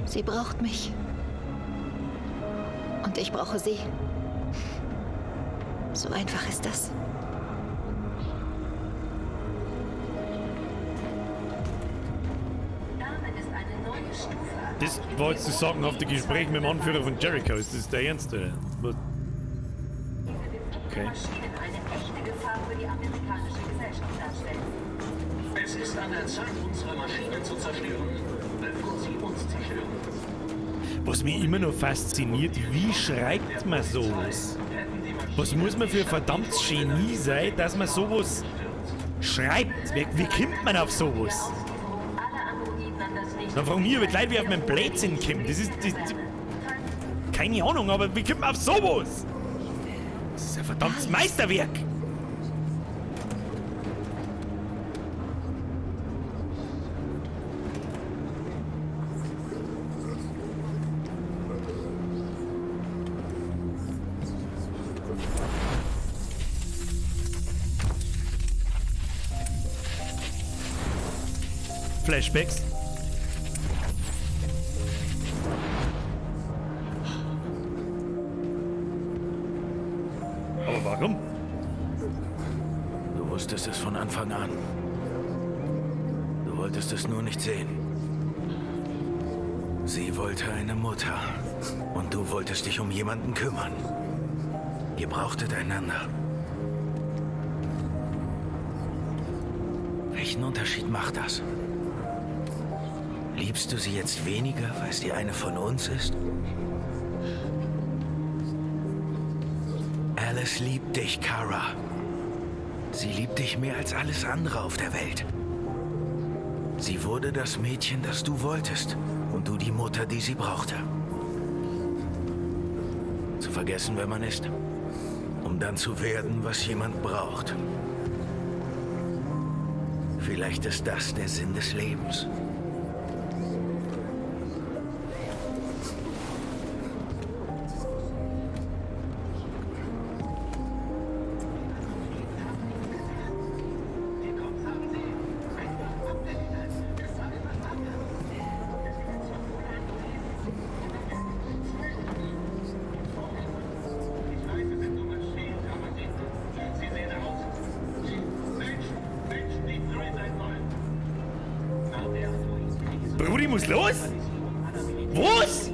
Sie braucht mich. Und ich brauche sie. So einfach ist das. Das war jetzt das sagenhafte Gespräch mit dem Anführer von Jericho. Ist das der Ernst, oder? Was? Okay. Maschinen eine echte Gefahr für die amerikanische Gesellschaft darstellen. Es ist an der Zeit, unsere Maschinen zu zerstören, bevor sie uns zerstören. Was mich immer noch fasziniert, wie schreibt man sowas? Was muss man für ein verdammtes Genie sein, dass man sowas schreibt? Wie kommt man auf sowas? Dann fragen mich, ob die Leute wie auf meinen Blödsinn kommen. Das ist. Keine Ahnung, aber wie kommt man auf sowas? Das ist ein verdammtes Meisterwerk. Flashbacks. Aber warum? Du wusstest es von Anfang an. Du wolltest es nur nicht sehen. Sie wollte eine Mutter. Und du wolltest dich um jemanden kümmern. Ihr brauchtet einander. Welchen Unterschied macht das? Liebst du sie jetzt weniger, weil sie eine von uns ist? Alice liebt dich, Kara. Sie liebt dich mehr als alles andere auf der Welt. Sie wurde das Mädchen, das du wolltest, und du die Mutter, die sie brauchte. Zu vergessen, wer man ist, um dann zu werden, was jemand braucht. Vielleicht ist das der Sinn des Lebens. Brudi muss los? Was?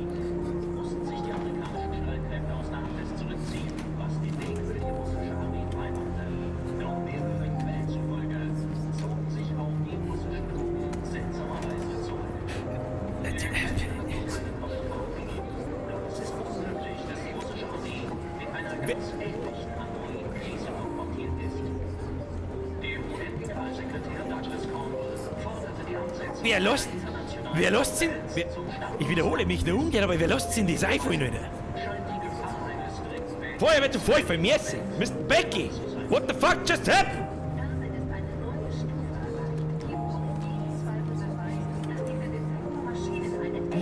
Wer lässt, wer lässt sind, wer, ich wiederhole mich nur ungern, aber wer lässt sind das iPhone, Alter? Vorher wird zu voll von mir sein. Mr. Becky, what the fuck just happened?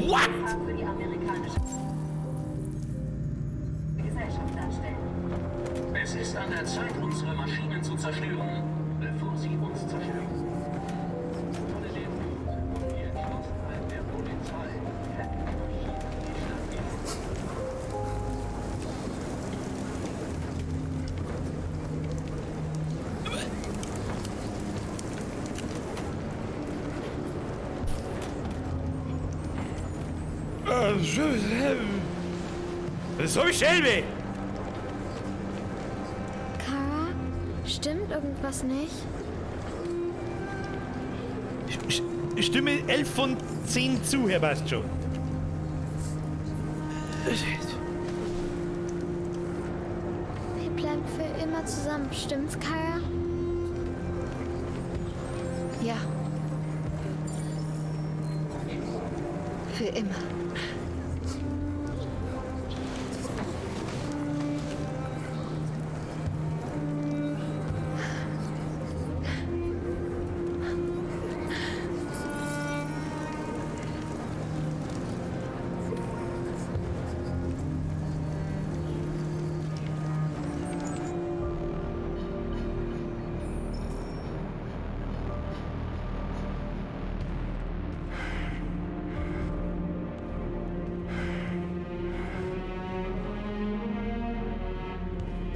What? Es ist an der Zeit, unsere Maschinen zu zerstören, bevor sie uns zerstören. Das hab ich Schelbe! Kara, stimmt irgendwas nicht? Ich stimme 11 von 10 zu, Herr Bastjo. Wir bleiben für immer zusammen, stimmt's, Kara? Ja. Für immer.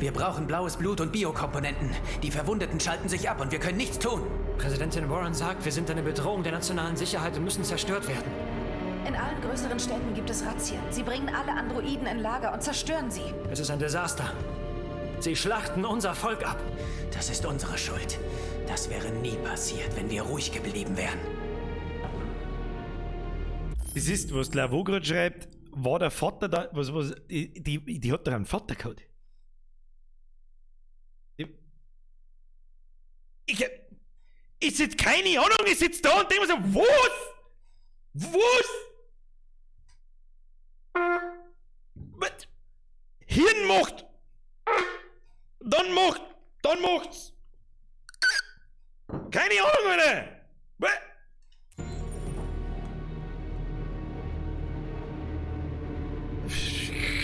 Wir brauchen blaues Blut und Biokomponenten. Die Verwundeten schalten sich ab und wir können nichts tun. Präsidentin Warren sagt, wir sind eine Bedrohung der nationalen Sicherheit und müssen zerstört werden. In allen größeren Städten gibt es Razzien. Sie bringen alle Androiden in Lager und zerstören sie. Es ist ein Desaster. Sie schlachten unser Volk ab. Das ist unsere Schuld. Das wäre nie passiert, wenn wir ruhig geblieben wären. Das ist, was Lavo gerade schreibt, war der Vater da, was, die hat doch einen Vater gehabt. Ich sitze keine Ahnung, ich sitze da und denke mir so, was? Was? macht! Dann macht! Dann macht's! Keine Ahnung, Alter!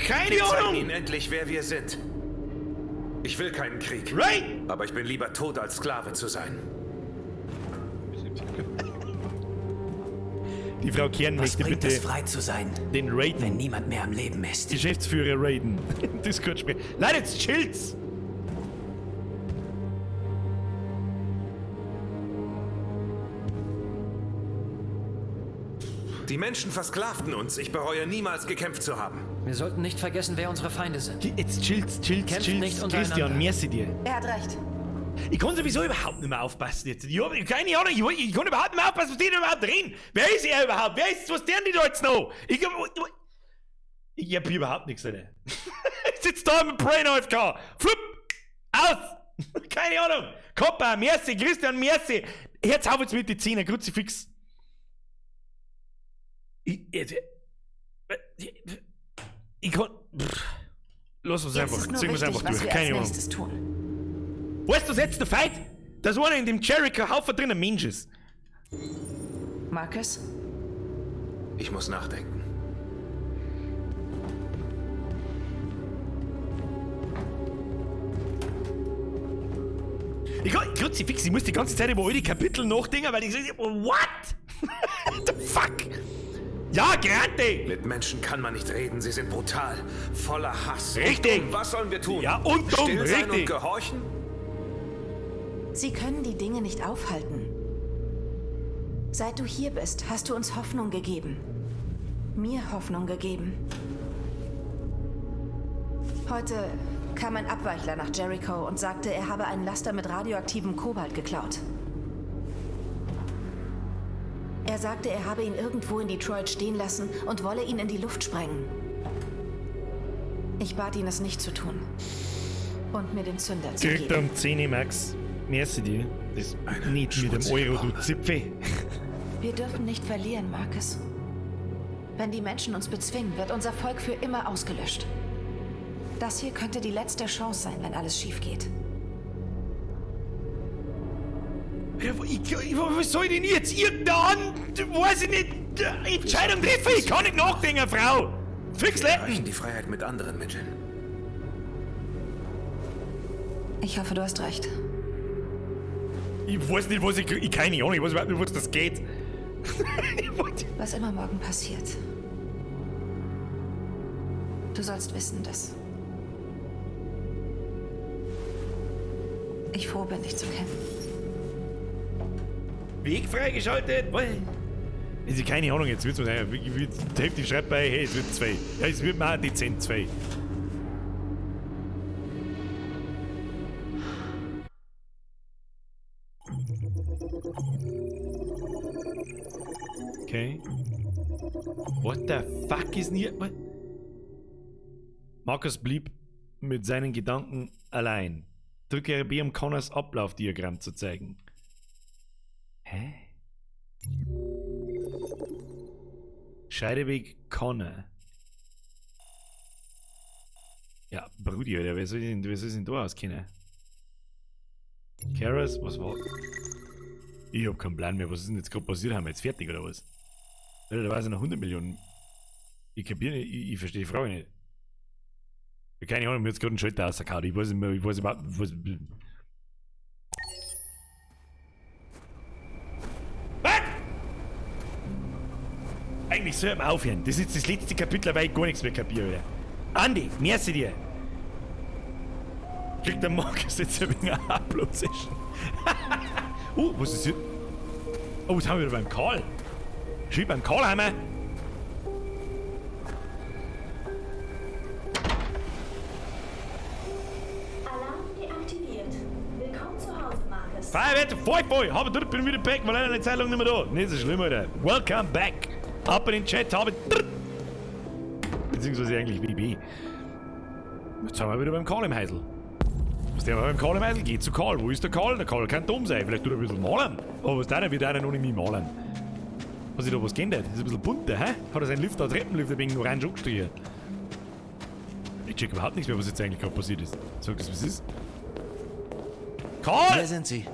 Keine wir zeigen Ahnung! ihnen endlich, wer wir sind. Ich will keinen Krieg. Right! Aber ich bin lieber tot, als Sklave zu sein. Die Frau Kern Was möchte bringt bitte es, frei zu sein, den Raiden. wenn niemand mehr am Leben ist? Geschäftsführer raiden. Im Discord sprechen. Leute, jetzt chillt's! Die Menschen versklavten uns. Ich bereue niemals gekämpft zu haben. Wir sollten nicht vergessen, wer unsere Feinde sind. Jetzt chillt's, chillt's, Kämpft chillt's. nicht untereinander. Christian, merci dir. Er hat recht. Ich kann sowieso überhaupt nicht mehr aufpassen jetzt. Ich hab keine Ahnung, ich kann überhaupt nicht mehr aufpassen, was die da überhaupt reden. Wer ist er überhaupt? Wer ist, was deren die da jetzt noch? Ich hab hier überhaupt nichts, Alter. Ich sitz da mit Brain AFK. Flupp! Aus! Keine Ahnung. Koppa, merci, Christian, merci. Jetzt auf jetzt mit die Zähne, Kruzifix. Ich kann. Pff. Lass uns Jetzt einfach, ist nur ziehen wir's wichtig, einfach was durch. wir Keine als Ahnung. nächstes tun. Weißt du, was jetzt der Fight? Dass einer in dem Jericho-Haufen drinnen Mensch ist. Marcus? Ich muss nachdenken. Ich kann, Kruzifix, ich muss die ganze Zeit über all die Kapitel nachdenken, weil ich so, what? The fuck? Ja, Grante! Mit Menschen kann man nicht reden. Sie sind brutal, voller Hass. Richtig. Und dumm. Was sollen wir tun? Ja, und dumm, Still sein richtig. und gehorchen? Sie können die Dinge nicht aufhalten. Seit du hier bist, hast du uns Hoffnung gegeben. Mir Hoffnung gegeben. Heute kam ein Abweichler nach Jericho und sagte, er habe einen Laster mit radioaktivem Kobalt geklaut. Er sagte, er habe ihn irgendwo in Detroit stehen lassen und wolle ihn in die Luft sprengen. Ich bat ihn, es nicht zu tun. Und mir den Zünder zu Kriegt er geben. um 10 Uhr, Max. Merci dir. Das nicht mit dem Euro, du Zipfe. Wir dürfen nicht verlieren, Marcus. Wenn die Menschen uns bezwingen, wird unser Volk für immer ausgelöscht. Das hier könnte die letzte Chance sein, wenn alles schief geht. Ja, was soll ich denn jetzt irgendeine, weiß ich nicht, Entscheidung treffen? Ich kann nicht nachdenken, Frau. Fix Wir erreichen die Freiheit mit anderen Mitteln. Ich hoffe, du hast recht. Ich weiß nicht, was ich. Ich keine Ahnung, ich weiß überhaupt nicht, was das geht. Was immer morgen passiert. Du sollst wissen, dass ich froh bin, dich zu kennen. Weg freigeschaltet? Was? Also keine Ahnung, jetzt wird's mir sein. Die Hälfte schreibt bei, hey, es wird zwei. Ja, es wird mal dezent zwei. Okay. What the fuck ist denn hier? What? Markus blieb mit seinen Gedanken allein. Drücke RB, um Connors Ablaufdiagramm zu zeigen. Hä? Scheideweg Connor. Ja, Brudi, Alter, wer soll denn da auskennen? Karas, was war? Ich hab keinen Plan mehr, was ist denn jetzt gerade passiert? Haben wir jetzt fertig oder was? Alter, da war es noch 100 Millionen. Ich kapier nicht, ich verstehe die Frage nicht. Ich hab keine Ahnung, mir jetzt gerade einen Schalter rausgehauen. Ich weiß nicht mehr, ich weiß überhaupt nicht, was. Was? Eigentlich sollte man aufhören. Das ist jetzt das letzte Kapitel, weil ich gar nichts mehr kapiere. Alter. Andi, merci dir. Kriegt der Markus jetzt ein wenig eine Upload-Session. Oh, was ist hier? Oh, jetzt haben wir wieder beim Karl. Schön beim Karl haben wir. Alarm deaktiviert. Willkommen zu Hause, Marcus. Feuerwehr, voll, voll. Habe dort, bin wieder back, war leider eine Zeit lang nicht mehr da. Nicht so schlimm, Alter. Welcome back. Ab in den Chat, habe. Beziehungsweise eigentlich WB. Jetzt sind wir wieder beim Karl im Heisel. Was der beim Karl im Heisel? Geht zu Karl. Wo ist der Karl? Der Karl kann dumm sein. Vielleicht tut er ein bisschen malen. Aber was der wird einer noch nicht mehr malen. Hat sich da was geändert? Ist ein bisschen bunter, hä? Hat er seinen Lifter, Treppenlift ein wenig orange angestrichen? Ich check überhaupt nichts mehr, was jetzt eigentlich gerade passiert ist. Sag das, was ist? Karl! Wer sind Sie?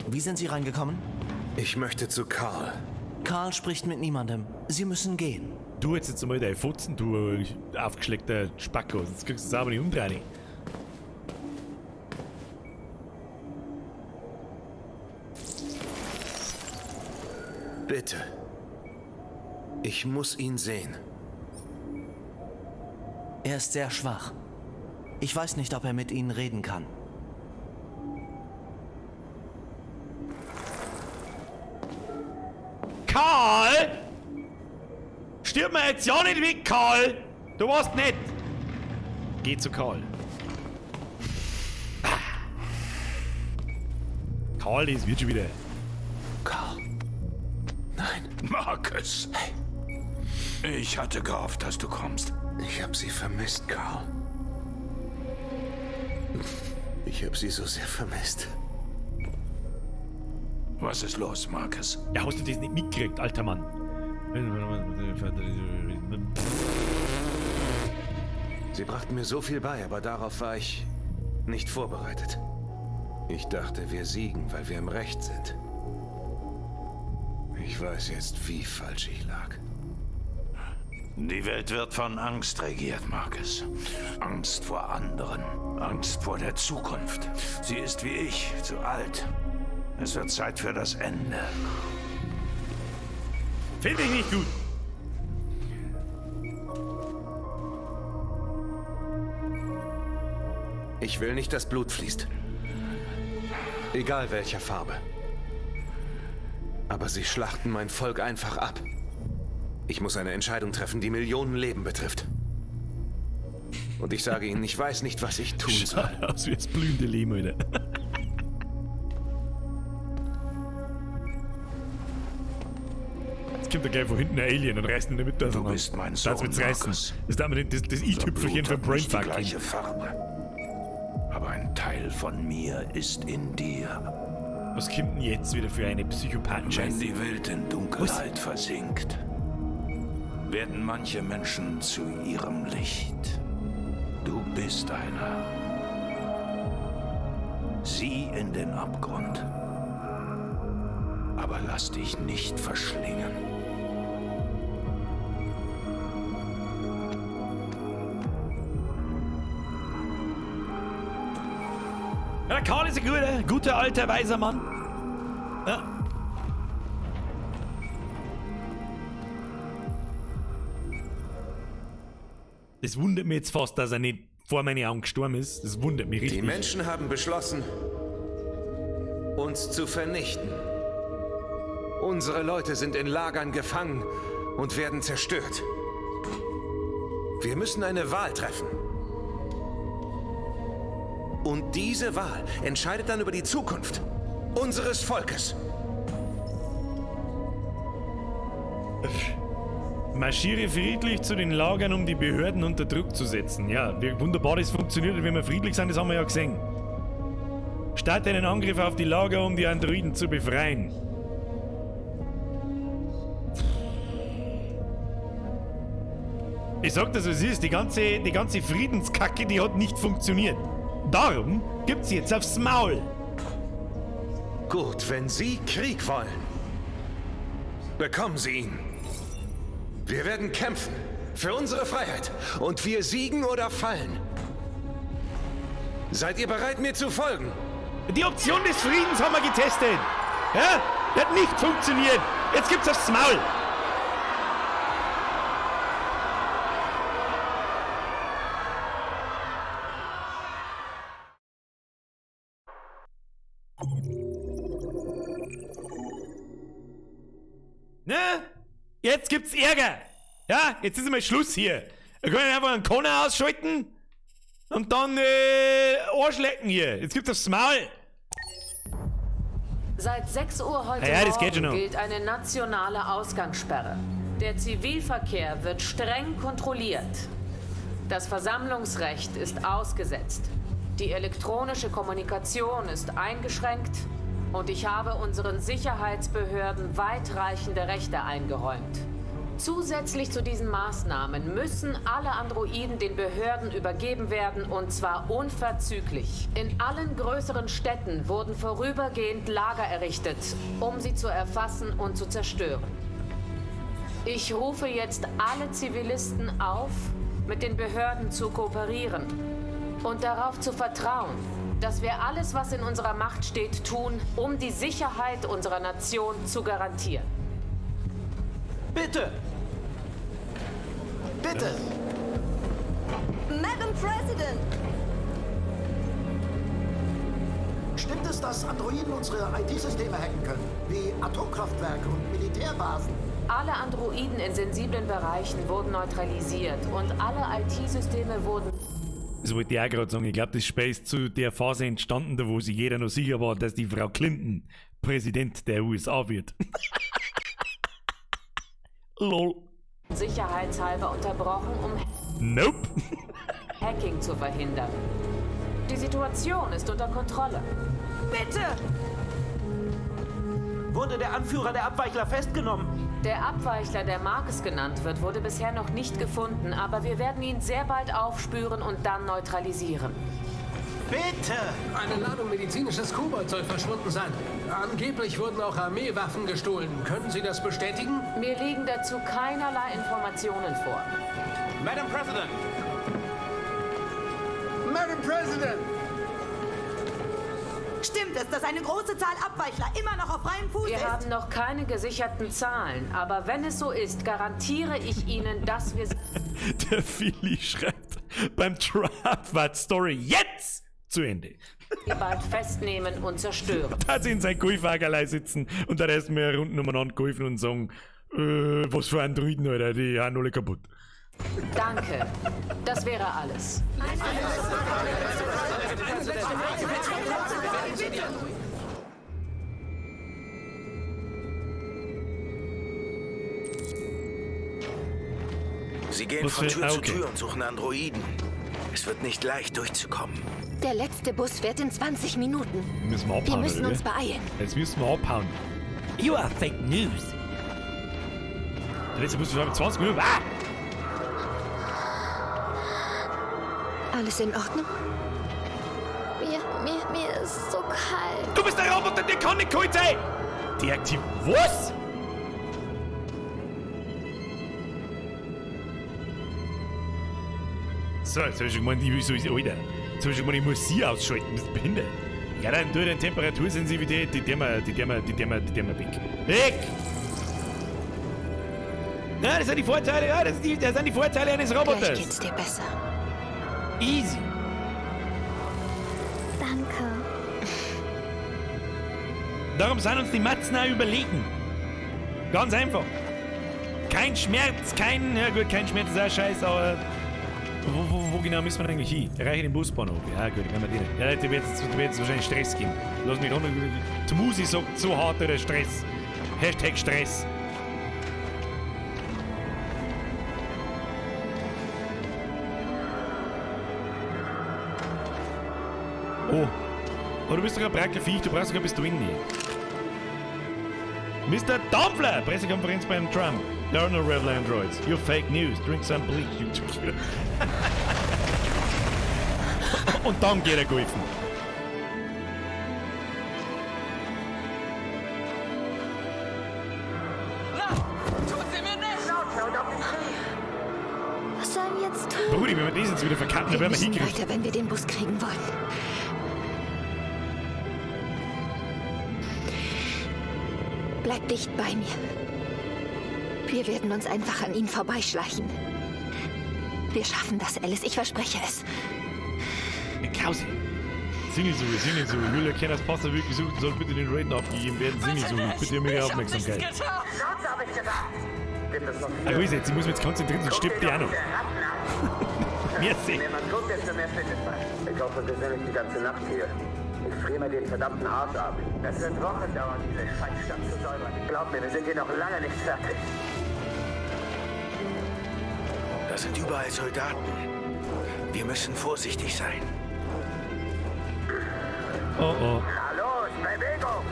Wie sind Sie reingekommen? Ich möchte zu Karl. Karl spricht mit niemandem. Sie müssen gehen. Du jetzt einmal deine Fotzen, du aufgeschleckter Spacko. Sonst kriegst du es aber nicht umdrehen. Bitte. Ich muss ihn sehen. Er ist sehr schwach. Ich weiß nicht, ob er mit Ihnen reden kann. Karl! Stirb mir jetzt ja nicht weg, Karl! Du warst nett! Geh zu Karl. Karl, das wird schon wieder. Karl. Nein. Marcus. Ich hatte gehofft, dass du kommst. Ich habe sie vermisst, Karl. Ich habe sie so sehr vermisst. Was ist los, Marcus? Ja, hast du das nicht mitgekriegt, alter Mann? Sie brachten mir so viel bei, aber darauf war ich nicht vorbereitet. Ich dachte, wir siegen, weil wir im Recht sind. Ich weiß jetzt, wie falsch ich lag. Die Welt wird von Angst regiert, Marcus. Angst vor anderen, Angst vor der Zukunft. Sie ist wie ich, zu alt. Es wird Zeit für das Ende. Finde ich nicht gut. Ich will nicht, dass Blut fließt. Egal welcher Farbe. Aber sie schlachten mein Volk einfach ab. Ich muss eine Entscheidung treffen, die Millionen Leben betrifft. Und ich sage Ihnen, ich weiß nicht, was ich tun soll. Schaut aus wie das blühende Lehm, Alter. Jetzt kommt da gleich von hinten ein Alien und reißt ihn in der Mitte Du bist mein Sohn, Das wird's reißen. Marcus. Das darf man nicht, das i-Tüpfelchen Unser vom Blut hat nicht die Brainfuck. gleiche Farbe. Aber ein Teil von mir ist in dir. Was kommt denn jetzt wieder für eine Psychopathen-Scheiße? Wenn die Welt in Dunkelheit versinkt, werden manche Menschen zu ihrem Licht. Du bist einer. Sieh in den Abgrund. Aber lass dich nicht verschlingen. Ja, der Karl ist ein guter, alter, weiser Mann. Ja. Das wundert mich jetzt fast, dass er nicht vor meine Augen gestorben ist. Das wundert mich richtig. Die Menschen haben beschlossen, uns zu vernichten. Unsere Leute sind in Lagern gefangen und werden zerstört. Wir müssen eine Wahl treffen. Und diese Wahl entscheidet dann über die Zukunft unseres Volkes. Marschiere friedlich zu den Lagern, um die Behörden unter Druck zu setzen. Ja, wie wunderbar das funktioniert, wenn wir friedlich sind, das haben wir ja gesehen. Starte einen Angriff auf die Lager, um die Androiden zu befreien. Ich sag das, was es ist. Die ganze Friedenskacke, die hat nicht funktioniert. Darum gibt's jetzt aufs Maul. Gut, wenn Sie Krieg wollen, bekommen Sie ihn. Wir werden kämpfen für unsere Freiheit und wir siegen oder fallen. Seid ihr bereit, mir zu folgen? Die Option des Friedens haben wir getestet. Ja? Die hat nicht funktioniert. Jetzt gibt's aufs Maul. Ne? Jetzt gibt's Ärger. Ja, jetzt ist einmal Schluss hier. Wir können einfach einen Connor ausschalten und dann Arschlecken hier. Jetzt gibt's aufs Maul. Seit 6 Uhr heute Ja, ja, das geht schon Morgen noch. gilt eine nationale Ausgangssperre. Der Zivilverkehr wird streng kontrolliert. Das Versammlungsrecht ist ausgesetzt. Die elektronische Kommunikation ist eingeschränkt und ich habe unseren Sicherheitsbehörden weitreichende Rechte eingeräumt. Zusätzlich zu diesen Maßnahmen müssen alle Androiden den Behörden übergeben werden, und zwar unverzüglich. In allen größeren Städten wurden vorübergehend Lager errichtet, um sie zu erfassen und zu zerstören. Ich rufe jetzt alle Zivilisten auf, mit den Behörden zu kooperieren und darauf zu vertrauen, dass wir alles, was in unserer Macht steht, tun, um die Sicherheit unserer Nation zu garantieren. Bitte! Bitte! Madam President! Stimmt es, dass Androiden unsere IT-Systeme hacken können? Wie Atomkraftwerke und Militärbasen? Alle Androiden in sensiblen Bereichen wurden neutralisiert und alle IT-Systeme wurden Das wollte ich auch gerade sagen. Ich glaube, das Spiel ist zu der Phase entstanden, da wo sich jeder noch sicher war, dass die Frau Clinton Präsident der USA wird. Lol. Sicherheitshalber unterbrochen, um Nope. Hacking zu verhindern. Die Situation ist unter Kontrolle. Bitte! Wurde der Anführer der Abweichler festgenommen? Der Abweichler, der Marcus genannt wird, wurde bisher noch nicht gefunden, aber wir werden ihn sehr bald aufspüren und dann neutralisieren. Bitte! Eine Ladung medizinisches Kobalt soll verschwunden sein. Angeblich wurden auch Armeewaffen gestohlen. Können Sie das bestätigen? Mir liegen dazu keinerlei Informationen vor. Madam President! Madam President! Stimmt es, dass eine große Zahl Abweichler immer noch auf freiem Fuß Wir ist? haben noch keine gesicherten Zahlen, aber wenn es so ist, garantiere ich Ihnen, dass wir Der Philly schreibt, beim Trump war die Story jetzt zu Ende. sie bald festnehmen und zerstören. Da sie in sein Golfwagerlei sitzen und dann erst mal Runden umeinander golfen und sagen, was für Androiden, Alter, die haben alle kaputt. Danke. Das wäre alles. Sie gehen Was von für- Tür ah, zu okay. Tür und suchen Androiden. Es wird nicht leicht durchzukommen. Der letzte Bus fährt in 20 Minuten. Müssen wir abhauen, Wir müssen oder uns wie? beeilen. Jetzt müssen wir abhauen. You are fake news. Der letzte Bus fährt in 20 Minuten. Ah! Alles in Ordnung? Mir ist so kalt. Du bist ein Roboter, der kann nicht kalt sein! Deaktiv. Was? So, jetzt hab ich schon gemeint, ich will sowieso, Alter. Jetzt hab ich schon gemeint, ich muss sie ausschalten, bist du behindert? Ja, dann tu deine Temperatursensitivität, die tun wir, die tun wir, die tun wir, die tun wir weg. Weg! Na, das sind die Vorteile, ja, das sind die Vorteile eines Roboters. Gleich geht's dir besser. Easy. Danke. Darum sind uns die Matzen auch überlegen. Ganz einfach. Kein Schmerz, kein. Ja gut, kein Schmerz ist auch scheiße, aber. Wo genau müssen wir denn eigentlich hin? Erreiche den Busbahnhof. Ja gut, wenn wir den. Ja, der wird jetzt wahrscheinlich Stress geben. Lass mich runter. Die Musi sagt, so hart der Stress. Hashtag Stress. Oh. Aber du bist doch ein Brackelviech, du brauchst doch kein Pistolen nicht. Mr. Dampfler! Pressekonferenz beim Trump. There are no rebel androids. You're fake news. Drink some bleach, you Und dann geht er golfen. Tut sie mir nicht! Was sollen wir jetzt tun? Brudi, wenn wir das jetzt wieder verkacken, dann Wir werden wir müssen hingekriegt. weiter, wenn wir den Bus kriegen wollen. Bleib dicht bei mir. Wir werden uns einfach an ihnen vorbeischleichen. Wir schaffen das, Alice. Ich verspreche es. Krause. Single-Suche, Single-Suche. Julia Kenners Pastor wird gesucht und soll bitte den Raiden abgegeben werden. Single-Suche, bitte um Ihre Aufmerksamkeit. Ah, wo ist jetzt? Ich muss mich jetzt konzentrieren, sonst stirbt die auch noch. Merci. Niemand guckt, desto mehr findet man. Ich hoffe, wir sind nicht die ganze Nacht hier. Ich friere mir den verdammten Arsch ab. Es wird Wochen dauern, diese Scheißstadt zu säubern. Glaub mir, wir sind hier noch lange nicht fertig. Da sind überall Soldaten. Wir müssen vorsichtig sein. Oh oh. Na los, Bewegung!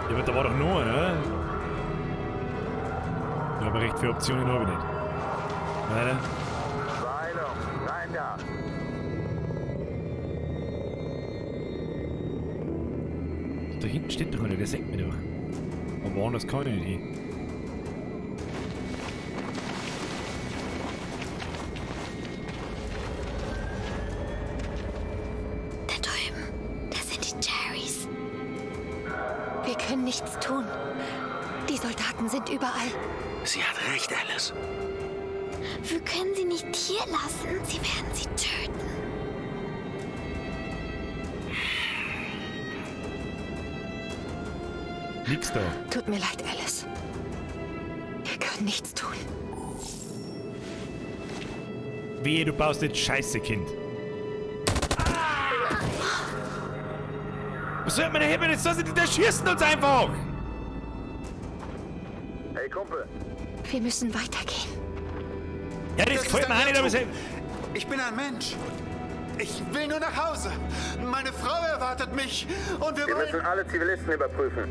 Ja, aber da war doch nur, ne? Aber recht viele Optionen habe ich nicht. Weiter. Beeilung, rein da. Da hinten steht doch einer, der senkt mich doch. Aber woanders kann ich nicht hin. Da drüben, das sind die Jerrys. Wir können nichts tun. Die Soldaten sind überall. Sie hat recht, Alice. Wir können sie nicht hier lassen. Sie werden sie töten. Nix da. Tut mir leid, Alice. Wir können nichts tun. Wehe, du baust jetzt Scheiße, Kind. Was soll man denn hier? Jetzt die erschießen uns einfach! Hey, Kumpel. Wir müssen weitergehen. Ja, das, Das gefällt ist mir ein auch nicht, aber Irrtum. es- Ich bin ein Mensch. Ich will nur nach Hause. Meine Frau erwartet mich. Und wir Wir wollen... müssen alle Zivilisten überprüfen.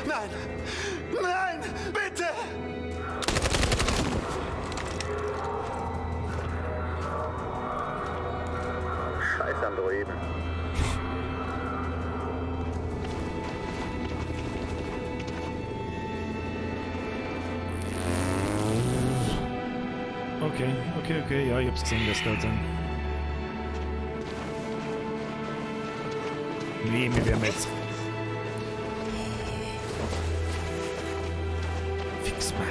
Nein! Nein! Bitte! Scheiß Androiden. Okay, okay, okay. Ja, ich hab's gesehen, dass da sind. Nee, wir werden jetzt. Fix mal.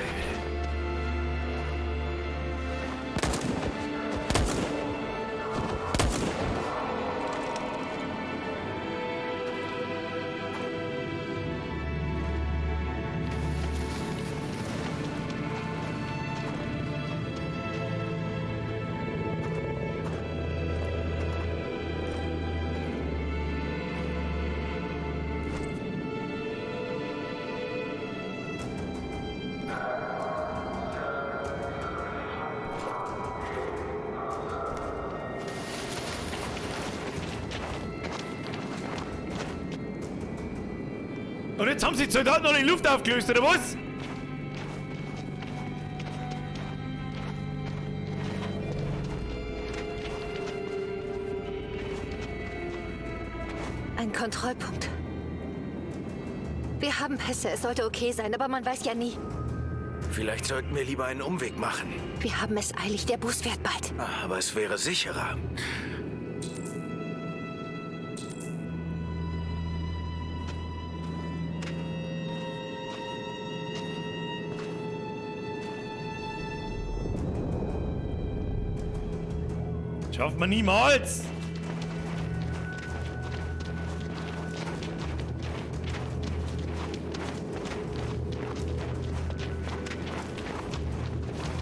Und jetzt haben sie die Soldaten noch in die Luft aufgelöst, oder was? Ein Kontrollpunkt. Wir haben Pässe, es sollte okay sein, aber man weiß ja nie. Vielleicht sollten wir lieber einen Umweg machen. Wir haben es eilig, der Bus fährt bald. Aber es wäre sicherer. Schafft man niemals!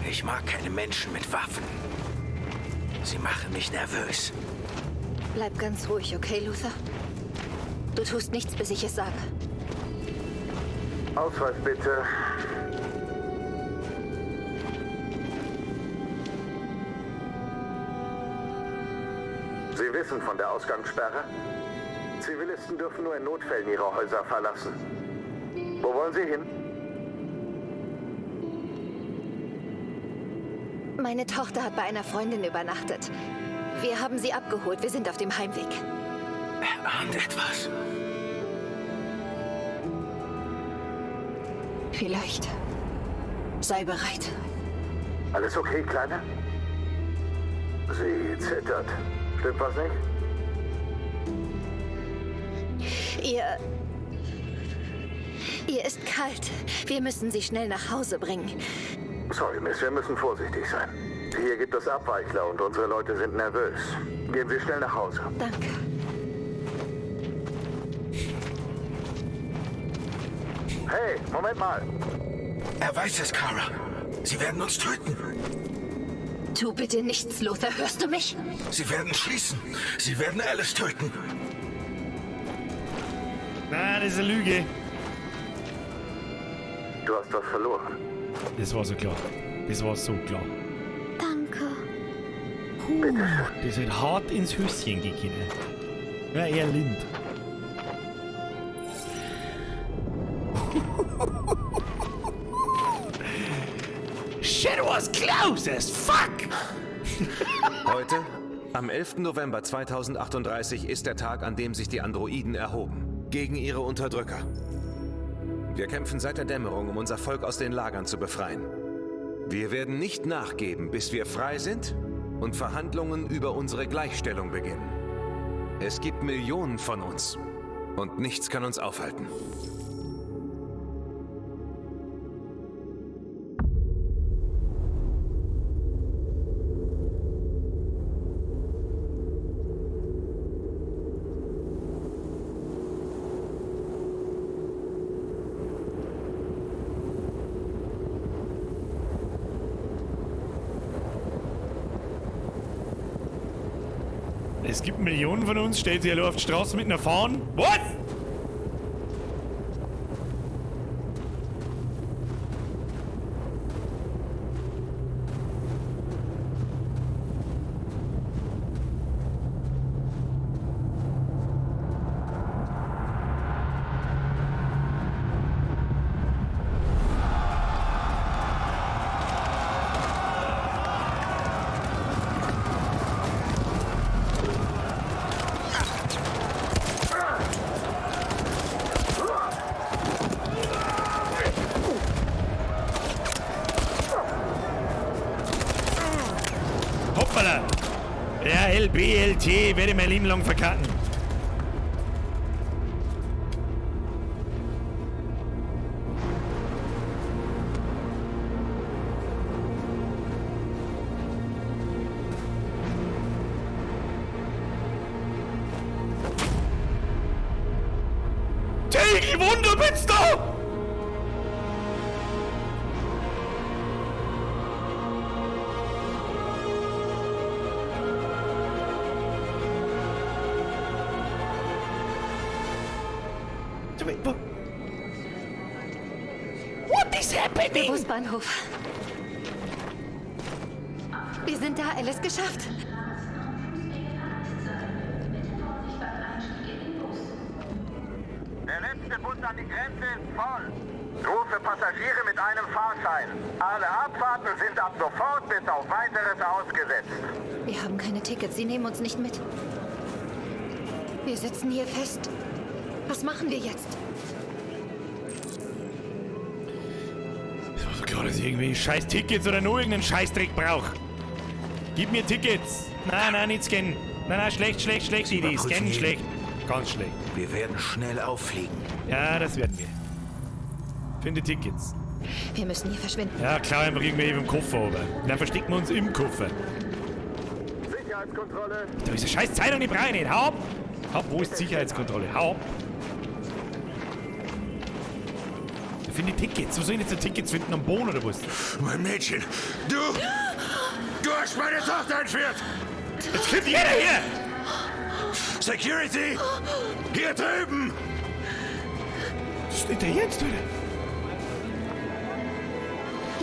Ich mag keine Menschen mit Waffen. Sie machen mich nervös. Bleib ganz ruhig, okay, Luther? Du tust nichts, bis ich es sage. Ausweis bitte. Sie wissen von der Ausgangssperre? Zivilisten dürfen nur in Notfällen ihre Häuser verlassen. Wo wollen Sie hin? Meine Tochter hat bei einer Freundin übernachtet. Wir haben sie abgeholt. Wir sind auf dem Heimweg. Er ahnt etwas. Vielleicht. Sei bereit. Alles okay, Kleine? Sie zittert. Stimmt was nicht? Ihr ist kalt. Wir müssen sie schnell nach Hause bringen. Sorry, Miss, wir müssen vorsichtig sein. Hier gibt es Abweichler und unsere Leute sind nervös. Gehen Sie schnell nach Hause. Danke. Hey, Moment mal. Er weiß es, Kara. Sie werden uns töten. Tu bitte nichts, Lothar. Hörst du mich? Sie werden schießen. Sie werden Alice töten. Nein, das ist eine Lüge. Du hast was verloren. Das war so klar. Das war so klar. Danke. Puh, das hat hart ins Höschen gegangen. Ja, eher Lind. was close as fuck! Heute, am 11. November 2038, ist der Tag, an dem sich die Androiden erhoben. Gegen ihre Unterdrücker. Wir kämpfen seit der Dämmerung, um unser Volk aus den Lagern zu befreien. Wir werden nicht nachgeben, bis wir frei sind und Verhandlungen über unsere Gleichstellung beginnen. Es gibt Millionen von uns und nichts kann uns aufhalten. Es gibt Millionen von uns, stellt sich alle auf die Straße mit einer Fahne. What? Hoppala! R, L, B, L, T, werde ich mein Leben lang verkacken. Täglich Wunder bist du! What is happening? Der Busbahnhof. Wir sind da, Alice, geschafft. Der letzte Bus an die Grenze ist voll. Nur für Passagiere mit einem Fahrschein. Alle Abfahrten sind ab sofort bis auf weiteres ausgesetzt. Wir haben keine Tickets, sie nehmen uns nicht mit. Wir sitzen hier fest. Was machen wir jetzt? Es war so klar, dass ich irgendwie scheiß Tickets oder nur irgendeinen Scheißdreck brauche. Gib mir Tickets. Nein, nein, nicht scannen. Nein, nein, schlecht, schlecht, schlecht Idee. Überprüfen Scannen jeden. schlecht. Ganz schlecht. Wir werden schnell auffliegen. Ja, das werden wir. Finde Tickets. Wir müssen hier verschwinden. Ja, klar, einfach irgendwelche im Koffer, aber. Dann verstecken wir uns im Koffer. Sicherheitskontrolle. Da ist eine scheiß Zeitung, die brauche ich nicht. Hau ab! Hau ab, wo ist die Sicherheitskontrolle? Hau ab! Da finde ich Tickets. Wo soll ich denn jetzt Tickets finden? Am Boden oder was? Mein Mädchen, du! Du hast meine Tochter entführt! Jetzt kommt jeder hier! Security! Hier drüben! Das steht da jetzt wieder.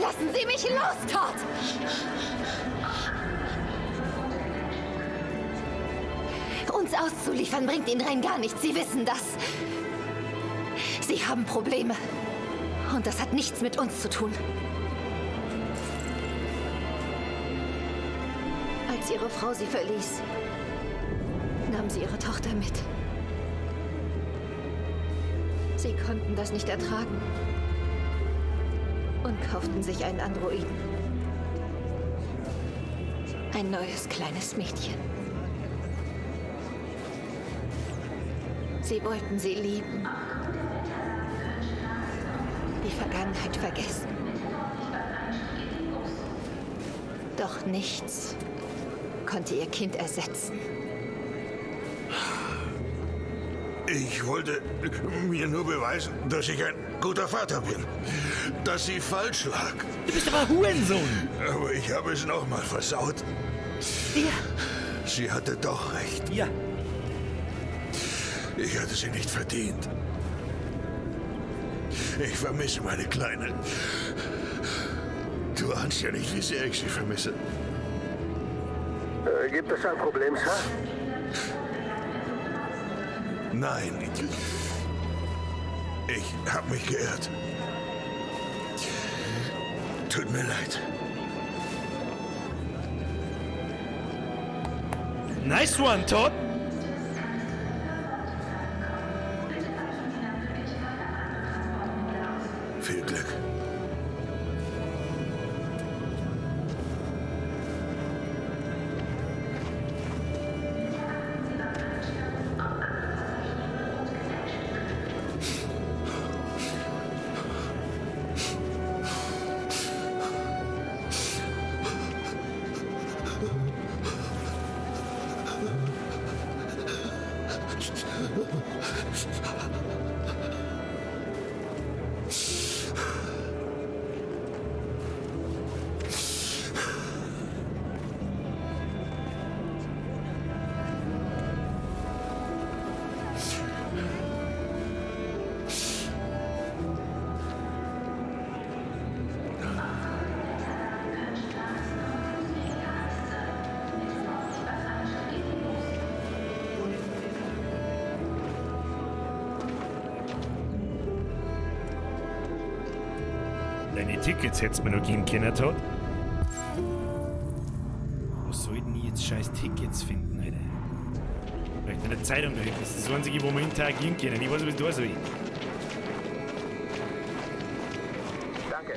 Lassen Sie mich los, Todd! Uns auszuliefern bringt Ihnen rein gar nichts. Sie wissen das. Sie haben Probleme. Und das hat nichts mit uns zu tun. Als Ihre Frau Sie verließ, nahm sie ihre Tochter mit. Sie konnten das nicht ertragen und kauften sich einen Androiden. Ein neues kleines Mädchen. Sie wollten sie lieben. Die Vergangenheit vergessen. Doch nichts konnte ihr Kind ersetzen. Ich wollte mir nur beweisen, dass ich ein guter Vater bin. Dass sie falsch lag. Du bist aber Hurensohn. Aber ich habe es nochmal versaut. Ja. Sie hatte doch recht. Ja. Ich hatte sie nicht verdient. Ich vermisse meine Kleine. Du ahnst ja nicht, wie sehr ich sie vermisse. Gibt es ein Problem, Sir? Nein. Ich habe mich geirrt. Tut mir leid. Nice one, Todd. Viel Glück. Deine Tickets hättest mir noch geben können, Todd. Wo soll denn ich jetzt scheiß Tickets finden, Alter? Vielleicht in der Zeitung da hinten. Das ist das Einzige, wo wir interagieren können. Ich weiß nicht, was ich da soll. Danke.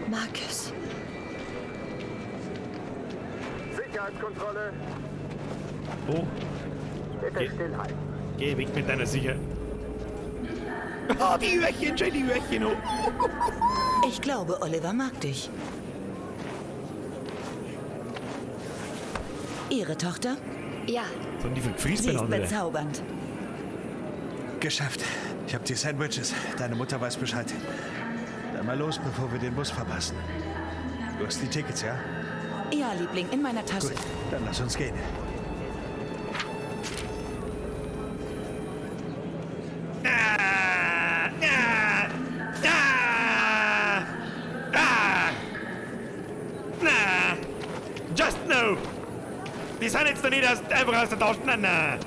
Marcus. Sicherheitskontrolle. Oh. Bitte stillhalten. Geh weg mit deiner Sicherheit. Oh, die Öhrchen, schau die Öhrchen an. Ich glaube, Oliver mag dich. Ihre Tochter? Ja. Sind die Sie ist beieinander? bezaubernd. Geschafft. Ich habe die Sandwiches. Deine Mutter weiß Bescheid. Dann mal los, bevor wir den Bus verpassen. Du hast die Tickets, ja? Ja, Liebling, in meiner Tasche. Gut, dann lass uns gehen. Ah, ah, ah, na, just no. Die sind jetzt doch nicht einfach aus der Tasche. Nein, nein.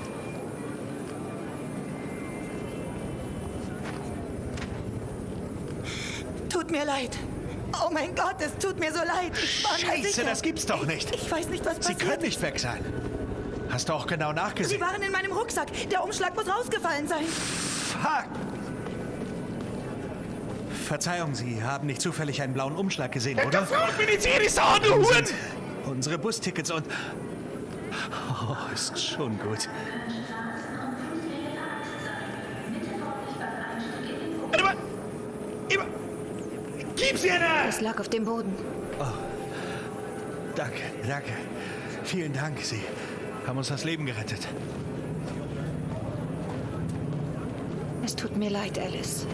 Tut mir leid. Oh mein Gott, es tut mir so leid. Ich war mir Scheiße, sicher. das gibt's doch nicht. Ich weiß nicht, was Sie passiert. können nicht weg sein. Hast du auch genau Sie nachgesehen? waren in meinem Rucksack. Der Umschlag muss rausgefallen sein. Fuck! Verzeihung, Sie haben nicht zufällig einen blauen Umschlag gesehen, oder? frag mich nicht, jede Sau, du Drin Huren! sind Unsere Bustickets und... Oh, ist schon gut. Gib's ihr nicht! Es lag auf dem Boden. Oh. Danke, danke. Vielen Dank, Sie haben uns das Leben gerettet. Es tut mir leid, Alice.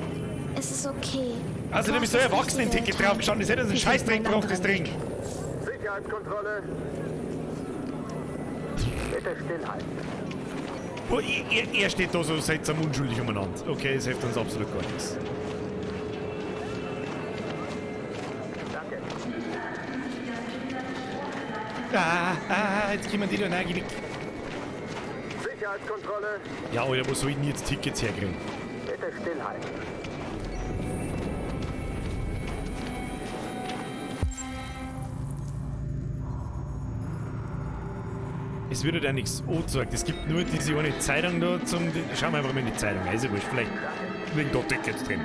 Es ist okay. Außerdem ist so ein Erwachsenen-Ticket draufgestanden. Das hätte uns einen Scheißdreck gebracht, das Ding. Sicherheitskontrolle. Bitte stillhalten. Oh, er steht da so seltsam unschuldig umeinander. Okay, es hilft uns absolut gar nichts. Danke. Ah, jetzt kommen die da rein. Sicherheitskontrolle. Ja, Alter, wo soll ich denn jetzt Tickets herkriegen? Bitte stillhalten. Es wird halt auch nichts angezeigt. Es gibt nur diese eine Zeitung da zum. Schauen wir einfach mal in die Zeitung. Ist ja wurscht, vielleicht liegen da Tickets drin.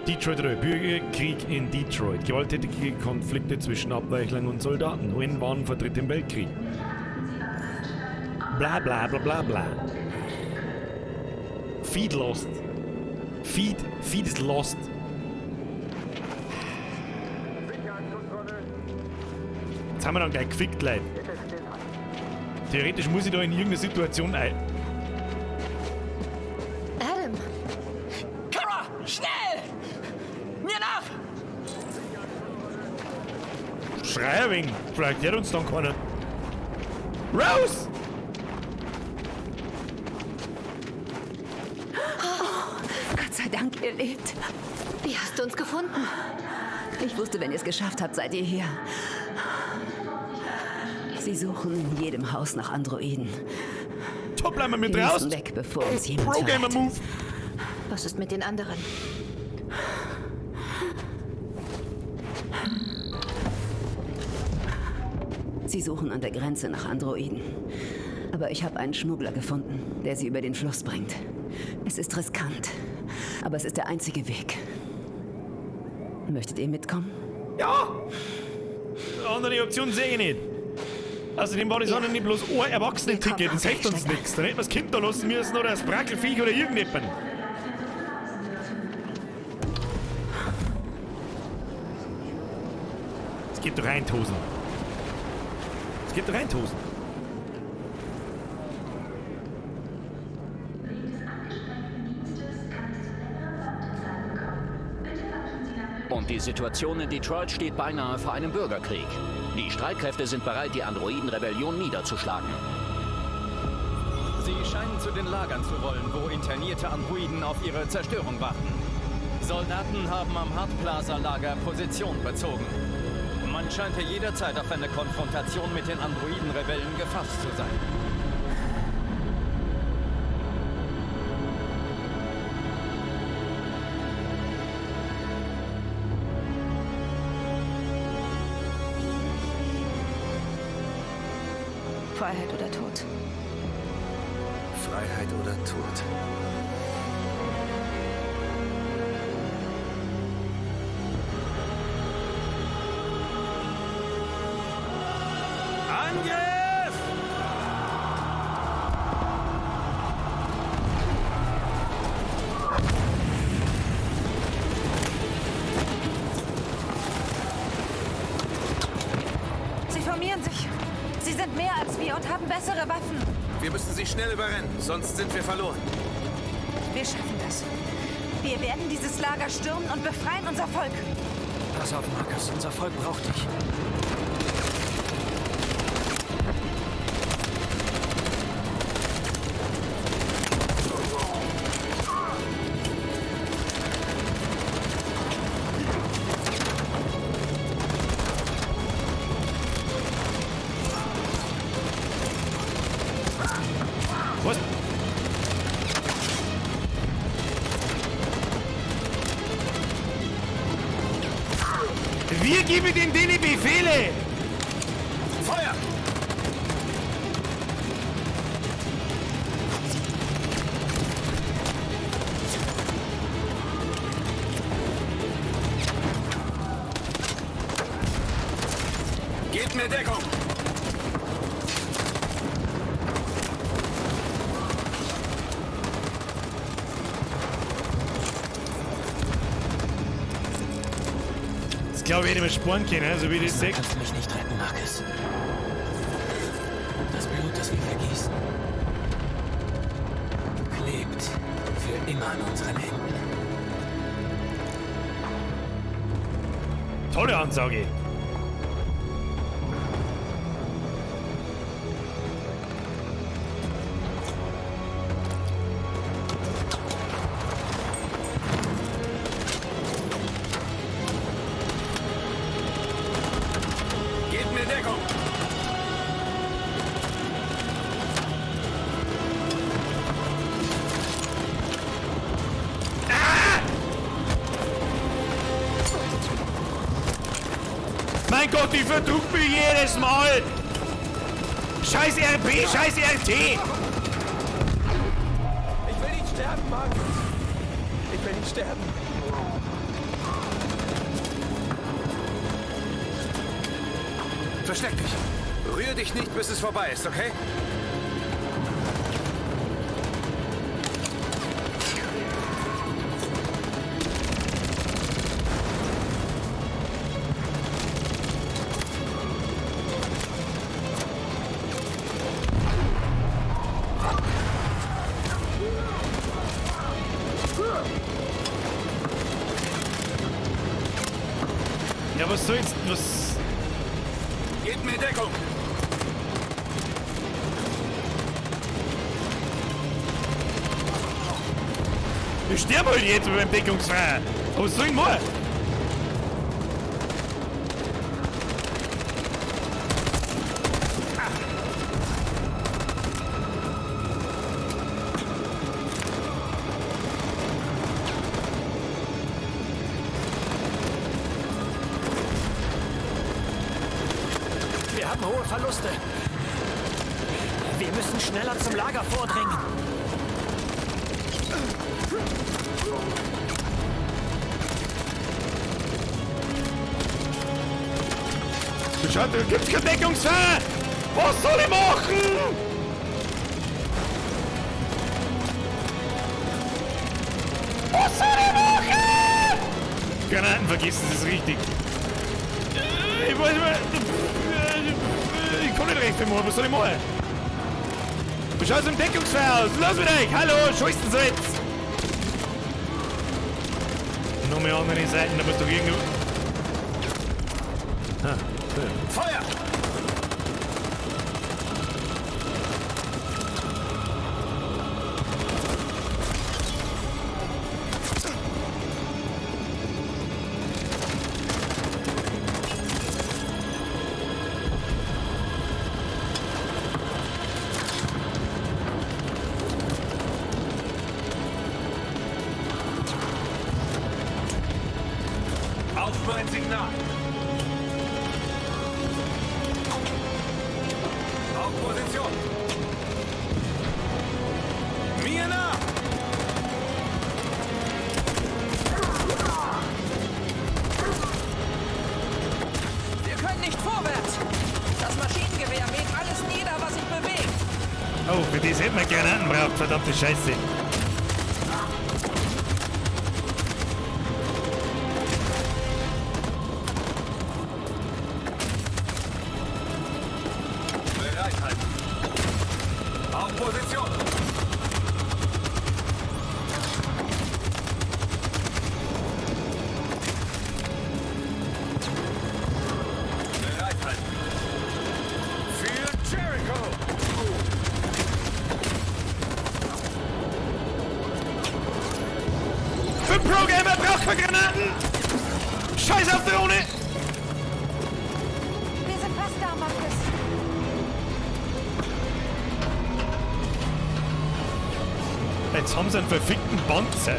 Detroit oder Bürgerkrieg in Detroit. Gewalttätige Konflikte zwischen Abweichlern und Soldaten. UN warnen vor Dritten Weltkrieg. Bla bla bla bla bla. Feed lost. Feed is lost. Jetzt haben wir dann gleich gefickt, Leute. Theoretisch muss ich da in irgendeine Situation ein. Adam! Kara, schnell! Mir nach! Schrei ein wenig. Vielleicht hört uns dann keiner. Rose! Oh, Gott sei Dank, ihr lebt. Wie hast du uns gefunden? Ich wusste, wenn ihr es geschafft habt, seid ihr hier. Sie suchen in jedem Haus nach Androiden. Top, bleiben wir mit Wir raus. müssen weg, bevor uns jemand Pro Gamer verrät. Move. Was ist mit den anderen? Sie suchen an der Grenze nach Androiden. Aber ich habe einen Schmuggler gefunden, der sie über den Fluss bringt. Es ist riskant, aber es ist der einzige Weg. Möchtet ihr mitkommen? Ja! Andere Option sehe ich nicht. Außerdem war das ja nicht bloß ein Erwachsenen-Ticket, das hilft uns nichts. Dann hätten wir das Kind da lassen müssen oder das Brackelviech oder irgendjemand. Es geht doch rein, Tosen. Es geht doch rein, Tosen. Und die Situation in Detroit steht beinahe vor einem Bürgerkrieg. Die Streitkräfte sind bereit, die Androiden-Rebellion niederzuschlagen. Sie scheinen zu den Lagern zu wollen, wo internierte Androiden auf ihre Zerstörung warten. Soldaten haben am Hart Plaza Lager Position bezogen. Man scheint hier jederzeit auf eine Konfrontation mit den Androiden-Rebellen gefasst zu sein. Freiheit oder Tod. Freiheit oder Tod. Angriff! Sie formieren sich. Sie sind mehr als wir und haben bessere Waffen. Wir müssen sie schnell überrennen, sonst sind wir verloren. Wir schaffen das. Wir werden dieses Lager stürmen und befreien unser Volk. Pass auf, Marcus. Unser Volk braucht dich. Was? Wir geben den denen Befehle! Feuer! Gebt mir Deckung! Das glaube ich, hätte ich mir sparen können, so wie ich das sehe. Kannst du mich nicht retten, Marcus. Das Blut, das wir vergießen, klebt für immer an unseren Händen. Tolle Ansage. Gebt mir Deckung! Mein Gott, ich verdruck mich jedes Mal! Scheiß RB, scheiß RT! Ich will nicht sterben, Marcus. Ich will nicht sterben. Versteck dich! Rühr dich nicht, bis es vorbei ist, okay? Ja, was soll jetzt. Was. Gebt mir Deckung! Ich sterbe halt jetzt beim Deckungsfeuer! Aber was soll ich machen? Wir haben haben hohe Verluste. Wir müssen schneller zum Lager vordringen. Schaut, da gibt's kein Deckungsfeuer! Was soll ich machen? Was soll ich machen? Granaten vergessen, das ist richtig. Ich weiß nicht mehr. Ich kann nicht recht viel machen, was soll ich machen? Wie schaut's im Deckungsfeuer aus? Los mit euch! Hallo, scheißen Sie jetzt! Noch mehr andere Seiten, da muss doch irgendwo. Ah, Feuer! Auf mein Signal! Auf Position! Mir nach! Wir können nicht vorwärts. Das Maschinengewehr mäht alles nieder, was sich bewegt. Oh, für das hätten wir Granaten braucht, verdammte Scheiße. Bereithalten! Auf Position! Bereithalten! Für Jericho! Für Pro-Gamer braucht man Granaten! Scheiß auf Drohne! Wir sind fast da, Marcus. Jetzt haben sie einen verfickten Panzer.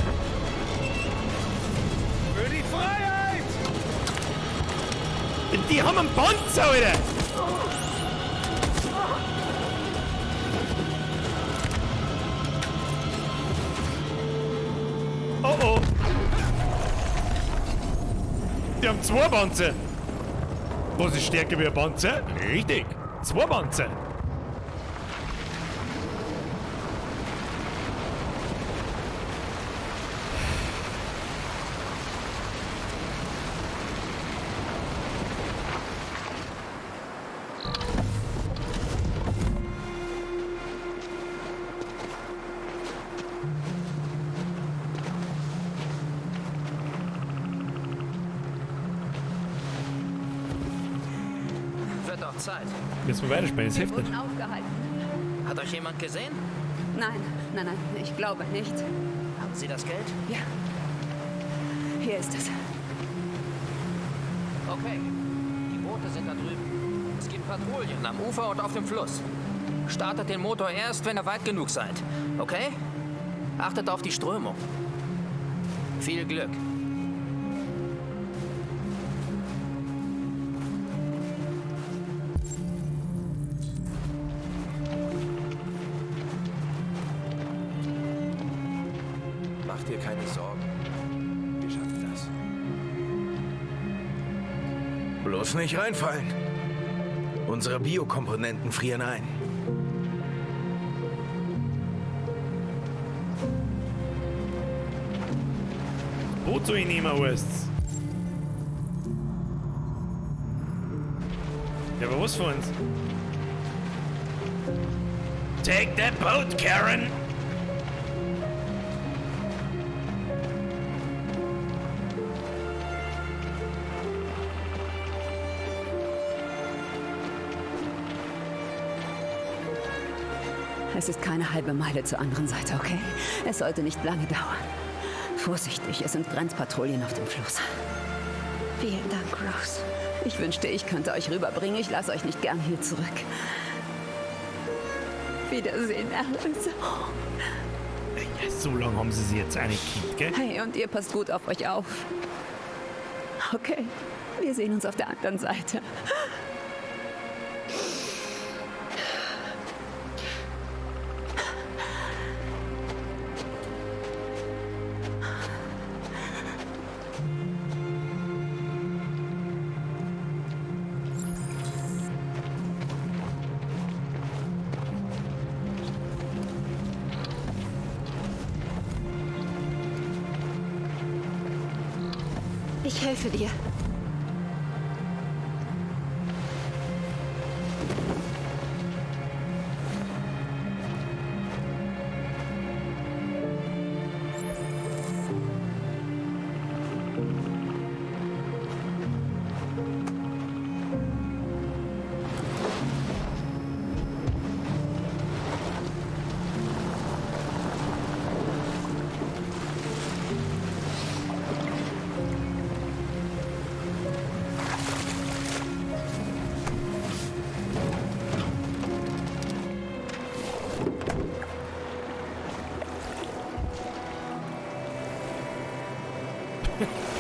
Für die Freiheit! Die haben einen Panzer, Alter! Oh oh! Die haben zwei Panzer! Was ist stärker wie ein Panzer? Richtig! Zwei Panzer! Wird auch Zeit. Müssen wir weiterspielen, das hilft nicht. Aufgehalten. Hat euch jemand gesehen? Nein, nein, nein, ich glaube nicht. Haben Sie das Geld? Ja. Hier ist es. Okay. Die Boote sind da drüben. Es gibt Patrouillen am Ufer und auf dem Fluss. Startet den Motor erst, wenn ihr weit genug seid. Okay? Achtet auf die Strömung. Viel Glück. Mach dir keine Sorgen. Wir schaffen das. Bloß nicht reinfallen. Unsere Biokomponenten frieren ein. Boot soll ich nehmen, heißt's? Ja, aber was für uns? Take that boat, Karen! Es ist keine halbe Meile zur anderen Seite, okay? Es sollte nicht lange dauern. Vorsichtig, es sind Grenzpatrouillen auf dem Fluss. Vielen Dank, Rose. Ich wünschte, ich könnte euch rüberbringen. Ich lasse euch nicht gern hier zurück. Wiedersehen, Alice. Ja, so lange haben sie sie jetzt auch nicht gekannt, gell? Hey, und ihr passt gut auf euch auf. Okay, wir sehen uns auf der anderen Seite. Ich helfe dir.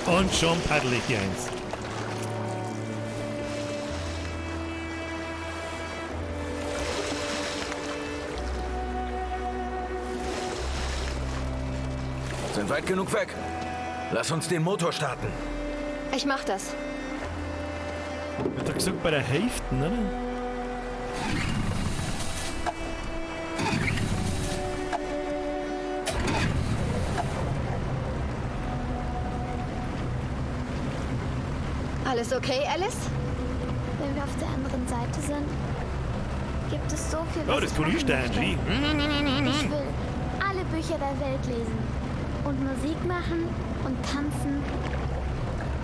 Und schon paddel ich die Eins. Sind weit genug weg. Lass uns den Motor starten. Ich mach das. Wird doch gesagt bei der Hälfte, oder? Alles okay, Alice? Wenn wir auf der anderen Seite sind, gibt es so viel, Oh, was das ich kann ich machen steuern, möchte. G. Ich will alle Bücher der Welt lesen und Musik machen und tanzen.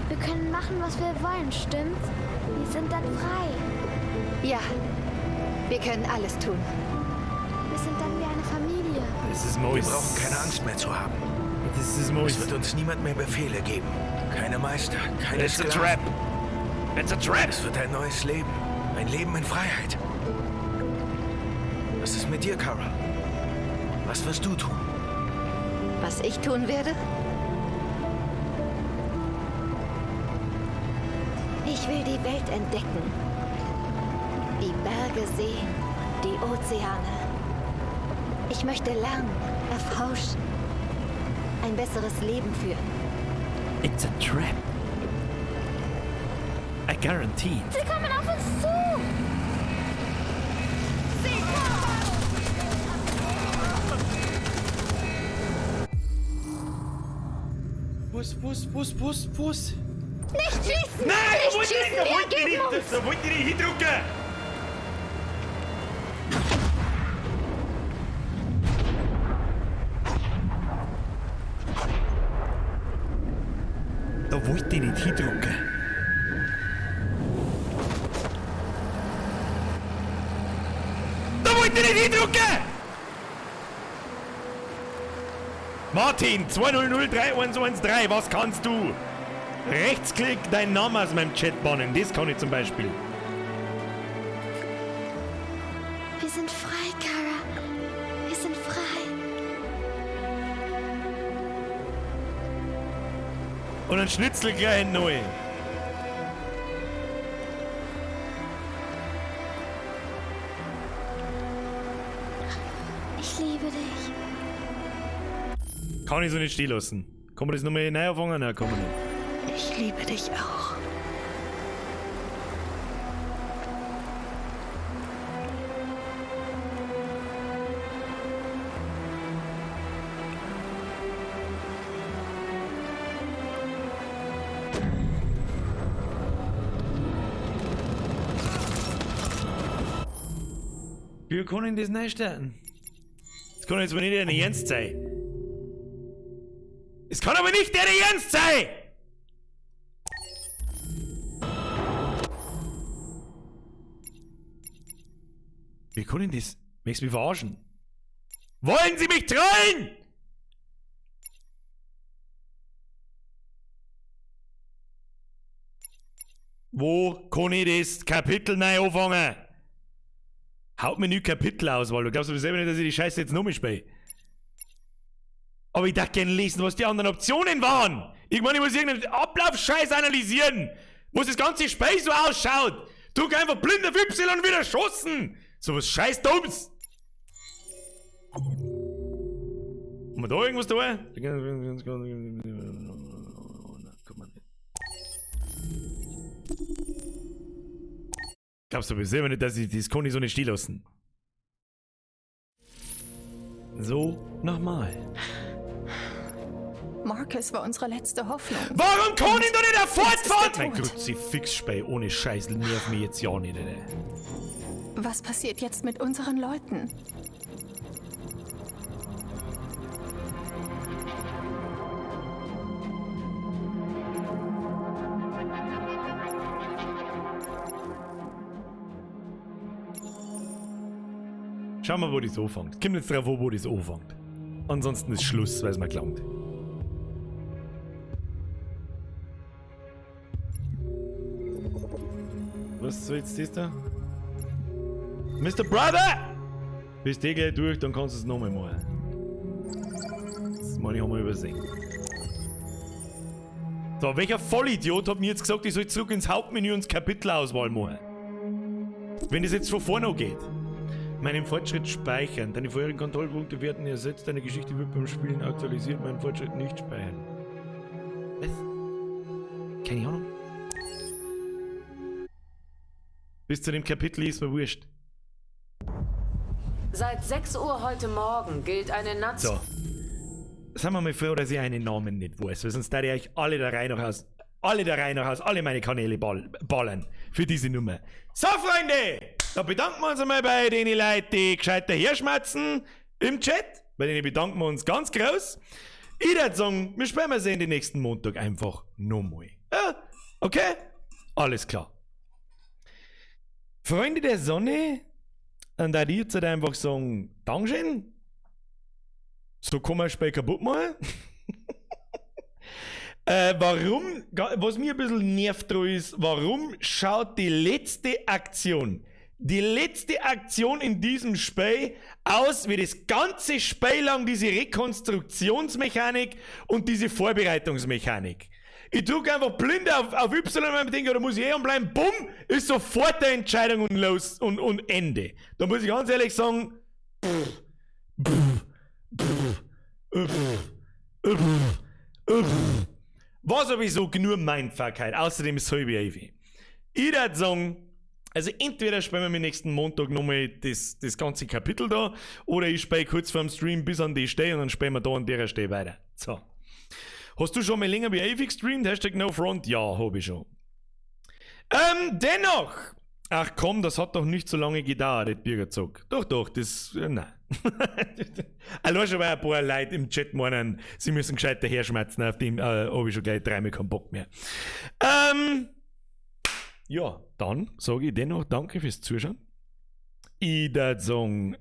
Wir können machen, was wir wollen, stimmt's? Wir sind dann frei. Ja, wir können alles tun. Wir sind dann wie eine Familie. Das ist Wir Mois. brauchen keine Angst mehr zu haben. Das ist Mois. Es wird uns niemand mehr Befehle geben. Keine Meister, keine It's a Sklaven. trap. It's a trap. Es wird ein neues Leben. Ein Leben in Freiheit. Was ist mit dir, Kara? Was wirst du tun? Was ich tun werde? Ich will die Welt entdecken. Die Berge sehen und die Ozeane. Ich möchte lernen, erforschen, ein besseres Leben führen. It's a trap. I guarantee. Sie kommen auf uns zu! Sie Was, was, was, was, was? Nicht schießen! Nein, da nicht wollte ich, schießen! da Wir wollte ich ergeben nicht, uns! da wollte ich nicht hindrücken. Da wollte ich nicht hindrücken. Da wollte ich nicht hindrücken! Martin, 2003113, was kannst du? Rechtsklick deinen Namen aus meinem Chat bannen, das kann ich zum Beispiel. Wir sind frei, Kara. Wir sind frei. Und ein Schnitzel gleich neu. Ich liebe dich. Kann ich so nicht stehen lassen. Kann man das nochmal neu anfangen? Nein, kann man nicht. Ich liebe dich auch. Wie kann ich das neu starten? Das kann jetzt aber nicht der Ernst sein. Es kann aber nicht der Ernst sein! Wie kann ich das? Möchtest du mich verarschen? Wollen Sie mich trollen? Wo kann ich das Kapitel neu anfangen? Haut mir nicht Kapitelauswahl. Du glaubst aber selber nicht, dass ich die Scheiße jetzt nochmal spiele. Aber ich darf gerne lesen, was die anderen Optionen waren. Ich meine, ich muss irgendeinen Ablaufscheiß analysieren, wo das ganze Spiel so ausschaut. Drück einfach blind auf Y und wieder erschossen. So was scheiß Dumms. Haben wir da irgendwas da? Glaubst du aber selber nicht, dass ich das kann ich so nicht stehen lassen. So, nochmal. Marcus war unsere letzte Hoffnung. Warum kann ich da nicht fortfahren? Mein Kruzifix-Spei ohne Scheiß nervt mich jetzt ja nicht. Alter. Was passiert jetzt mit unseren Leuten? Schauen wir, wo das anfängt. Kommt jetzt drauf an, wo das anfängt. Ansonsten ist Schluss, weil es mir gelangt. Was soll jetzt das da? Mr. Brother! Bist du gleich durch, dann kannst du es nochmal machen. Das meine ich, haben wir übersehen. So, welcher Vollidiot hat mir jetzt gesagt, ich soll zurück ins Hauptmenü und das Kapitelauswahl machen? Wenn das jetzt von vorne geht. Meinen Fortschritt speichern. Deine vorherigen Kontrollpunkte werden ersetzt. Deine Geschichte wird beim Spielen aktualisiert. Meinen Fortschritt nicht speichern. Was? Keine Ahnung. Bis zu dem Kapitel ist mir wurscht. Seit 6 Uhr heute Morgen gilt eine So. Sagen wir mal froh, dass ich einen Namen nicht weiß, weil sonst da ich euch alle der Reihe nach aus, alle meine Kanäle ballern für diese Nummer. So, Freunde! Da bedanken wir uns einmal bei den Leuten, die gescheit daherschmerzen im Chat. Bei denen bedanken wir uns ganz groß. Ich würde sagen, wir sprechen uns den nächsten Montag einfach nochmal. Ja, okay? Alles klar. Freunde der Sonne, und da die jetzt halt einfach sagen, Dankeschön. So kann man ein Spiel kaputt machen. Warum, was mir ein bisschen nervt dran ist, warum schaut die letzte Aktion in diesem Spiel aus wie das ganze Spiel lang diese Rekonstruktionsmechanik und diese Vorbereitungsmechanik? Ich drücke einfach blind auf Y und denke, da muss ich eh bleiben, bumm, ist sofort die Entscheidung und los und Ende. Da muss ich ganz ehrlich sagen, pff, pff, pff, pff, pff, pff. War sowieso genug Mindfuck heute. Außerdem ist es halb elf. Ich würde sagen, also entweder spielen wir nächsten Montag nochmal das ganze Kapitel da, oder ich spiele kurz vorm Stream bis an die Stelle und dann spielen wir da an der Stelle weiter. So. Hast du schon mal länger wie ewig gestreamt? Hashtag NoFront? Ja, hab ich schon. Dennoch! Ach komm, das hat doch nicht so lange gedauert, der Bürgerzug. Doch, doch, das. Nein. Allein schon, weil ein paar Leute im Chat meinen, sie müssen gescheit daherschmerzen, auf dem hab ich schon gleich dreimal keinen Bock mehr. Ja, dann sage ich dennoch danke fürs Zuschauen. Ich würde sagen,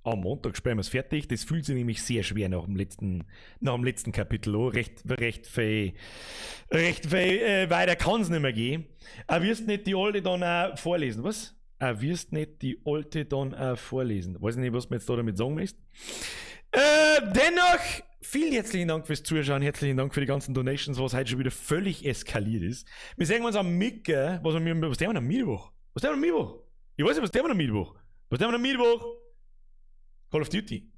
am Montag spielen wir es fertig. Das fühlt sich nämlich sehr schwer nach dem letzten Kapitel an. Recht viel weiter kann es nicht mehr gehen. Aber wirst nicht die alte dann auch vorlesen, was? Wirst nicht die alte dann auch vorlesen. Weiß nicht, was du mir jetzt da damit sagen möchtest. Dennoch, vielen herzlichen Dank fürs Zuschauen, herzlichen Dank für die ganzen Donations, was heute schon wieder völlig eskaliert ist. Wir sehen uns am Mittwoch. Was haben wir am Mittwoch? Was haben wir am Mittwoch? Ich weiß nicht, was haben wir am Mittwoch? Was haben wir am Mittwoch? Call of Duty.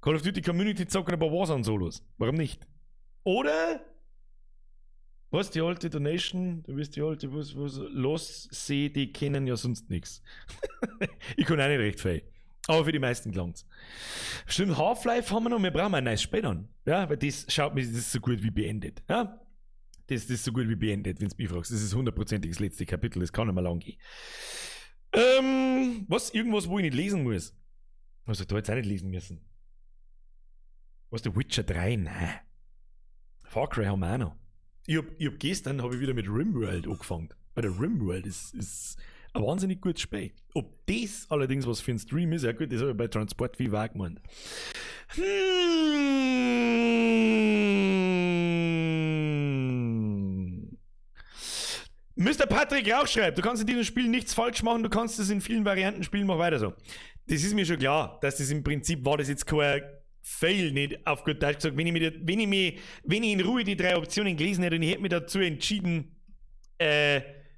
Call of Duty Community zocken ein paar Warzone-Solos. Warum nicht? Oder? Was, die alte Donation? Du bist die alte, was, los, seh, die kennen ja sonst nichts. Ich kann auch nicht recht viel. Aber für die meisten klang's. Stimmt, Half-Life haben wir noch, wir brauchen ein neues Spiel dann. Ja, weil das schaut mir, das ist so gut wie beendet. Ja? Das ist so gut wie beendet, wenn du mich fragst. Das ist hundertprozentig das letzte Kapitel, das kann nicht mehr lang gehen. Was? Irgendwas, wo ich nicht lesen muss. Was ich da jetzt auch nicht lesen müssen. Was, The Witcher 3? Nein. Far Cry haben wir auch noch. Ich hab gestern hab ich wieder mit Rimworld angefangen. Weil der Rimworld ist ein wahnsinnig gutes Spiel. Ob das allerdings was für ein Stream ist, ja gut, das habe ich bei Transport Fever gemeint. Mr. Patrick Rauch schreibt, du kannst in diesem Spiel nichts falsch machen, du kannst es in vielen Varianten spielen, mach weiter so. Das ist mir schon klar, dass das im Prinzip war, das jetzt kein Fail, nicht auf gut Deutsch gesagt. Wenn ich in Ruhe die drei Optionen gelesen hätte und ich hätte mich dazu entschieden,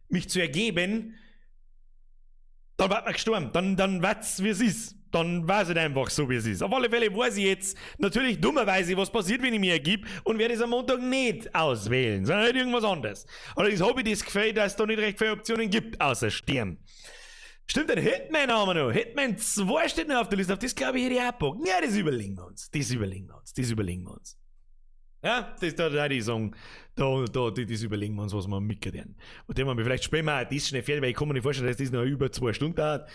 mich zu ergeben, dann war man gestorben. Dann weiß wie es ist. Dann weiß ich einfach so, wie es ist. Auf alle Fälle weiß ich jetzt natürlich dummerweise, was passiert, wenn ich mich ergib und werde es am Montag nicht auswählen, sondern halt irgendwas anderes. Allerdings habe ich das Gefühl, dass es da nicht recht viele Optionen gibt, außer Sterben. Stimmt, den Hitman haben wir noch. Hitman 2 steht noch auf der Liste. Auf das glaube ich hätte ich auch Bock. Ja, das überlegen wir uns. Das überlegen wir uns. Das überlegen wir uns. Ja, das da würde ich sagen, das überlegen wir uns, was wir mitkriegen. Und dem haben wir vielleicht spielen wir auch das schnell fertig, weil ich kann mir nicht vorstellen, dass das noch über 2 Stunden dauert.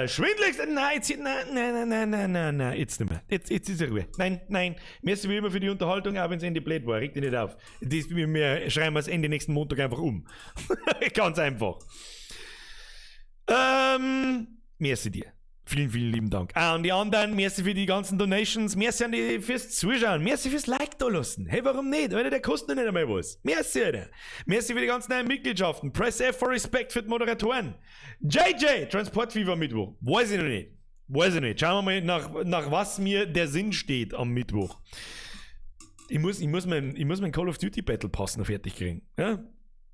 Schwindligst, nein, jetzt, nein, nein, nein, nein, nein, nein, jetzt nicht mehr. Jetzt ist er Ruhe. Nein, nein. Merci wie immer für die Unterhaltung, auch wenn es Ende blöd war. Reg dich nicht auf. Wir schreiben das Ende nächsten Montag einfach um. Ganz einfach. Merci dir. Vielen, vielen lieben Dank. Ah, und die anderen, merci für die ganzen Donations, merci an die fürs Zuschauen, merci fürs Like da lassen. Hey, warum nicht? Alter, der kostet noch nicht einmal was. Merci, Alter. Merci für die ganzen neuen Mitgliedschaften. Press F for Respect für die Moderatoren. JJ, Transport Fever Mittwoch. Weiß ich noch nicht. Weiß ich nicht. Schauen wir mal, nach was mir der Sinn steht am Mittwoch. Ich muss mein Call of Duty Battle Pass noch fertig kriegen. Ja?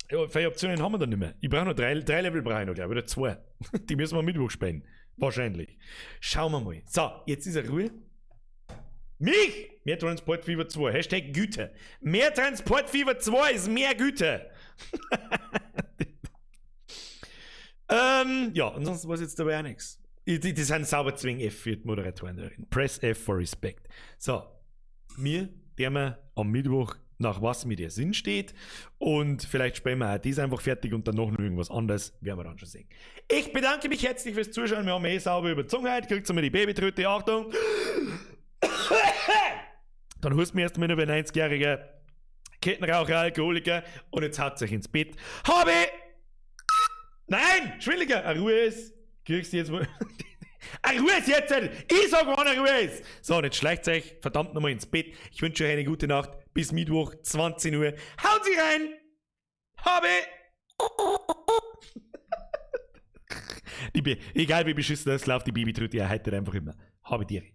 Ja, viele Optionen haben wir dann nicht mehr. Ich brauche noch drei Level brauche ich noch, glaub ich, oder 2. Die müssen wir am Mittwoch spielen. Wahrscheinlich. Schauen wir mal. So, jetzt ist er Ruhe. Mich! Mehr Transport Fever 2. Hashtag Güte. Mehr Transport Fever 2 ist mehr Güte. Ja, ansonsten weiß ich jetzt dabei auch nichts. Die sind sauber zwingen F für die Moderatoren darin. Press F for Respect. So, mir, der wir am Mittwoch nach was mir der Sinn steht und vielleicht spielen wir auch das einfach fertig und dann noch irgendwas anderes, werden wir dann schon sehen. Ich bedanke mich herzlich fürs Zuschauen, wir haben eh sauber überzogen heute, kriegt mal die Babytröte, Achtung! Dann hust mir erst mal noch ein 90-jähriger Kettenraucher, Alkoholiker und jetzt haut sich ins Bett. Habe! Nein! Schwindeliger! Eine Ruhe ist! Kriegst du jetzt mal... Eine Ruhe ist jetzt! Ich sag, wann eine Ruhe ist! So, und jetzt schleicht euch verdammt nochmal ins Bett. Ich wünsche euch eine gute Nacht. Bis Mittwoch, 20 Uhr. Hauen Sie rein! Habe! Egal wie beschissen das läuft, die Babytröte ja heute einfach immer. Habe Tiere.